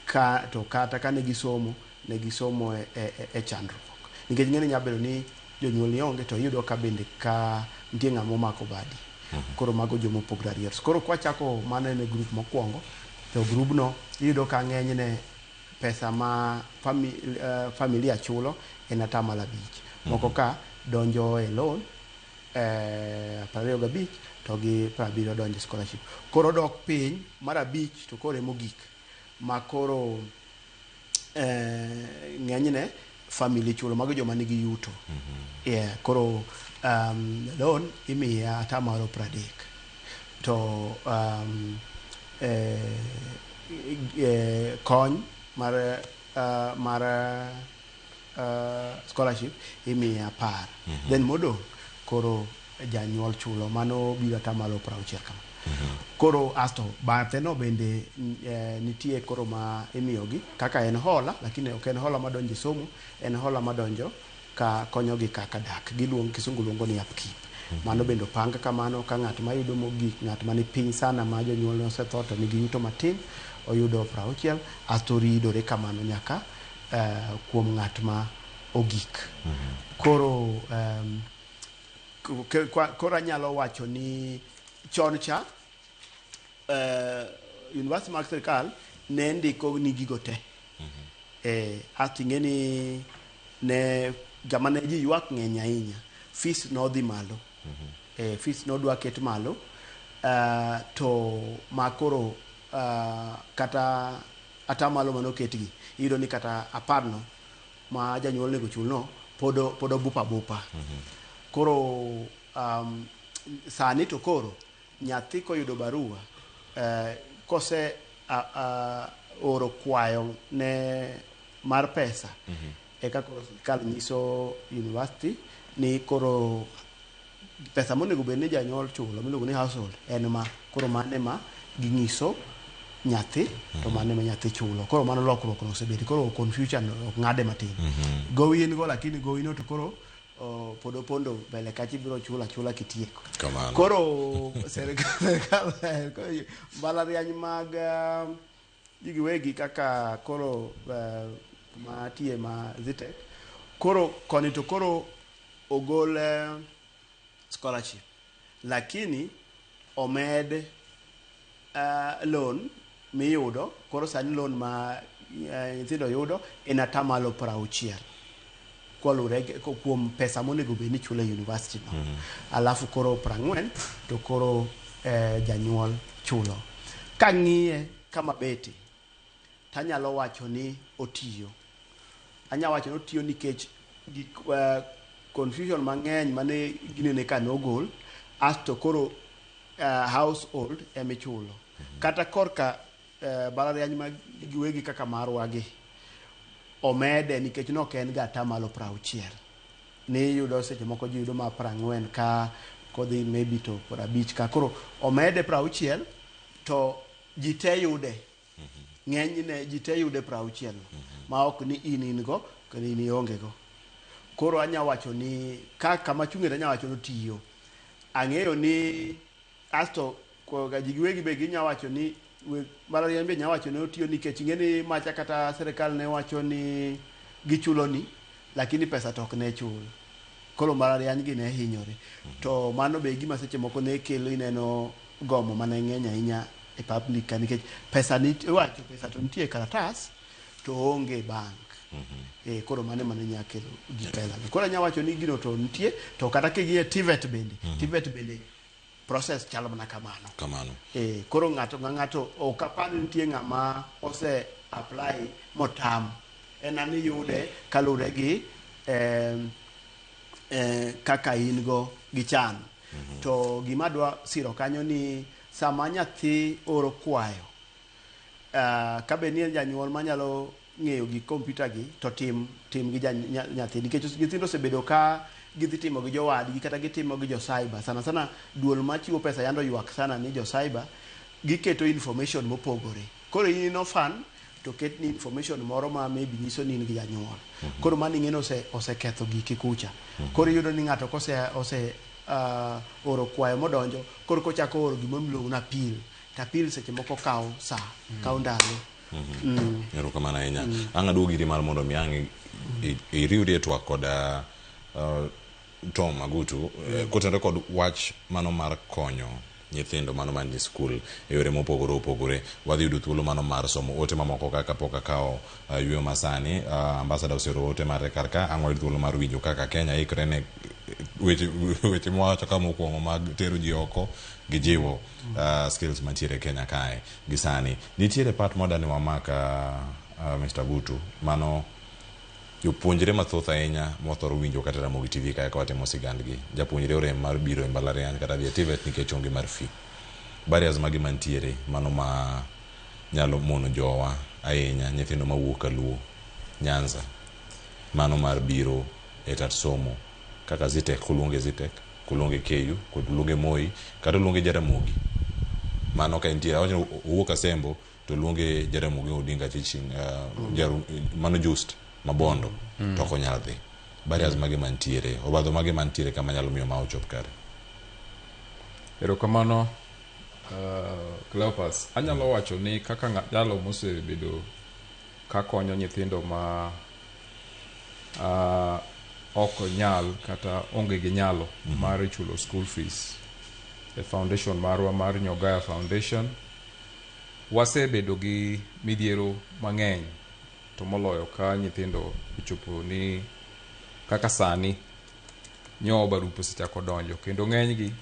ka to kata kane gisomo ne gisomo e chandruok. Nikech ng'eni nyalo bedo ni jonyuol ni onge to iyudo ka bende ka nitie ng'ama omako badi. Koro mago joma opogore ariyo. Koro kwachako mano en e group mokwongo, to grubno iyudo ka ng'enyne pesa ma familia chulo en 5%. Moko ka donjo e loan 25 to gi 70 donjo e scholarship. Koro odok piny mar abich to koro emogik ma koro ng'enyne family chulo mago joma nigi yuto. Yeah, koro loan imiye atamalo 30 to kony mar scholarship imiye 10. Then modong' koro janyuol chulo mano biro atamalo 60 kama. Koro asto bathe no bende nitie koro ma imiyogi kaka en hola, lakini ok en hola madonjo e somo, en hola madonjo ka konyogi kaka dak. Giluongo kisungu luongo ni upkeep. Mano bende opang kamano ka ng'at mayudo mogik, ng'at mani piny sana ma jonyuolne osetho to nigi yuto matin oyudo 60, asto ridore kamano nyaka kuom ng'at ma ogik. Koro koro anyalo wacho ni chon cha university mag sirkal ne ndiko ni gigo te. Asto ing'e ni ne jama ne ji ywak ng'eny ahinya, fees nodhi malo. Fees nodwa ket malo to makoro kata atamalo manoketgi iyudo ni kata 10 no ma janyuol onego chul no pod obup abupa. Koro sani to koro nyathi koyudo barua kose oro kwayo ne mar pesa, eka koro sirkal nyiso university ni koro pesa monego bed ni janyuol chulo miluongo ni household en ma koro mane ma ging'iso nyathi to mane ma nyathi chulo. Koro mano lokruok no osebedo, koro confusion ok ng'ade matin. Gowi in go, lakini gowi no to koro pod opondo mbele kacha, ibiro chulo achula kitieko. Kamano. Koro sirkal mbalariany mag ji giwegi kaka koro matie ma Zetech koro koni to koro ogol scholarship, lakini omed loan miyudo. Koro sani loan ma nyithindo yudo en atamalo 60 koluwore kuom pesa monego bed ni ichulo e university no. Alafu koro 40 to koro janyuol chulo. Kang'iye kama bete tanyalo wacho ni otiyo. Anya wacho ni otiyo nikech gik confusion mang'eny mane ginene ka nogol, asto koro household emichulo. Kata korka mbalariany mag giwegi kaka marwa gi omede nikech nok en ga atamalo 60. Ni iyudo seche moko ji yudo ma 40 ka kodhi maybe to 50 ka. Koro omede 60 to ji te yude. Ng'enyne ji te yude 60 ma ok ni in go kendo in ionge go. Koro anya wacho ni ka kama chung'e to anya wacho ni otiyo. Ang'eyo ni asto ji giwegi be ginya wacho ni mbalariany be nya wacho ni otiyo nikech ing'e ni macha kata sirkal ne wacho ni gichulo ni, lakini pesa to ok ne chul. Koro mbalariany gi ne hinyore. To mano be gima seche moko ne kelo ineno gomo mane ng'eny ahinya e public ka nikech pesa ni iwacho pesa to nitie e karatas to onge e bank. Koro mano ema ne nya kelo gi pesa. Koro anya wacho ni gino to nitie, to kata king'iyo TVET bende, TVET bende process chalo mana kamano. Kamano. Koro ng'ato ka ng'ato ok apar ni nitie ng'ama ose apply motam. En ani yude kaluwore gi kaka in go gi chan. To gima adwa siro kanyo ni sama nyathi oro kwayo, ka bed ni en janyuol manyalo ng'eyo gi kompyuta gi to tim gi nyathi nikech nyithindo osebedo ka gidhi timo gi jowadgi kata gitimo gi jo cyber. Sana sana duol machiwo pesa yando ywak sana ni jo cyber giketo information mopogore. Koro in in orphan to ketni information moro ma maybe nyiso ni in gi janyuol. Koro mano ing'e ni oseketho giki kucha. Koro iyudo ni ng'ato kose ose oro kwayo modonjo, koro kochako oro gimoro miluongo ni appeal, to appeal seche moko kawo saa, kawo ndalo. Erokamano ahinya. Ang' aduogo iri mar mondo mi ang' iriwri e twak kod Tom Agutu kotenore kod wach mano mar konyo nyithindo mano man e skul e yore mopogore opogore. Wadhi yudo thuolo mano mar somo ote mamoko kaka pok akawo yueyo masani. Ambassador osero ote mare kar ka. Ang' wayud thuolo mar winjo kaka Kenya ikre ne Weche weche mwawacho ka mokwongo mag tero ji oko gi jiwo skills mantiere Kenya kae gi sani. Nitiere part mwadani wamak Mr. Gutu mano jopuonjre mathoth ahinya mwathoro winjo kata Ramogi TV kae ka watimo sigandgi. Japuonjre orem mar biro e mbalariany kata dhi e TVET nikech onge mar fee. Barriers mage mantiere mano ma nyalo mono jowa ahinya nyithindo mawuok kaluo Nyanza mano mar biro e tat somo kaka Zetech koluonge Zetech koluonge KU kod luonge Moi kata oluonge Jaramogi mano ka entie awacho ni owuok Asembo to luonge Jaramogi Odinga Teaching mano Just Mabondo to ok onyal dhi barriers mage mantiere obadho mage mantiere kama nyalo miyo ma ochop kare. Erokamano Cleopas. Anyalo wacho ni kaka jalo mosebedo kakonyo nyithindo ma ok nyal kata onge gi nyalo mar chulo school fees e foundation marwa mar Nyogaya Foundation, wasebedo gi midhiero mang'eny to moloyo ka nyithindo ochopo ni kaka sani nyo barupe osechako donjo kendo ng'enygi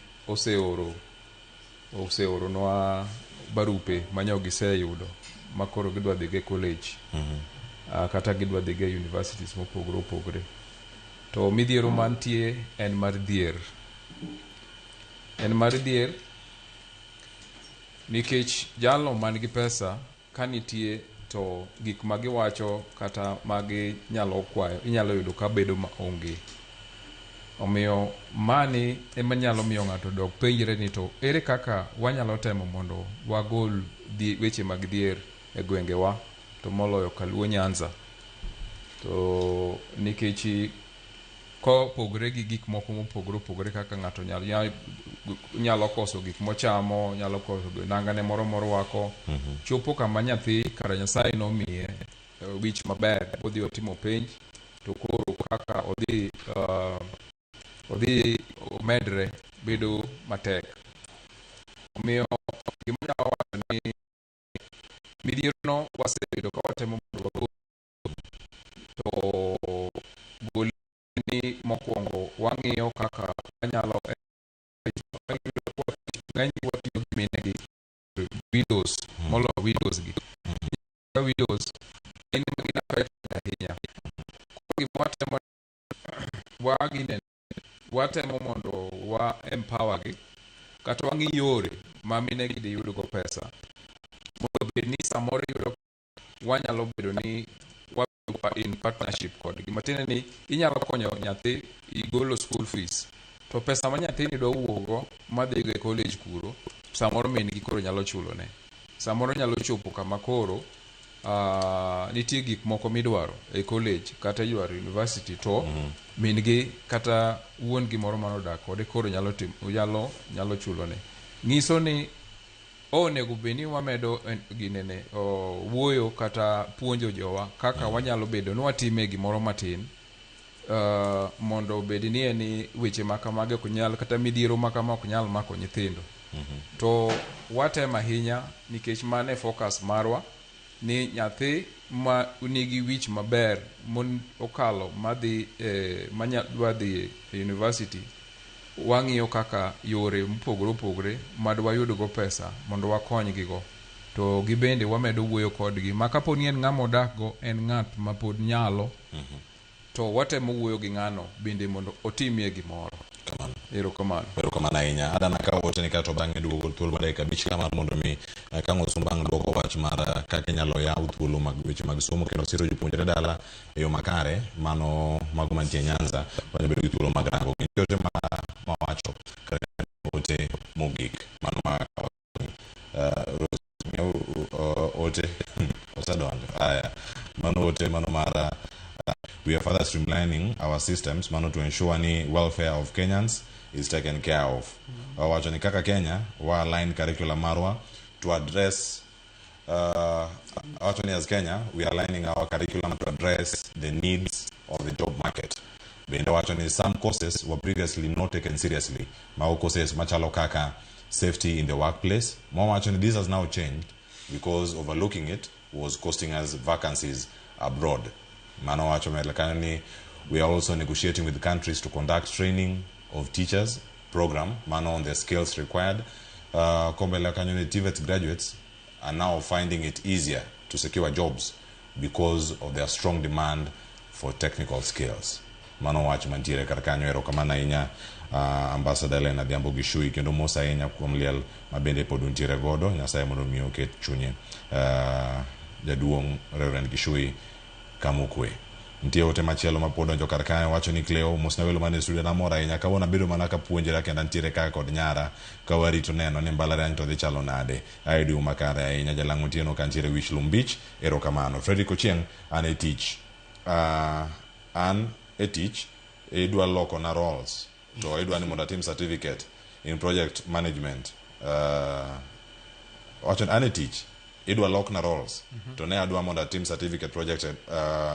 oseoronwa barupe manyo giseyudo makoro gidwa dhi go e college kata gidwa dhi go e universities mopogore opogore. To midhiero mantie en mar dhier. En mar dhier nikech jalno man gi pesa ka nitie to gik ma giwacho kata magi nyalo kwayo inyalo yudo ka bedo maonge. Omiyo mani ema nyalo miyo ng'ato dog penjre ni to ere kaka wanyalo temo mondo wagol weche mag dhier e gwengewa to moloyo kaluo Nyanza. To nikech kopogore gi gik moko mopogore opogore kaka ng'ato nyalo koso gik mochamo, nyalo koso nangane moro morwako, chopo kama nyathi kara Nyasaye nomiye wich maber odhi otimo penj to koro kaka odhi omedre bedo matek. Omiyo gima anyalo wacho ni midhiero no wasebedo ka watemo mondo wagol to gole ni mokwongo wang'iyo kaka wanyalo ng'eny watiyo gi minegi widows moloyo widows gi ka widows gin ema gin affected ahinya. Koro gima watemo wagine watemo mondo wa empower gi kata wang'i yore ma minegi diyud go pesa mondo obed ni samoro iyudo wanyalo bedo ni wabedo in partnership kodgi matiende ni inyalo konyo nyathi igolo school fees to pesa ma nyathini dwa wuok go madhi go e college kuro samoro min gi koro nyalo chulone samoro nyalo chopo kama koro nitie gik moko midwaro e college kata idwaro e university to min gi kata wuon gi moro manodak kode koro nyalo timo nyalo chulone nyiso ni onego bed ni wamedo ginene wuoyo kata puonjo jowa kaka wanyalo bedo ni watime gimoro matin mondo obed ni en weche ma kamagi ok nyal kata midhiero ma kama ok nyal mako nyithindo. To watemo ahinya nikech mano e focus marwa ni nyathi ma nigi wich maber okalo madhi dwa dhi e university wang'iyo kaka yore mopogore opogore madwayud go pesa mondo wakony go to gibende wamedo wuoyo kodgi ma kapo ni en ng'ama odak go en ng'at ma pod nyalo to watemo wuoyo gi ng'ano bende mondo otimie gimoro. Erokamano. Erokamano ahinya. Adana ka ote ni kato bang'e duogo thuolo mar dakika 5 kama mondo mi ka Ng'osumbang' duoko wach mar kaka inyalo yaw thuolo mag weche mag somo kendo siro jopuonjre dala e yo makare mano mago mantie Nyanza wanyalo bedo gi thuolo mag rango. Nitie ote ma mawacho kata ote mogik mano ma ote osedonjo. Aya, mano ote mano mar we are further streamlining our systems mano to ensure ni welfare of Kenyans is taken care of. Wawacho ni kaka Kenya wa align curriculum marwa to address wacho ni as Kenya we are aligning our curriculum to address the needs of the job market. Bende wacho ni some courses were previously not taken seriously. Mago courses machalo kaka safety in the workplace. Mwawacho ni this has now changed because overlooking it was costing us vacancies abroad. Mano wacho mbele kanyo ni We are also negotiating with countries to conduct training of teachers program mano on the skills required. Kombele kanyo ni TVET graduates are now finding it easier to secure jobs because of their strong demand for technical skills. Mano wach mantiere kar kanyo. Erokamano ahinya, Ambassador Hellen Adhiambo Gishui, kendo mos ahinya kuom liel ma bende pod untiere godo. Nyasaye mondo mi oket chunye jaduong' Reverend Gishui kamokwe. Nitie ote machielo ma pod donjo kar kae, wacho ni Cleo, mosna welo man e studio, namor ahinya kawuono abedo mana kapuonjra kendo antiere ka kod nyara ka warito neno ni mbalariany to dhi chalo nade. Ayudo makare ahinya. Jalang'o Otieno kantiere Wich Lum Beach, erokamano. Fredrick Ochieng, an e tich, an e tich idwa loko na roles to idwa ni mondo atim certificate in project management. Wacho ni an e tich idwa lok na roles to ne adwa mondo atim certificate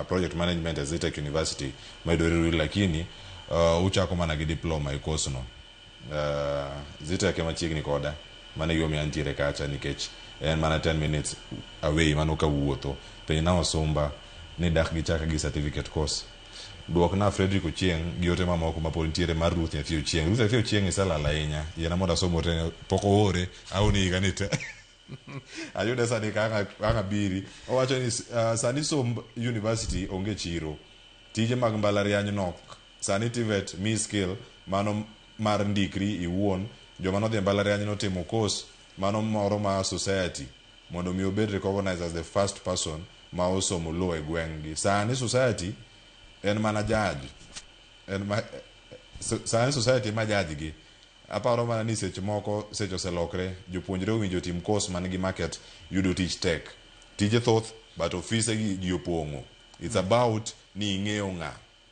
project management e Zetech University mayudore Rurii, lakini uchako mana gi diploma e course no. Zetech ema chiegni koda, mano e gimomiyo antiere kacha nikech en mana 10 minutes away mano kawuotho. Penjna Wasumba ni dak gichak gi certificate course. Duokna Fredrick Ochieng gi ote mamoko mapod nitiere mar Ruth Nyathi Ochieng. Ruth Nyathi Ochieng iselal ahinya. Yiena mondo asom ote, pok oore, aoni higa ni te. Ayude sani ka ang' abiri. Owacho ni sani somb university onge chiro. Tije mag mbalariany nok. Sani TVET mi skill mano mar ndikri iwuon. Joma nodhi e mbalariany notimo course mano moro ma society mondo mi obed recognized as the first person ma osomo law e gweng' gi. Sani society en mana judge. En ma, sani society ema judge gi. Aparo mana ni seche moko seche oselokre, jopuonjre owinjo tim course man gi market, yudo tich tek. Tije thoth but ofise gi ji opong'o. It's about ni ing'eyo ng'a.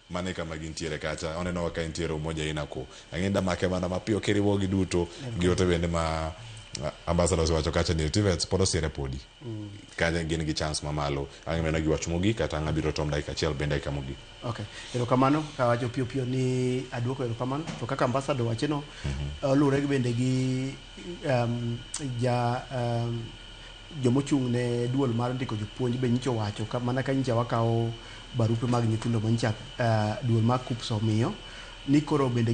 Mano e kama gintiere kacha. Oneno ka entiere Umoja Inako. Ang'e damake mana mapiyo kiriwo gi duto gi ote bende ma ambassador osewacho kacha ni TVETs pod osire podi. Kanyo gin gi chance mamalo. Ang' meno gi wach mogik kata ang' abiro tom dakika achiel bende dakika mogik. Okay. Erokamano kawacho piyo piyo ni aduoko erokamano to kaka ambassador wache no oluwore gi bende gi ja jomochung' ne duol mar ndiko jopuonj be nyicha owacho ka, mana ka nyicha wakawo barupe mag nyithindo ma nyicha duol mar KUCCPS omiyo ni koro bende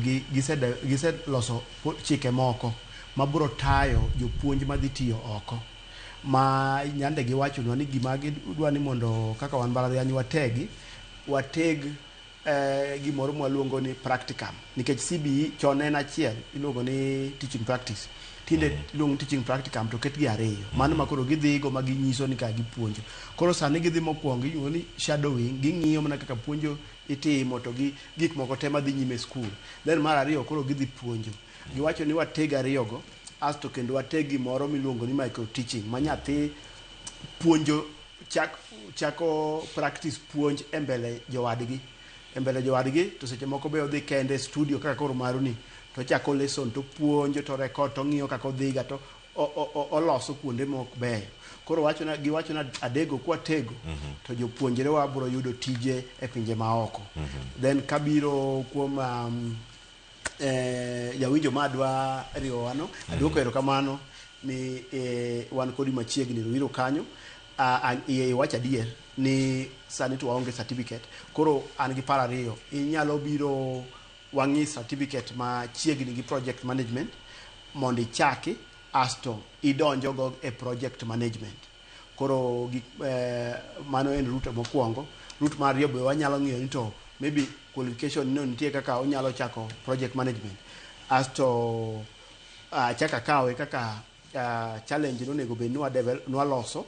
giseloso chike moko mabiro tayo jopuonj madhi tiyo oko ma nyande giwachonwa ni gima gidwa ni mondo kaka wan mbalariany wateg gimoro mwaluongo ni practicum, nikech CBE chon en achiel iluongo ni teaching practice, tinde iluongo ni teaching practicum to ketgi ariyo. Mano ma koro gidhigo ma ginyiso ni ka gipuonjo. Koro sani gidhi mokwongo iluongo ni shadowing, ging'iyo mana kaka puonjo itimo to gi gik moko te madhi nyime e skul. Then mar ariyo koro gidhi puonjo. Giwacho ni wateg ariyogo asto kendo wateg gimoro miluongo ni micro teaching ma nyathi puonjo chako practice puonj e mbele jowadgi. E mbele jowadgi to seche moko be odhi kende e studio kaka koro maru ni to ochako lesson to puonjo to record to ong'iyo kaka odhiga to oloso kuonde mok beyo. Koro wachona giwachona adego kwatego to jopuonjre wa biro yudo tije e pinje maoko. Then kabiro kuom jawinjo madwa riwowa no, aduoko erokamano ni wan kodi machiegni Ruiru kanyo. Iwacho adier ni sani to waonge certificate. Koro an gi paro ariyo. Inyalo biro wang'i certificate machiegni gi project management mondo ichaki asto idonjogo e project management. Koro mano en route mokwongo. Route mar ariyo be wanyalo ng'iyo ni to maybe qualification no nitie kaka onyalo chako project management. Asto achako akawe kaka challenge nonego bed ni nwaloso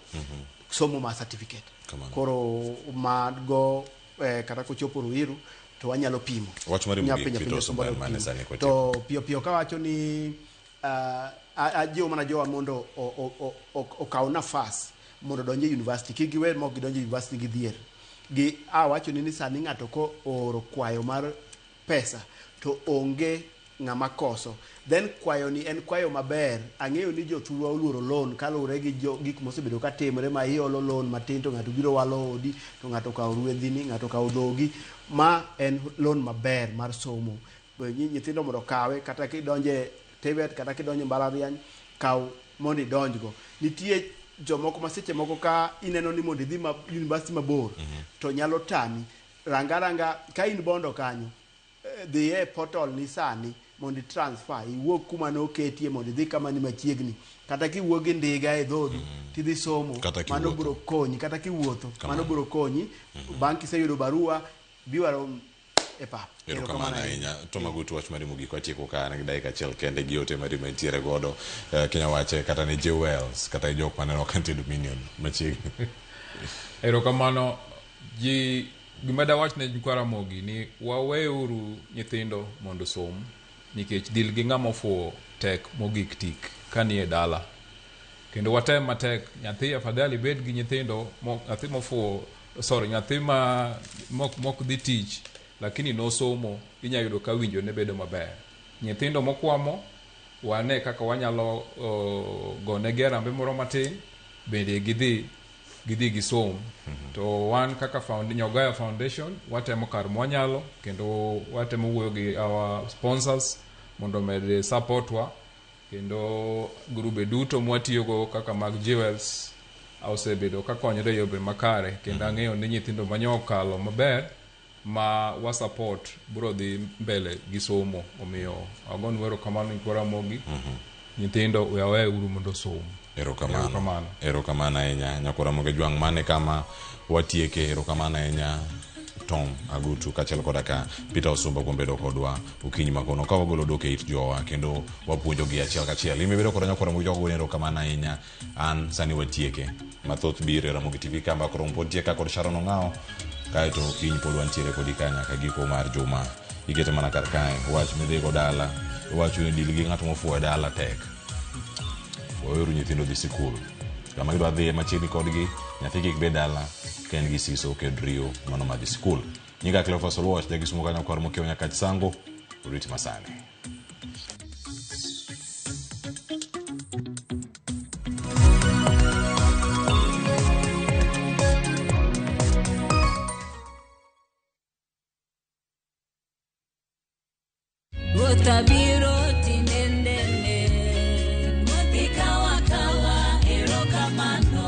somo mar certificate. Kamano. Koro mago kata kochopo Ruiru to wanyalo pimo. Wach mari Nyalo mogik, penjo Peter penjo Osumba, sombo mane pimo. sani kwatieko. To piyo piyo kawacho ni ajiwo mana jowa mondo okaw nafas mondo odonj e university. Kik giwe mok gidonjo e university gi dhier. Gi awacho ni sani ng'ato ko ooro kwayo mar pesa to onge ng'ama koso. Then kwayo ni en kwayo maber. Ang'eyo ni jothurwa oluoro loan kaluwore gi gik mosebedo ka timre ma iolo loan matin to ng'ato biro walo odi, to ng'ato okawo ruedhini, ng'ato okawo dhogi. Ma en loan maber mar somo. Nyithindo mondo okawe kata kidonje TVET kata kidonje mbalariany, kaw mondo idonjgo. Nitie jomoko ma seche moko ka ineno ni mondo idhi ma university mabor to nyalo tami. Ranga ranga ka in Bondo kanyo, dhi e portal ni sani mondo i transfer iwuog kuma noketie mondo idhi kama ni machiegni. Kata kiwuok gi ndiga e dhodu tidhi somo, Kata mano kiwuotho. biro konyi. Kata kiwuotho, Kamano. mano biro konyi. Bang' kiseyudo barua, bi warom e pap. Erokamano ahinya. Tom Agutu, wach mari mogik watieko ka an gi dakika achiel kende gi ote mari mantiere godo. Kenya wache kata ne Jewels kata jok maneno ka nitie Dominion machiegni. Erokamano. Ji gima dawach ne nyikwa Ramogi ni waweuru nyithindo mondo osom nikech dil gi ng'ama ofuwo tek mogik tik ka nie dala. Kendo watem matek, nyathi afadhali bed gi nyithindo, nyathi mofuwo, sorry, nyathi ma mok dhi tich lakini nosomo, inya yudo ka winjo ne bedo maber. Nyithindo mokwamo, wane kaka wanyalo gonegi arambe moro matin, bende gidhi gisom. To wan kaka Nyogaya Foundation watemo kar mwanyalo kendo watemo wuoyo gi our sponsors mondo omed support wa, kendo grube duto mwatiyogo kaka mag Jewels osebedo ka konyore e yore makare, kendo ang'eyo ni nyithindo manyo okalo maber ma wa support biro dhi mbele gi somo. Omiyo agonu erokamano nyikwa Ramogi. Nyithindo we uru mondo osom. Erokamano. Erokamano. Erokamano ahinya nyakwar Ramogi Jwang', mane kama watieke. Erokamano ahinya Tom Agutu kaachiel koda ka Peter Osumba kuom bedo kodwa okinyi makono ka wagolo dok e it jowa kendo wapuonjogi achiel kachiel. In mibedo koda nyakwar Ramogi Jwang', agoni erokamano ahinya. An sani watieke. Mathoth biro e Ramogi TV ka mbaka romo pod tie ka kod Sharon Ong'awo, kaeto kiny pod wantiere kodi ka nyaka giko mar juma. Ikete mana kar kae, wach midhigo dala, iwacho ni deal gi ng'at mofuwo e dala tek. Waweuru nyithindo dhi sikul. Kama gidwa dhiye machiegni kodgi, nyathi kik bed dala ka en gi siso kod riyo mano madhi sikul. Nyinga Cleophas Oluoch, jagisumo kanyo kwar mokiewo Nyakach Sango, orit masani. Ruoth abiro tinendene, ikawa kawa erokamano.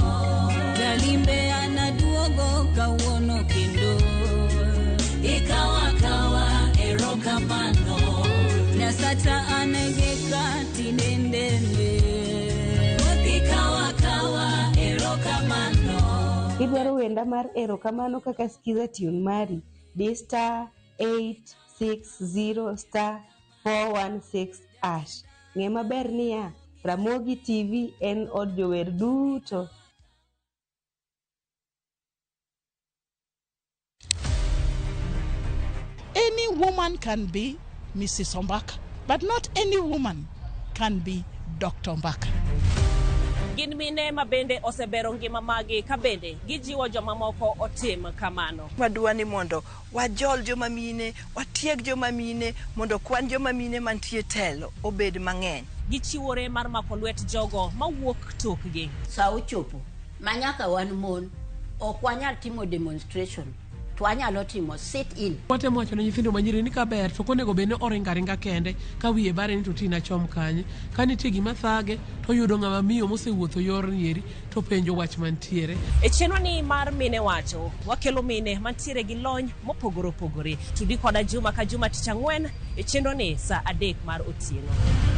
Jalimbe anaduogo kawuono kendo, ikawa kawa erokamano. Nyasacha anegeka tinendene, ikawa kawa erokamano. Idwaro wenda mar erokamano kaka skiza tune mari, di star 860 star 416 hash. Ng'e maber niya, Ramogi TV en od jower duto. Any woman can be Mrs. Ombaka, but not any woman can be Dr. Ombaka. Gin mine ma bende osebero ngima magi ka bende gijiwo jomamoko otim kamano. Wadwa ni mondo wajol joma mine, watieg joma mine, mondo kwan joma mine mantie telo obed mang'eny. Gichiwore mar mako lwet jogo mawuok tokgi. Sa ochopo ma nyaka wan mon ok wanyal timo demonstration to wanyalo timo sit in. Watemo wacho ne nyithindo manyiri ni kaber to ok onego bed ni oringo aringa kende ka wiye bare ni to tina chom kanye. Ka nitie gima thage to oyudo ng'ama miyo mosewuotho yorni eri to penjo wach mantiere. E chenro ni mar Mine Wacho, wakelo mine mantiere gi lony mopogore opogore. Tudi koda juma ka juma tich ang'wen e chenro ni saa 3 mar otieno.